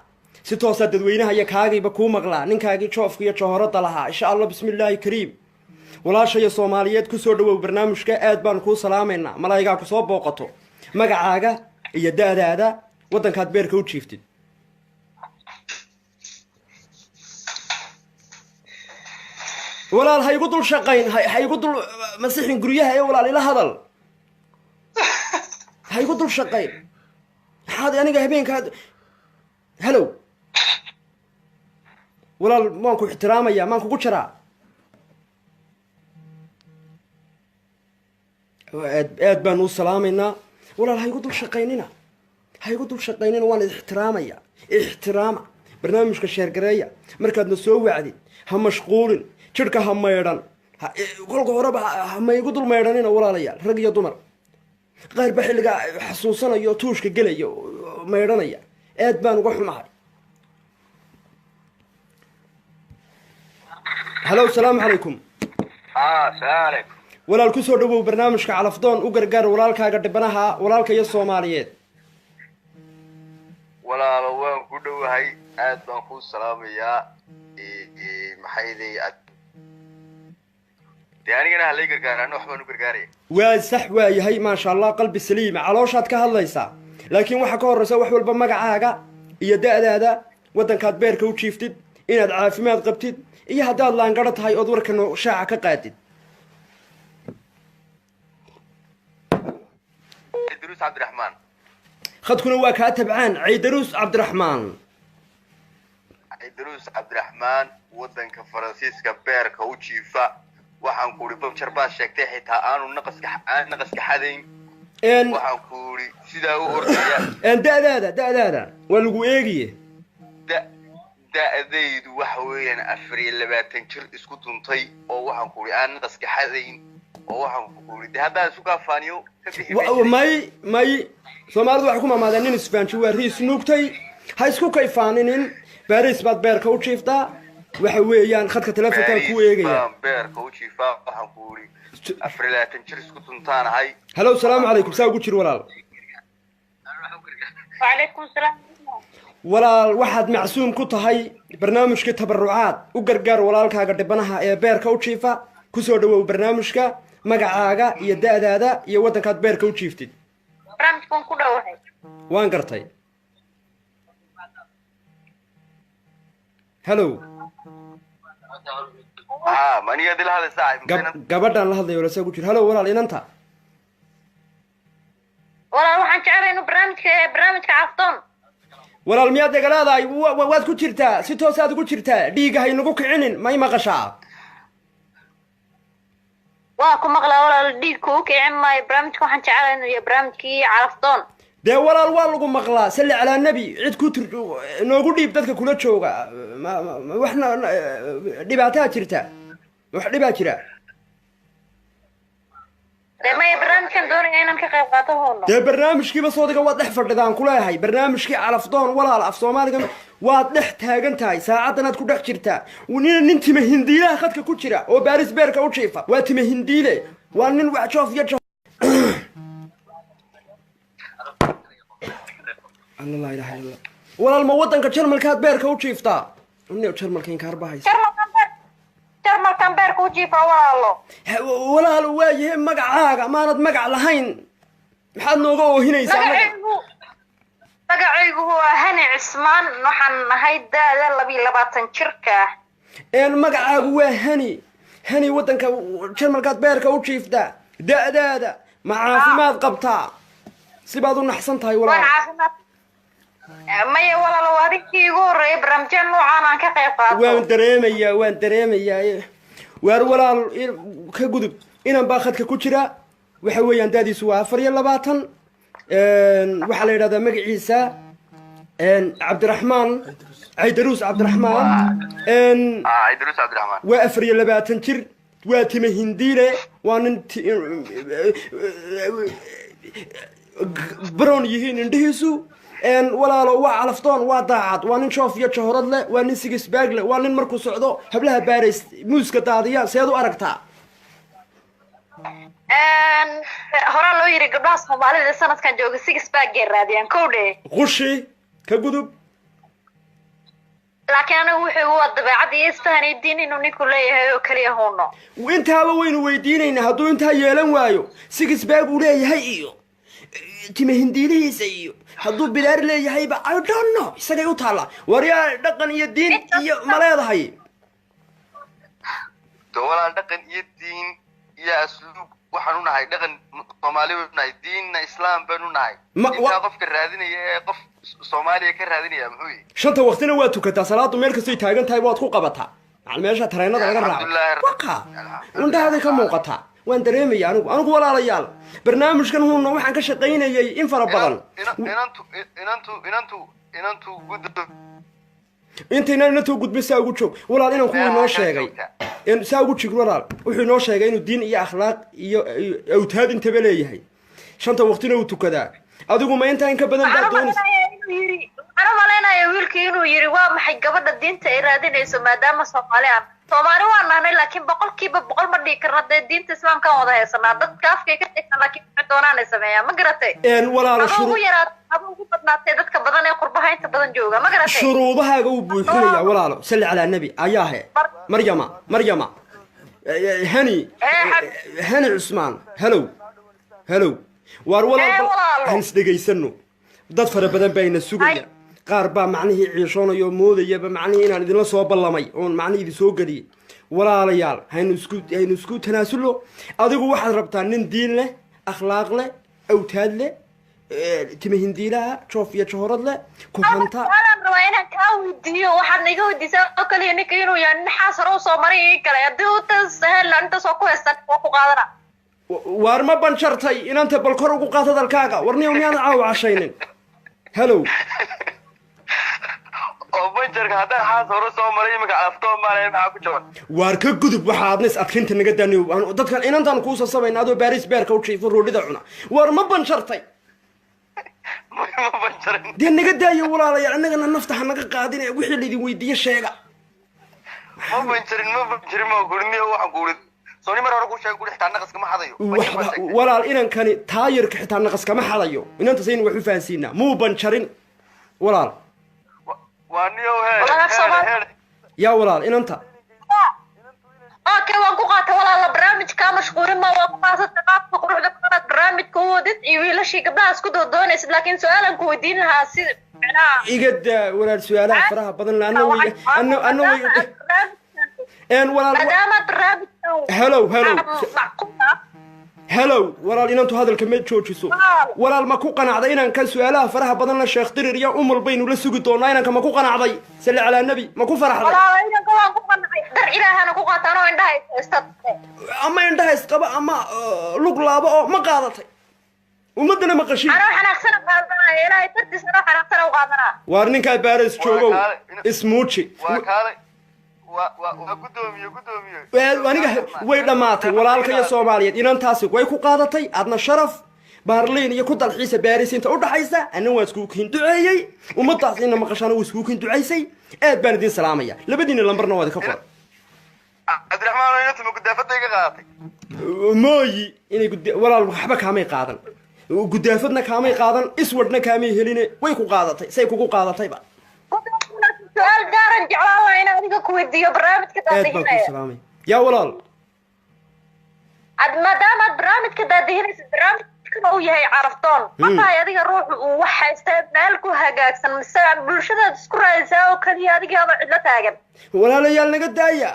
Si toosaa dadweynaha iyo kaagiiba kuu maqlaa, ninkaagii joofka iyo johorada lahaa. Insha Allah, bismillaahi kariim. Walaashaya Soomaaliyeed, kusoo dhawow barnaamijka, aad baanu kuu salaamaynaa. Malaayigaa kusoo booqato. Magacaaga iyo da-daada, waddankaad beerka u jiiftid. Walaal, ha igu dul shaqayn, ha igu dul masixin guryaha ee. Walaal, ila hadal, ha igu dul shaqayn. Maxaad aniga habeenkaad? Halow walaal, waan ku ixtiraamaya, maan kugu jaraa. Aad aad baan u salaamaynaa. Walaal, ha igu dul shaqaynina, ha igu dul shaqaynina, waan ixtiraamaya. Ixtiraama barnaamijka, share gareeya. Markaadna soo wacdid ha mashquulin, jidhka ha maydhan, kolka horeba ha ma igu dul maydhanina. Walaalayaal, rag iyo dumar, qaar baa xilligaa xasuusanaya oo tuushka gelaya oo maydhanaya. Aad baan uga xumahay. Halo, salaamu calaykum. Asalaamu calaykum. Walaal, kusoo dhawow barnaamijka Calafdoon u gargaar walaalkaaga dhibanaha, walaalka iyo Soomaaliyeed. Walaalo, waan ku dhowahay, aad baan kuu salaamayaa. Maxay dee, anigana halay gargaar, anna wax baan u gargaaraya. Waa sax, waa yahay, maasha Allah, qalbi saliima, calooshaad ka hadlaysaa. Laakiin waxaa ka horreysa wax walba magacaaga iyo da-daada, waddankaad beerka u jiiftid, inaad caafimaad qabtid iyo haddaad laangaro tahay ood warka noo shaaca ka qaadid. Idruus Cabdiraxmaan. Khadkuna waa kaa tabcaan. Caydaruus Cabdiraxmaan. Caydaruus Cabdiraxmaan, waddanka Faransiiska beerka u jiifa. Waxaan ku uri babjar baad sheegtay, xitaa aanu naqaska aan naqaska xadayn. Waxaan ku uri sidaa u ordaya. Da'daada waa lagu eegiye. Da'daydu waxa weeyaan 24 jir isku tuntay, oo waxaan ku uri aan naqaska xadayn, oo waxaan ku uri de haddaan isu kaafaaniyo ka bixi. May, Soomaalidu waxay ku maamaadeen nin isfaanji waa riis nuugtay. Ha isku kayfaaninin. Baris baad beerka u jiiftaa. Waxa weeyaan khadka telefonkaan kuu eegaya. Baan beerka u jiifaa. Waxaan ku uri 24 jir isku tuntaanahay. Halow, salaamu calaykum. Saa ugu jir, walaal. وعليكم السلام. Walaal, waxaad macsuum ku tahay barnaamijka tabarucaad u gargaar walaalkaaga dhibanaha ee beerka u jiifa. Kusoo dhawow barnaamijka. Magacaaga iyo da'daada iyo waddankaad beerka u jiiftid. Barnaamijkan ku dhowahay. Waan gartay. Hallow. Ha, maniga dila hadlaysaa? Gabadhaan la hadlayo, walaal, saa ku jir. Hallow, walaal, inanta. Walaal, waxaan jeclahay inuu barnaamijka Calafdoon. Walaal, miyaad iga leedahay? Waad ku jirtaa, si toosaad ugu jirtaa. Dhiigga haynagu kicinin. May maqashaa? Waa ku maqlaa, walaal. Dhiig kuu kicin maayo. Barnaamijka waxaan jeclahay inuu yahay barnaamijkii Calafdoon. Dee walaal, waa lagu maqlaa. Salli calaa nebi. Cid ku tur noogu dhiib dadka kula jooga. Wax dhibaataa jirta? Wax dhibaa jira? Dee maya, barnaamijkan doonaya inaan ka qayb qaato, hoono. Dee barnaamijkiiba soodiga waad dhex fadhidaan kuleeyahay, barnaamijkii Calafdoon. Walaal, af Soomaaliga waad dhex taagan tahay, saacadanaad ku dhex jirtaa. Nin tima hindiilaha khadka ku jira oo Baaris beerka u jiifa waa tima hindiile, waa nin wax joof iyo joof. Alla, laa ilaha illa. Walaal, ma waddanka Jarmalkaad beerka u jiiftaa? Nin Jarmalka inkaar baa haysa. Jarmalkan beerka u jiifaa, walaalo. Walaal, waayahe, magacaaga maanad magac lahayn, maxaad nooga oohinaysaa? Magacaygu waa Hani Cismaan. Waxaan nahay da'da 22 jirka. Magacaagu waa Hani. Hani, waddanka Jarmalkaad beerka u jiiftaa. Da'daada ma caafimaad qabtaa? Sibaad u naxsan tahay, waan walaal? Caafimaad maya, walaalo. Waa adinkii igu horreeyay barnaamijya noocaan aan ka qayb qaato. Waan dareemayaa, waan dareemayaa. Waar walaal, ka gudub. Inan baa khadka ku jira. Waxa weeyaan da'diisu waa 24. Waxaa la yidhahdaa magaciisa Cabdiraxmaan Caydaruus Cabdiraxmaan. Caydaruus Cabdiraxmaan. Waa 24 jir, waa tima hindiile, waa nin brown yihiin indhihiisu. Walaalo, waa calafdoon, waa daacad, waa nin joof iyo jahorad leh, waa nin sigisbaag leh, waa nin markuu socdo hablaha baarays muuska daadiya. Seed u aragtaa? Horaa loo yiri gabdhaha Soomaalida sanadkan jooga six pack-ay raadiyaan, kow dhe. Qushi, ka gudub. Laakiin anigu wuxuu waa dabeecad iyo isfahan iyo diin inuu ninku leeyahay oo keliya, huno. Intaaba waynu weydiinaynaa. Hadduu intaa yeelan waayo, six pack uu leeyahay iyo tima hindiilihiisa iyo hadduu bidaar leeyahayba, I don't know, isagay u taallaa. Waryaa, dhaqan iyo diin iyo ma leedahay? De walaal, dhaqan iyo diin iyo asluub waxaan u nahay. Dhaqan Soomaali baynu nahay, diinna Islaam baynu nahay. Intaa qofka raadinaya ee qof Soomaaliya ka raadinaya muxuu yihi? Shanta waqtina waa tukataa? Salaadu meel kastoy taagan tahay waad ku qabataa? Macal meesha tareenada laga raaco? Alxamdulillahi. Waqa indhahaaday ka muuqataa, waan dareemaya. Anigu walaalayaal, barnaamijkan huuna waxaan ka shaqaynayay in fara badan. Inantu guddo. Intaynaan inantoo gudbin, saa ugu joog, walaal. Inanku wuu inoo sheegay saa ugu jig, walaal. Wuxuu inoo sheegay inuu diin iyo akhlaaq iyo awtaad intaba leeyahay, shanta waqtina uu tukadaa. Adigu ma intaa in ka badan baad Waxaan u doonaysa? malaynayaa inuu yiri, waxaan u malaynayaa wiilkii inuu yiri waa maxay gabadha diinta ay raadinayso, maadaama Soomaali aan Soomaali waan nahnay, laakiin 100% ma dhihi karno dee diinta Islaamkaan wada haysanaa. Dadka afkay ka dhigtaan, laakiin waxay doonaan ay sameeyaan, ma garatay? Walaalo, Haba ugu yaraatay, haba ugu badnaatay dadka badan ee qurbaha inta badan jooga, ma garatay? Shuruudahaaga uu buuxinaya, walaalo. Salli calaa nebi. Ayaahe Maryama, Maryama, Hani. Hani Cusmaan, hello, hello. Waar walaal, Ee, bal walaalo. han isdhegaysano. Dad fara badan baa ina sugaya. Qaar baa macnihii ciishoonaya oo moodayaba macnihii inaan idinla soo ballamay oon macnihii idin soo geliyey. Walaalayaal, haynu isku tanaasullo. Adigu waxaad rabtaa nin diin leh, akhlaaq leh, awtaad leh. Tima hindiilaha joof iyo johorad leh ku hanta. Waxaan rabaa inaan kaa weydiiyo, waxaad iga weydiisaa oo kaliya ninka inuu yahay nin xaas hore usoo maray iyo kale. Haddii uu tas hela intaas oo ku haystan waa ku qaadana. Waar ma banjartay inanta? Bal kor ugu qaad hadalkaaga. Warniyow, miyaadan caawa cashaynin? Hello. Oo banjarka haddaan xaas hore soo maray, iminka calaftoon maanaya, maxaa ku jaban? Waar ka gudub, waxa aadna is adkaynta naga daaniyo. Dadkan inantaan kuu sasabayna adoo Baaris beerka u jiifo roodhida cuna. Waar ma banjartay? Ma banjarin. Dee naga daayo walaalayaal, annagana nafta ha naga qaadin. Wixii laydin weydiiye sheega. Ma banjarin, ma banjarin, ma guriniyo. Waxaan kuurid sooni mar hore kuu sheegay, kuri xitaa naqaska ma xadayo. Waxba walaal, inankani taayirka xitaa naqas kama xadayo. Inantaas aynu wax u fahansiinaa. Muu banjarin walaal? Waa niyow heer heer. Yaa walaal, inanta. Okay, waan ku qaatay walaala. Barnaamijkaa mashquulin ma waa ku qaasatay qaabka quruxda badanaad barnaamijka u wadid iyo wiilashii gabdhaha isku doodoonaysid, laakiin su-aalan ku weydiin lahaa si macnaha. Iga daa walaal su-aalaha faraha badan la. Anna way anna way een walaal. Maadaama barnaamijkan Hello, hello. macquul ah. Hello walaal, inantu hadalka ma joojiso. Walaal, ma ku qanacday inankan su-aalaha faraha badan la? Sheekh Dirir iyo Umul baynu la sugi doonaa. Inanka ma ku qanacday? Salli calaa nabi, ma ku faraxday? Walaala, inanka waan ku qancay, dar Ilaahana ku qaataan oo indhaha is haysta. Ama indhaha isqaba ama lug laabo oo ma qaadatay? Ummadana ma qashin. Anoo xanaaqsana qaadanaya, Ilaahay dartiis anoo xanaaqsana u qaadanaa. Waar ninkaa Baaris joogow, ismuuji. Waa kaale, waa guddoomiye, guddoomiye. Aniga way dhammaatay walaalka iyo Soomaaliyeed. Inantaasi way ku qaadatay, adna sharaf. Baarliin iyo ku dalxiisa Baaris inta udhaxaysa. Anna waa iskugu kiin duceeyey, ummadaas ina maqashaana waa iskugu kiin ducaysay. Aad baan idin salaamaya, labadiina lambarna waa idinka qoray. Cabdiraxmaan, inanta ma gudaafadda iga qaadatay? Mooyi inay walaal waxba kaamay qaadan, gudaafadna kaamay qaadan, iswadhna kaamay heline. Way ku qaadatay, say kugu qaadatayba. Su-aal gaaran jeclaan lahaa inaan adiga ku weydiiyo barnaamijka Aad baan kuu daadihinaya. salaamaya yaa walaal. Ad maadaama aad barnaamijka daadihinaysid, barnaamijkana uu yahay caraftoon, ma tahay adiga ruuxu uu wax haystaa meel ku hagaagsan, mise bulshadaad isku raadisaa oo keliya adigaaba cidlo taagan? Walaalayaal, naga daaya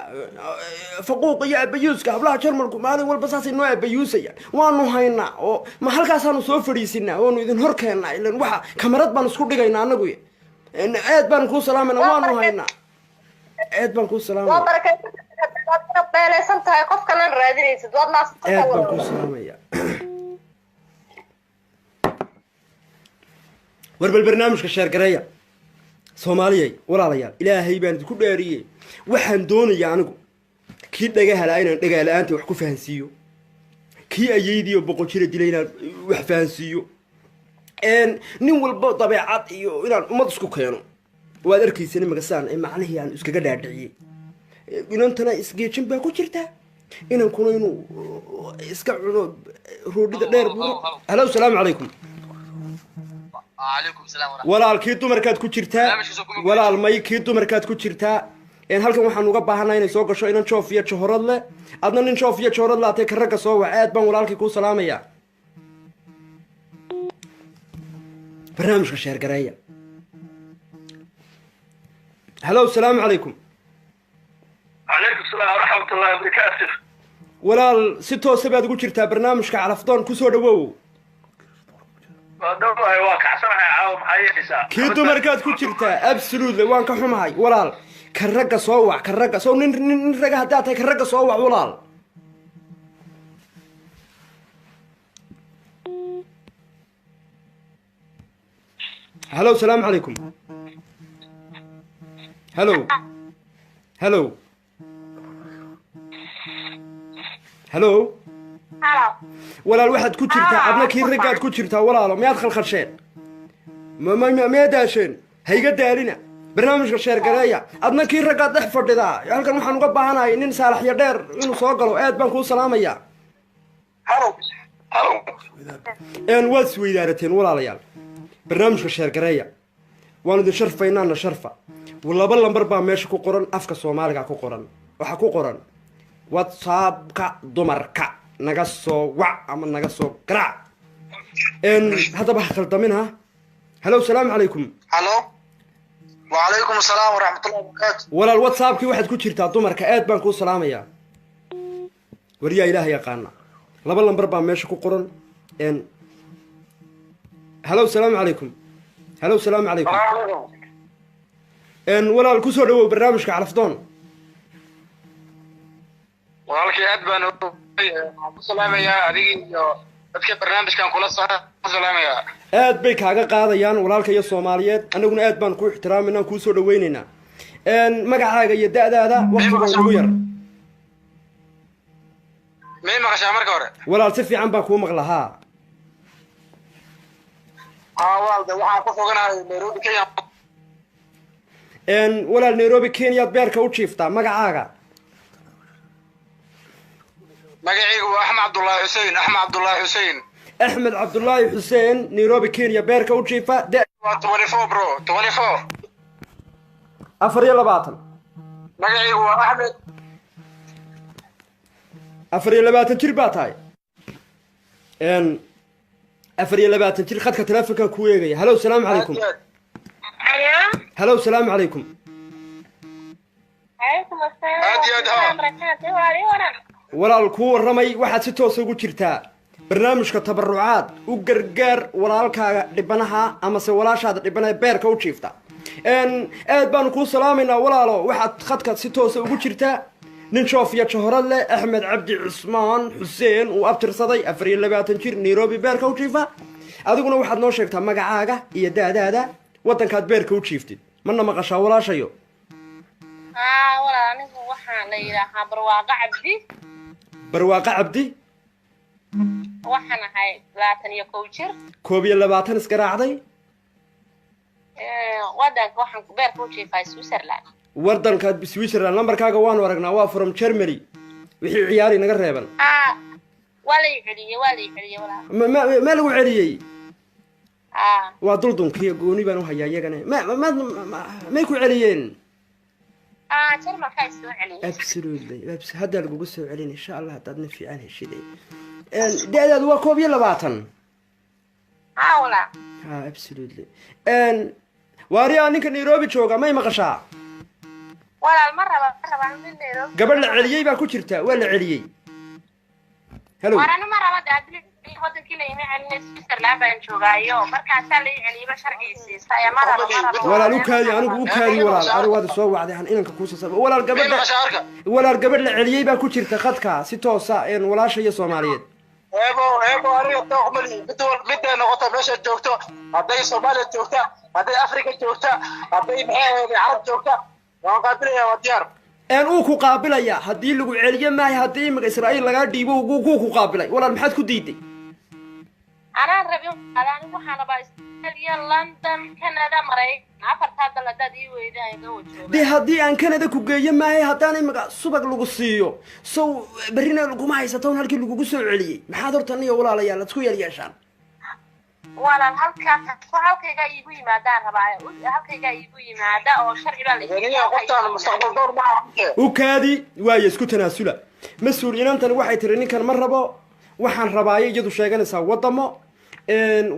faquuqa iyo abayuuska. Hablaha Jarmalku maalin walba saasay noo abayuusayaan. Waanu haynaa oo ma halkaasaanu soo fadhiisinaa waanu idin hor keennaa. Ilan waxa kamarad baan isku dhigaynaa annagu. Aad baan kuu salaamayna, waanu haynaa. Aad baan kuu Waa salaamaya. barakaysan inaad beelaysan tahay, qof kalena raadinaysid. Waad Aad baan kuu maadsantahay. salaamaya. War bal barnaamijka share gareeya Soomaaliyay. Walaalayaal, Ilaahay baan idinku dhaariyey, waxaan doonayaa anigu kii dhagahala inaan dhagaala-aanta wax ku fahansiiyo, kii ayeydiiyo 100 jira dilay inaan wax fahansiiyo, nin walba dabeecad iyo inaan ummad isku keeno. Waad arkaysa nimagasaan ee macnihii aan iskaga dhaadhiciyey. Inantana isgeejin baa ku jirta, inankuna inuu iska cuno roodhida dheer buuro. Hello, salaamu calaykum. وعليكم السلام ورحمة. Walaal, kii dumarkaad ku jirtaa. Walaal, may, kii dumarkaad ku jirtaa. Halkan waxaan uga baahanaa inay soo gasho inan joof iyo johorad leh. Adna nin joof iyo johorad laatay, ka ragga soo wac. Aad baan walaalkii kuu salaamayaa. Barnaamijka share gareeya. Hello, salaamu calaykum. عليكم السلام ورحمة الله وبركاته. Walaal, si toosa baad ugu jirtaa barnaamijka Calafdoon, kusoo dhawow. Waa dhawahay, waa kacsanahay caawa, maxaa yeelaysaa? Kii dumarkaad ku jirtaa, absolutely. Waan ka xumahay walaal, ka ragga soo wac, ka ragga soo nin ragga haddaad tahay, ka ragga soo wac walaal. Hello, salaamu calaykum. Hello, hello, hello. Walaal, waxaad ku jirtaa adna kii raggaad ku jirtaa. Walaalo, miyaad khalkhalsheen? Ma miyaad daasheen? Ha iga daalina, barnaamijka share gareeya. Adna kii raggaad dhex fadhidaa. Halkan waxaan uga baahanahay nin saalaxyo dheer inuu soo galo. Aad baan kuu salaamayaa. Hello, hello. Waad isweydaarateen walaalayaal. Barnaamijka share gareeya, waan idin sharfaynaana sharfa. Laba lambar baa meesha ku qoran, afka Soomaaliga ku qoran. Waxaa ku qoran WhatsAppka dumarka, naga soo wac ama naga soo garaac. Haddaba ha khaldamina. Hello, salaamu calaykum. Hello, وعليكم السلام ورحمة الله وبركاته. Walaal, WhatsAppkii waxaad ku jirtaa dumarka. Aad baan kuu salaamayaa. Waryaa, Ilaah yaqaana, laba lambar baa meesha ku qoran. Halow, salaamu calaykum. Halow, salaamu calaykum. Walaal, kusoo dhawow barnaamijka Calafdoon. Walaalkii, aad baan ku salaamayaa adigii iyo dadka barnaamijkan kula salaamayaa. Aad bay kaaga qaadayaan walaalka iyo Soomaaliyeed, annaguna aad baan ku ixtiraamayna, kuu soo dhaweynaynaa. Magacaaga iyo da-daada, waqtiga ugu yar. May maqashaa marka hore? Walaal, si fiican baan kuu maqla, haa. Haa walaalde, waxaan ku suganahay Nairobi, Kenya. Walaal, Nairobi, Kenyaad beerka u jiiftaa. Magacaaga? Magacaygu waa Axmed Cabdullaahi Xuseen, Axmed Cabdullaahi Xuseen. Axmed Cabdullaahi Xuseen, Nairobi, Kenya, beerka u jiifa. Waa 24, bro, 24. 24. Magacaygu waa Axmed. 24 jir baa tahay, 24 jir. Khadka telefonkan kuu eegaya. Halow, salaamu calaykum. Halow, salaamu calaykum. Walaal, kuu warramay. Waxaad si toosa ugu jirtaa barnaamijka tabarucaad u gargaar walaalkaaga dhibanaha amase walaashaada dhibanaha beerka u jiifta. Aad baanu kuu salaamaynaa, walaalo. Waxaad khadka si toosa ugu jirtaa nin joof iyo jahorad leh, Axmed Cabdi Cusmaan Xuseen uu abtirsaday, 24 jir, Nairobi beerka u jiifa. Adiguna waxaad noo sheegtaa magacaaga iyo da-daada, waddankaad beerka u jiiftid. Mana maqashaa, walaashayo? Haa walaal, anigu waxaan la yidhaahaa Barwaaqo Cabdi. Barwaaqo Cabdi. Waxaan ahay 21 jir. 21 isgaraacday. Wadanka waxaan beerka u jiifaa Switzerland. Wadanka Switzerland. Lambarkaaga waanu aragnaa, waa from Germany. Wixii ciyaari naga reeban. Waa lay celiyey, waa lay celiyey, walaal. Ma lagu celiyey? Waa duldunkiyo gooni baan u hayaa iyagana. Ma may ku celiyeen? Jarmalka ay soo celiyey. Absolutely, haddaa lagugu soo celin, insha Allah, haddaad nin fiican heshiday. Da-daadu waa 21. Haa walaal. Ha, absolutely. Waariyaa ninka Nairobi jooga, may maqashaa? Walaal, ma raba, ma raba nin Nairobi. Gabadh la celiyey baa ku jirta, waa la celiyey. Hello. Waranu ma raba daadli, wadankii la ima celinay, Switzerland baan joogaayo, markaasaa la ii celiyeyba sharcigiisiisa ee ma raba, ma raba. Walaal, u kaadi, anigu u kaadi. Walaal, anigu waad soo wacday, aan inanka kuusoo sab. Walaal, gabadha, walaal, gabadh la celiyey baa ku jirta khadka si toosa, walaasha iyo Soomaaliyeed. Eebo, eebo, aniga tooqmali mid miday noqoto meesha joogto, hadday Soomaaliya joogta, hadday Afrika joogta, hadday maxay ahayd Carab joogta, waan qaabilaya, waa diyaar. Uu ku qaabilaya haddii lagu celiyo maayo, haddii imika Israa'iil lagaa dhiibo kuu ku qaabilay. Walaal, maxaad ku diiday? Anaan rabin, anigu waxaan rabaa Australia, London, Canada, Maraykan, afartaa dal haddaad ii weydaa iga wajooga. Dee haddii aan Canada ku geeyo maayo, haddaan imika subag lagu siiyo, sow berrina laguma haysatoon halkii lagugu soo celiyey? Maxaad horta niyo walaalayaal isku yeelyeeshaan? Walaal, halkaas halkaygaa iigu yimaadaan rabaa, halkaygaa iigu yimaada oo sharci baa la qoftaan mustaqbal door maaha. U kaadi waayo, isku tanaasula mas-uul. Inantani waxay tiri ninkan ma rabo, waxaan rabaayo iyadu sheeganaysaa wadamo,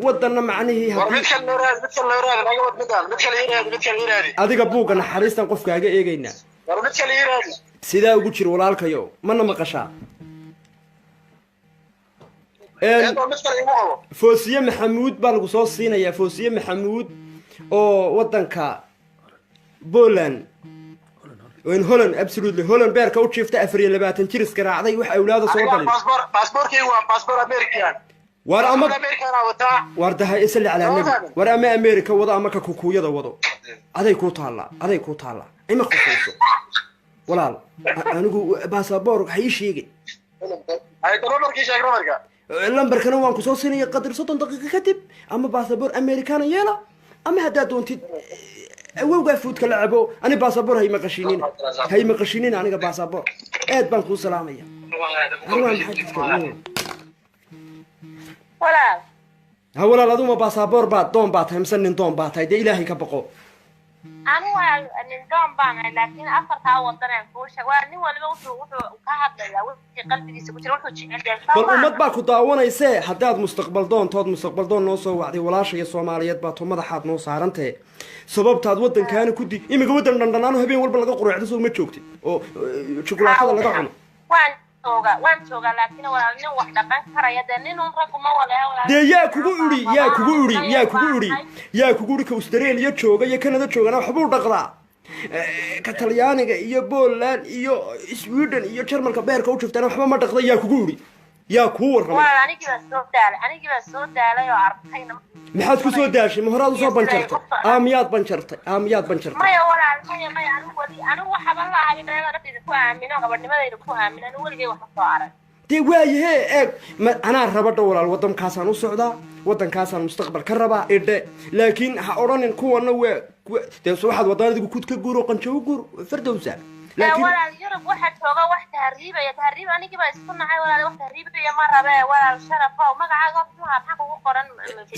wadanna macnihii. War mid kale loo raadi, mid kale loo raadi, naga wad midaan, mid kale ii raadi, mid kale ii raadi. Adiga buugga naxariistan qofkaaga eegaynaa. War mid kale ii raadi. Sidaa ugu jir, walaalkayo. Mana maqashaa? Mid kale igu qabo. Foosiye Maxamuud baa lagu soo siinayaa, Foosiye Maxamuud oo wadanka Poland, Holland, absolutely, Holland beerka u jiifta, 24 jir isgaraacday, wax awlaada soo dhalin. Baasaboorkaygu waa baasaboor American. War ama American wataa. War dahay, isalli calaa nabi. War ama America wado ama ka kukuuyada wado, aday kuu taallaa, aday kuu taallaa, ima khusayso walaal. Anigu baasaboor ha ii sheegin. Lambarkii sheeg, lambarka. Lambarkana waan kusoo siinaya qadar 30 daqiiqo kadib. Ama baasaboor Americana yeela, ama haddaad doontid awowgaa fuudka la cabo. Ani baasaboor hayma qashinina, hayma qashinina aniga baasaboor. Aad baan kuu salaamaya. Ani waa maxay dadka? Walaal. Ha walaal, aduma baasaboor baad doon baa tahay mise nin doon baa tahay? Dee Ilaahay ka baqo. Anigu waa nin doon baan ahay, laakiin afartaa wadan aan kuu sheeg, waa nin waliba wuxuu ka hadlayaa wixii qalbigiisa ku jira, wuxuu jecel yahay. Bal ummad baa ku daawanaysee, haddaad mustaqbal doontood mustaqbal doon noo soo wacday, walaasha iyo Soomaaliyeed baa to madaxaad noo saarantee, sababtaad waddankaana ku di imika waddan dhandhanaano habeen walba laga qureecdo, soo ma joogtid oo jukulaatada laga cuno? Waan Joogaa, waan joogaa, laakiin walaal nin wax dhaqan karaya dee nin un raggu ma walaha walaal. Dee yaa kugu idhi, yaa kugu idhi, yaa kugu idhi, yaa kugu idhi? Ka Australia jooga iyo Canada joogana waxbuu dhaqdaa. Ka Talyaaniga iyo Poland iyo Sweden iyo Jarmalka beerka u jiftana waxba ma dhaqda. Yaa kugu idhi? Yaa kuu warramay? Walaal, anigii baa soo daalay, anigii baa soo daalay oo arkayna. Maxaad ku soo daashay? Ma horaad usoo banjartay? Aa, miyaad banjartay? Aa, miyaad banjartay? Maya walaal, maya, maya. Anigu wali anigu waxaban lahay inaan naftayda ku aamino, gabadhnimadayda ku aamino. Anigu weligay wax ma soo arag. Dee waayahe, eeg, ma anaa raba dha walaal, waddankaasaan u socdaa, waddankaasaan mustaqbal ka rabaa idhe, laakiin ha odhanin kuwana waa dee waxaad waddaan adigu kud ka guuro, qanjo u guur, Fardowsa. Dee laakiin walaal, Yurub waxaa jooga wax tahriibaya, tahriib anigii baa isku nacay walaal, wax tahriibaya ma rabe. Walaal Sharafow, magacaaga muxuu ahaa? Maxaa kugu qoran?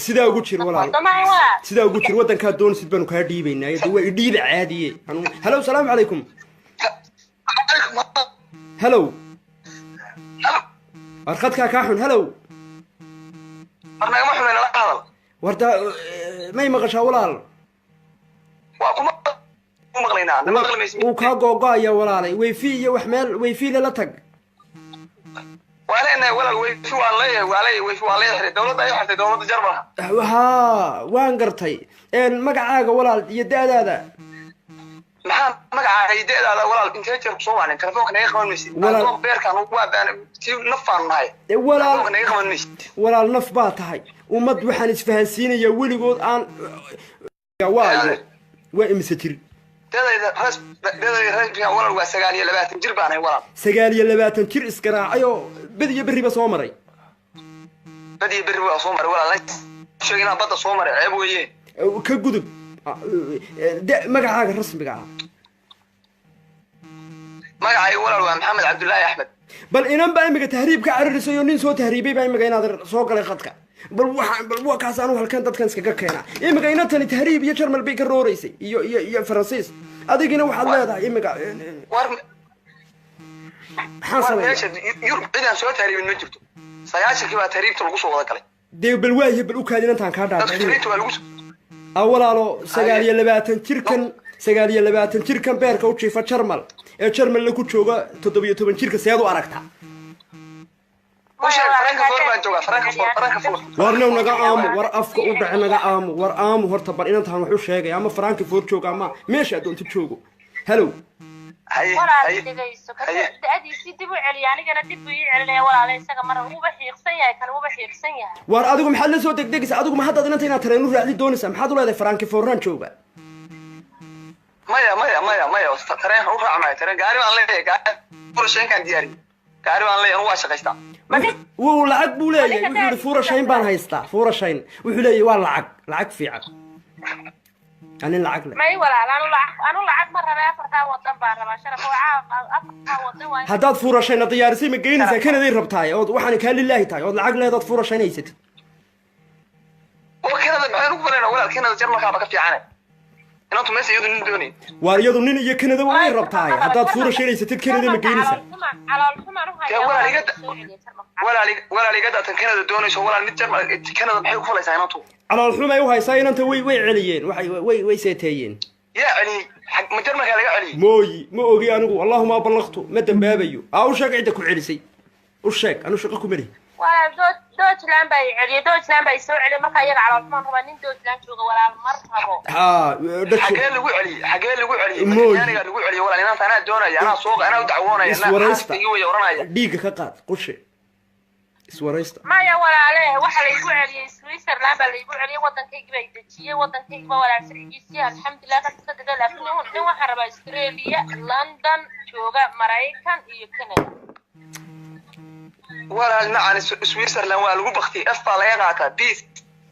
Sidaa ugu jir walaal. Wadamaha walaal. Sidaa ugu jir, waddankaad doonaysid baanu kaa dhiibaynaa. De waa idhiiba caadiye. Halow, salaamu calaykum. Halow, war khadkaa kaa xun. Halow. War nagama xumayn, la hadal. Warda may maqashaa walaal? Waa kuma maqlaynaa, nama maqli maysid. Wuu kaa googo-aya walaalay. Weyfi iyo wax meel weyfi lala tag. Waa leenahay walaal, weyfi waan leeyahay, waa leeyahay weyfi, waa leeyahay, dowladda ay xirtay, dowladda Jarmalka. Haa, waan gartay. Magacaaga walaal iyo da-daada? Maxaa magacaaga iyo da-daada walaal? Intee jeer kusoo wacnay, telefoonka naga qaban maysid. Walaal- Beerkaan waa si naf baanu nahay. Walaal. Telefoonka naga qaban maysid. Walaal, naf baa tahay. Ummad waxaan isfahansiinayaa weligood aan waayo. Waa imise jir? Dadayda ras, dadayda rasmiga walaal waa 29 jir baan ahay walaal. 29 jir isgaraacay oo bed iyo berriba soo maray. Bad iyo berri waa soo maray walaal, sheeg inaan badda soo maray ceeb weeye. Ka gudub. Magacaaga rasmiga ah? Magacayga walaal waa Maxamed Cabdullaahi Axmed. Bal inan baa imiga tahriib ka cararisayo, nin soo tahriibay baa imiga inaad soo galay khadka. Bal waxa, bal waa kaas anu halkan dadkan iskaga keena. Imiga inantani tahriib iyo Jarmal bay ka rooreysay iyo Faransiis, adigina waxaad leedahay imiga war maxaan war sameeya? Meesha Yurub cidaan soo tahriibin ma jirto, 90-kii baa tahriibta lagu soo wada galay. Dee bal waaye, bal u kaadi inantaan kaa dadka dhaadhicin. Tahriibta waa lagu A walaalo, 29 jirkan, 29 jirkan beerka u jiifa Jarmal ee Jarmalna ku jooga 17 jirka, seed u aragtaa? U sheeg Frankfurt baan joogaa, Frankfurt, Frankfurt. War new, naga aamu, war afka u dhace, naga aamu, war aamu horta. Bal inantaan wax u sheegay, ama Frankfurt jooga ama meesha doonto joogo. Hello. Walaal dhegayso, da-adiisii dib u celiya, anigana dib buu ii celinaya walaale. Isaga mar wuuba xiiqsan yahay, kan wuuba xiiqsan yahay. War adigu maxaad la soo degdegaysa? Adigu ma haddaad inanta inaad tareen u raacdi doonaysaa? Maxaad u leedahay Frankfurtan jooga? Maya, maya, maya, maya, tareen u raac maayo, tareen gaari baan leeyahay, gaari furashaynkaan diyaariyey, gaari baan leeyahay, anu waa shaqaystaa. Wuu lacag buu leeyahay. Wuxuu yihi fuurashayn baan haystaa, fuurashayn wuxuu leeyahay waa lacag, lacag fiican, anin lacag leh. May walaal, anu lacag ma rabe, afartaa wadan baan rabaa Sharaf oo caa afartaa wadan waa. Haddaad fuurashayna diyaarisay, ma geynaysaa Kanaday rabtaay ood waxaan kaa lilaahi tahay ood lacag leedood fuurashayn haysatid? Oo Kanada maxaan ugu falaynaa walaal? Kanada Jarmalkaaba ka fiicane, inantu meesha iyadu nin doonay. Waar iyadu nin iyo Kanada way rabtaay, haddaad fuurashayn haysatid Kanada ma geynaysaa? Calool xumaan u Dee hayaa. walaal iga walaal walaal iga daatan Kanada doonayso walaal, mid Jarmal Kanada maxay ku falaysaa inantu? Calool xumay u haysaa inanta, way celiyeen, waxay way seeteeyeen. Yaa celiyey? Xag ma Jarmalkaa laga celiyey? Mooyi, ma ogi anigu, allahuma ballaqtu, ma dambaabayo. Aa, u sheeg cidda ku celisay, u sheeg, anu shaqo kuma lihi. Walaal, Deutschland baa i celiyey, Deutschland baa i soo celiyey. Marka iyaga calool xumaan rabaa, nin Deutschland jooga walaal mar rabo. Haa. Xagee lagu celiyey? Xagee lagu celiyey? Mooyi. Talyaanigaa lagu celiyey walaal, inanta anaa doonaya, anaa soo, anaa u dacwoonaya, anaa Iswaraysta. xaaskayga way oranaya. Dhiigga ka qaad qushe, iswaraysta. Maya walaale, waxa laygu celiyey Switzerland baa laygu celiyey, waddankaygii baa i dejiyey, waddankaygi baa walaal sharcigiisii alxamdulilah ka ka dega, laakiin nin waxaan rabaa Australia, London jooga, Maraykan iyo Canada. Walaal macani, Switzerland waa lagu baktiyey, F baa laga qaataa, B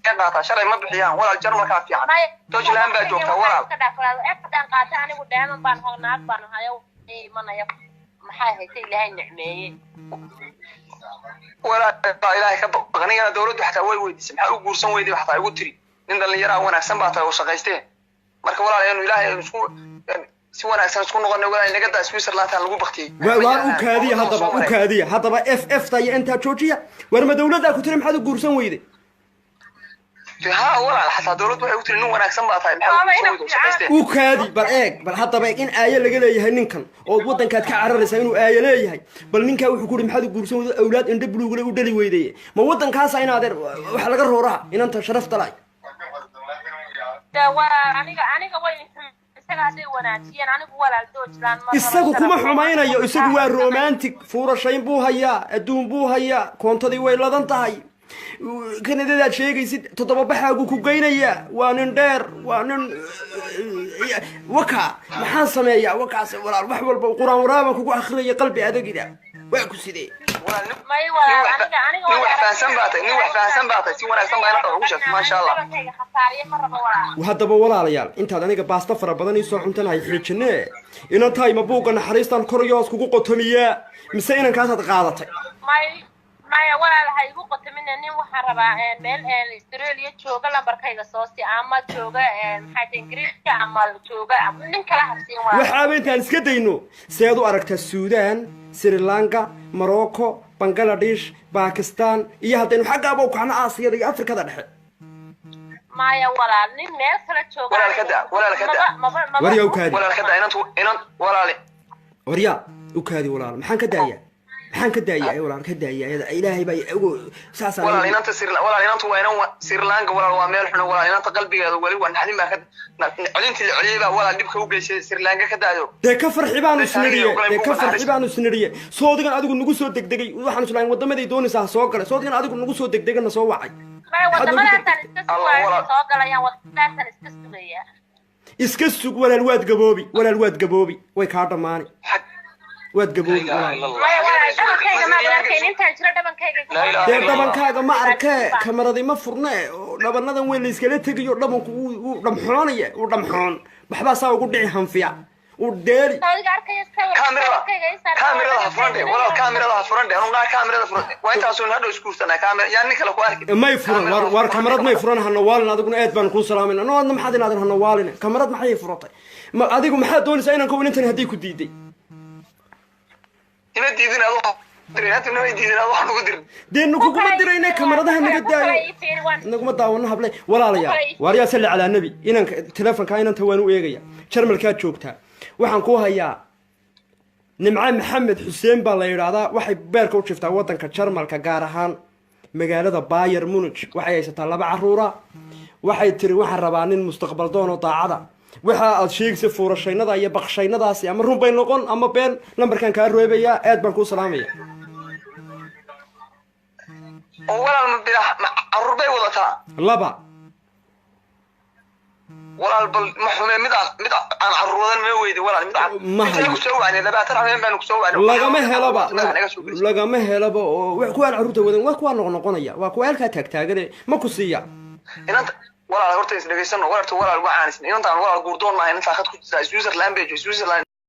laga qaataa, shalay ma bixiyaan walaal, Jarmalkaa fiican, Deutschland baa joogtaa walaal. Iska dhaaf walaal, F haddaan qaata anigu dheeman baan ho, naag baan hayo imanaya, maxay haytay Ilaahay nicmeeyey. Walaal baa Ilaahay ka baq, anigana dowladdu xataa way weydiisay maxaa u guursan weyday, xataa igu tiri nin dhallinyaraa wanaagsan baa tahay oo shaqaystee. Marka walaal ayanu Ilaahay aynu isku si wanaagsan isku noqonay walaal, inaga daa Switzerland lagu baktiyey. Waar u kaadiya haddaba, u kaadiya haddaba, F F ta iyo intaa joojiya. War ma dawladdaa ku tiri maxaad u guursan weyday? Ha walaal, xataa dowladdu waxay u tiri nin wanaagsan baa tahay, maxaa U kaadi, bal eeg, bal haddaba eeg in aayo laga leeyahay ninkan ood waddankaad ka cararaysaa inuu aayo leeyahay. Bal ninkaa wuxuu ku yidhi, maxaad u guursan weyday, awlaad indho buluugale u dhali weydaye? Ma waddankaasa in adeer waxa laga rooraha inanta sharafta lahay? Dee walaal, aniga way isaga hadday wanaajiyeen, anigu walaal doojlaan ma rabo. Isagu kuma sharaf. Xumaynayo, isagu waa romantic, fuurashayn buu hayaa, adduun buu hayaa, koontadii way ladan tahay. Kanadadaad sheegaysid toddoba baxaagu ku geynayaa. Waa nin dheer, waa nin waka. Maxaan sameeyaa wakaas walaal? Wax walba qur-aan waraabaan kugu akhriyaya, qalbi adagida waa ku sidee? May walaal, aniga Nin wax fahansan baa tahay, nin wax fahansan baa tahay. Si wanaagsan baa inanta ugu sheegtay, maasha Allah. Dhabankayga khasaariye ma rabo walaal. Haddaba walaalayaal, intaad aniga baasta fara badan iisoo cuntanahay xiijine, inantahay ma buugga naxariistan kor iyo hoos kugu qotomiyaa mise inankaasaad qaadatay? May, maya walaal, ha igu qotamina. Nin waxaan rabaa meel Australia jooga, lambarkayga soo si ama jooga maxay tahay Ingiriiska ama jooga nin kala habsiin walaal. Waxaaba intaan iska dayno, seed u aragtaa Suudaan, Sri Lanka, Morocco, Bangladesh, Bakistan iyo haddaynu xaggaaba u kacno Aasiyada iyo Afrikada Dhexe? Maya walaal, nin meel kala jooga. Walaal ka daa, walaal ka daa. Maba. Waryaa, u kaadi. Walaal ka daa inantu, inan walaal. Waryaa, u kaadi walaal. Maxaan ka daayaa? Maxaan ka daayaa? Ay walaal, ka daaya ayada, ilaahay baa ogo saasaa. Walaal, inanta Sri, walaal, inantu waa inan Sri Lanka. Walaal, waa meel xun walaal. Inanta qalbigeeda weli waa naxdin baa ka celintii la celiyay baa walaal dhibka u geysay. Sri Lanka ka daayo. Dee ka farxi baanu isnidhiye, dee ka farxi baanu isnidhiye. Soodigan adigu nagu soo degdegay, waxaan islahayn waddamaday doonaysaa ha soo galay. Soodigan adigu nagu soo degdegana soo wacay. Maya, wadamadaasaan iska sugaya, soo galayaan wadamadaasaan iska sugaya. Iska sug walaal, waad gaboobi walaal, waad gaboobi, way kaa dhammaani, waad gaboobi walaal. Maya walaal, dhabankayga maad arkayn intaan jiro, dhabankayga. Dee dhabankaaga ma arkee, kamaradi ma furne oo dhabanadan weyn la iskala tegayo. Dhabanku wuu dhamxoonaya, uu dhamxoon, waxbaa saa ugu dhici, hanfiya uu dheeli. Adiga arkaya sawir dhabankayga ii saar. Kaamirada ha furan dhe walaal, kaamirada ha furan dhe. Anu naa kaamirada furan, waa intaasuun hadhow iskuursanaa, kaamira yaa nin kale ku arki. May furan, war kamarad may furan, hanawaalin. Adiguna aad baan kuu salaamayna. No, adna maxaad inaadan hanawaalin? Kamarad maxay furatay? Ma adigu maxaad doonaysaa inanka inantan hadday ku diiday? Ima diidin, adu dirin hanta, nama diidin, adu wax nagu dirin. Dee naguguma dirayne, kamaradaha naga daayo, naguma daawano hable. Walaalayaal, waaryaa, salli calaa nebi. Inanka telefonka inanta waan u eegaya. Jarmalkaad joogtaa, waxaan ku hayaa Nimce Maxamed Xuseen baa la yidhaahdaa. Waxay beerka u jiftaa waddanka Jarmalka, gaar ahaan magaalada Bayer Munich. Waxay haysataa laba caruura. Waxay tiri, waxaan rabaa nin mustaqbal doon oo daacada. Waxa aad sheegaysa fuurashaynada iyo baqshaynadaasi ama run bay noqon ama been. Lambarkan kaa reebayaa, aad baan kuu salaamaya. Oo walaal, ma bila ma caruur bay wadataa? Laba. Walaal, bal ma xume, mid aan mid aan caruur wadan ma weydi walaal? Mid aan Ma mid hayo. ku soo wacnay, 20 habeen baanu kusoo wacnay. Lagama helaba. Naga soo gelisay. Lagama helaba oo wax kuwaan carruurta wadan waa kuwaa noqnoqonaya, waa kuwa halkaa taagtaagane, ma ku siiya. Inanta walaal, horta is dhegaysano. Walaal, walaal, waxaan is inantaan walaal guurdoon maaha. Inantaa khad ku jirtaa Switzerland bay joogtaa, Switzerland.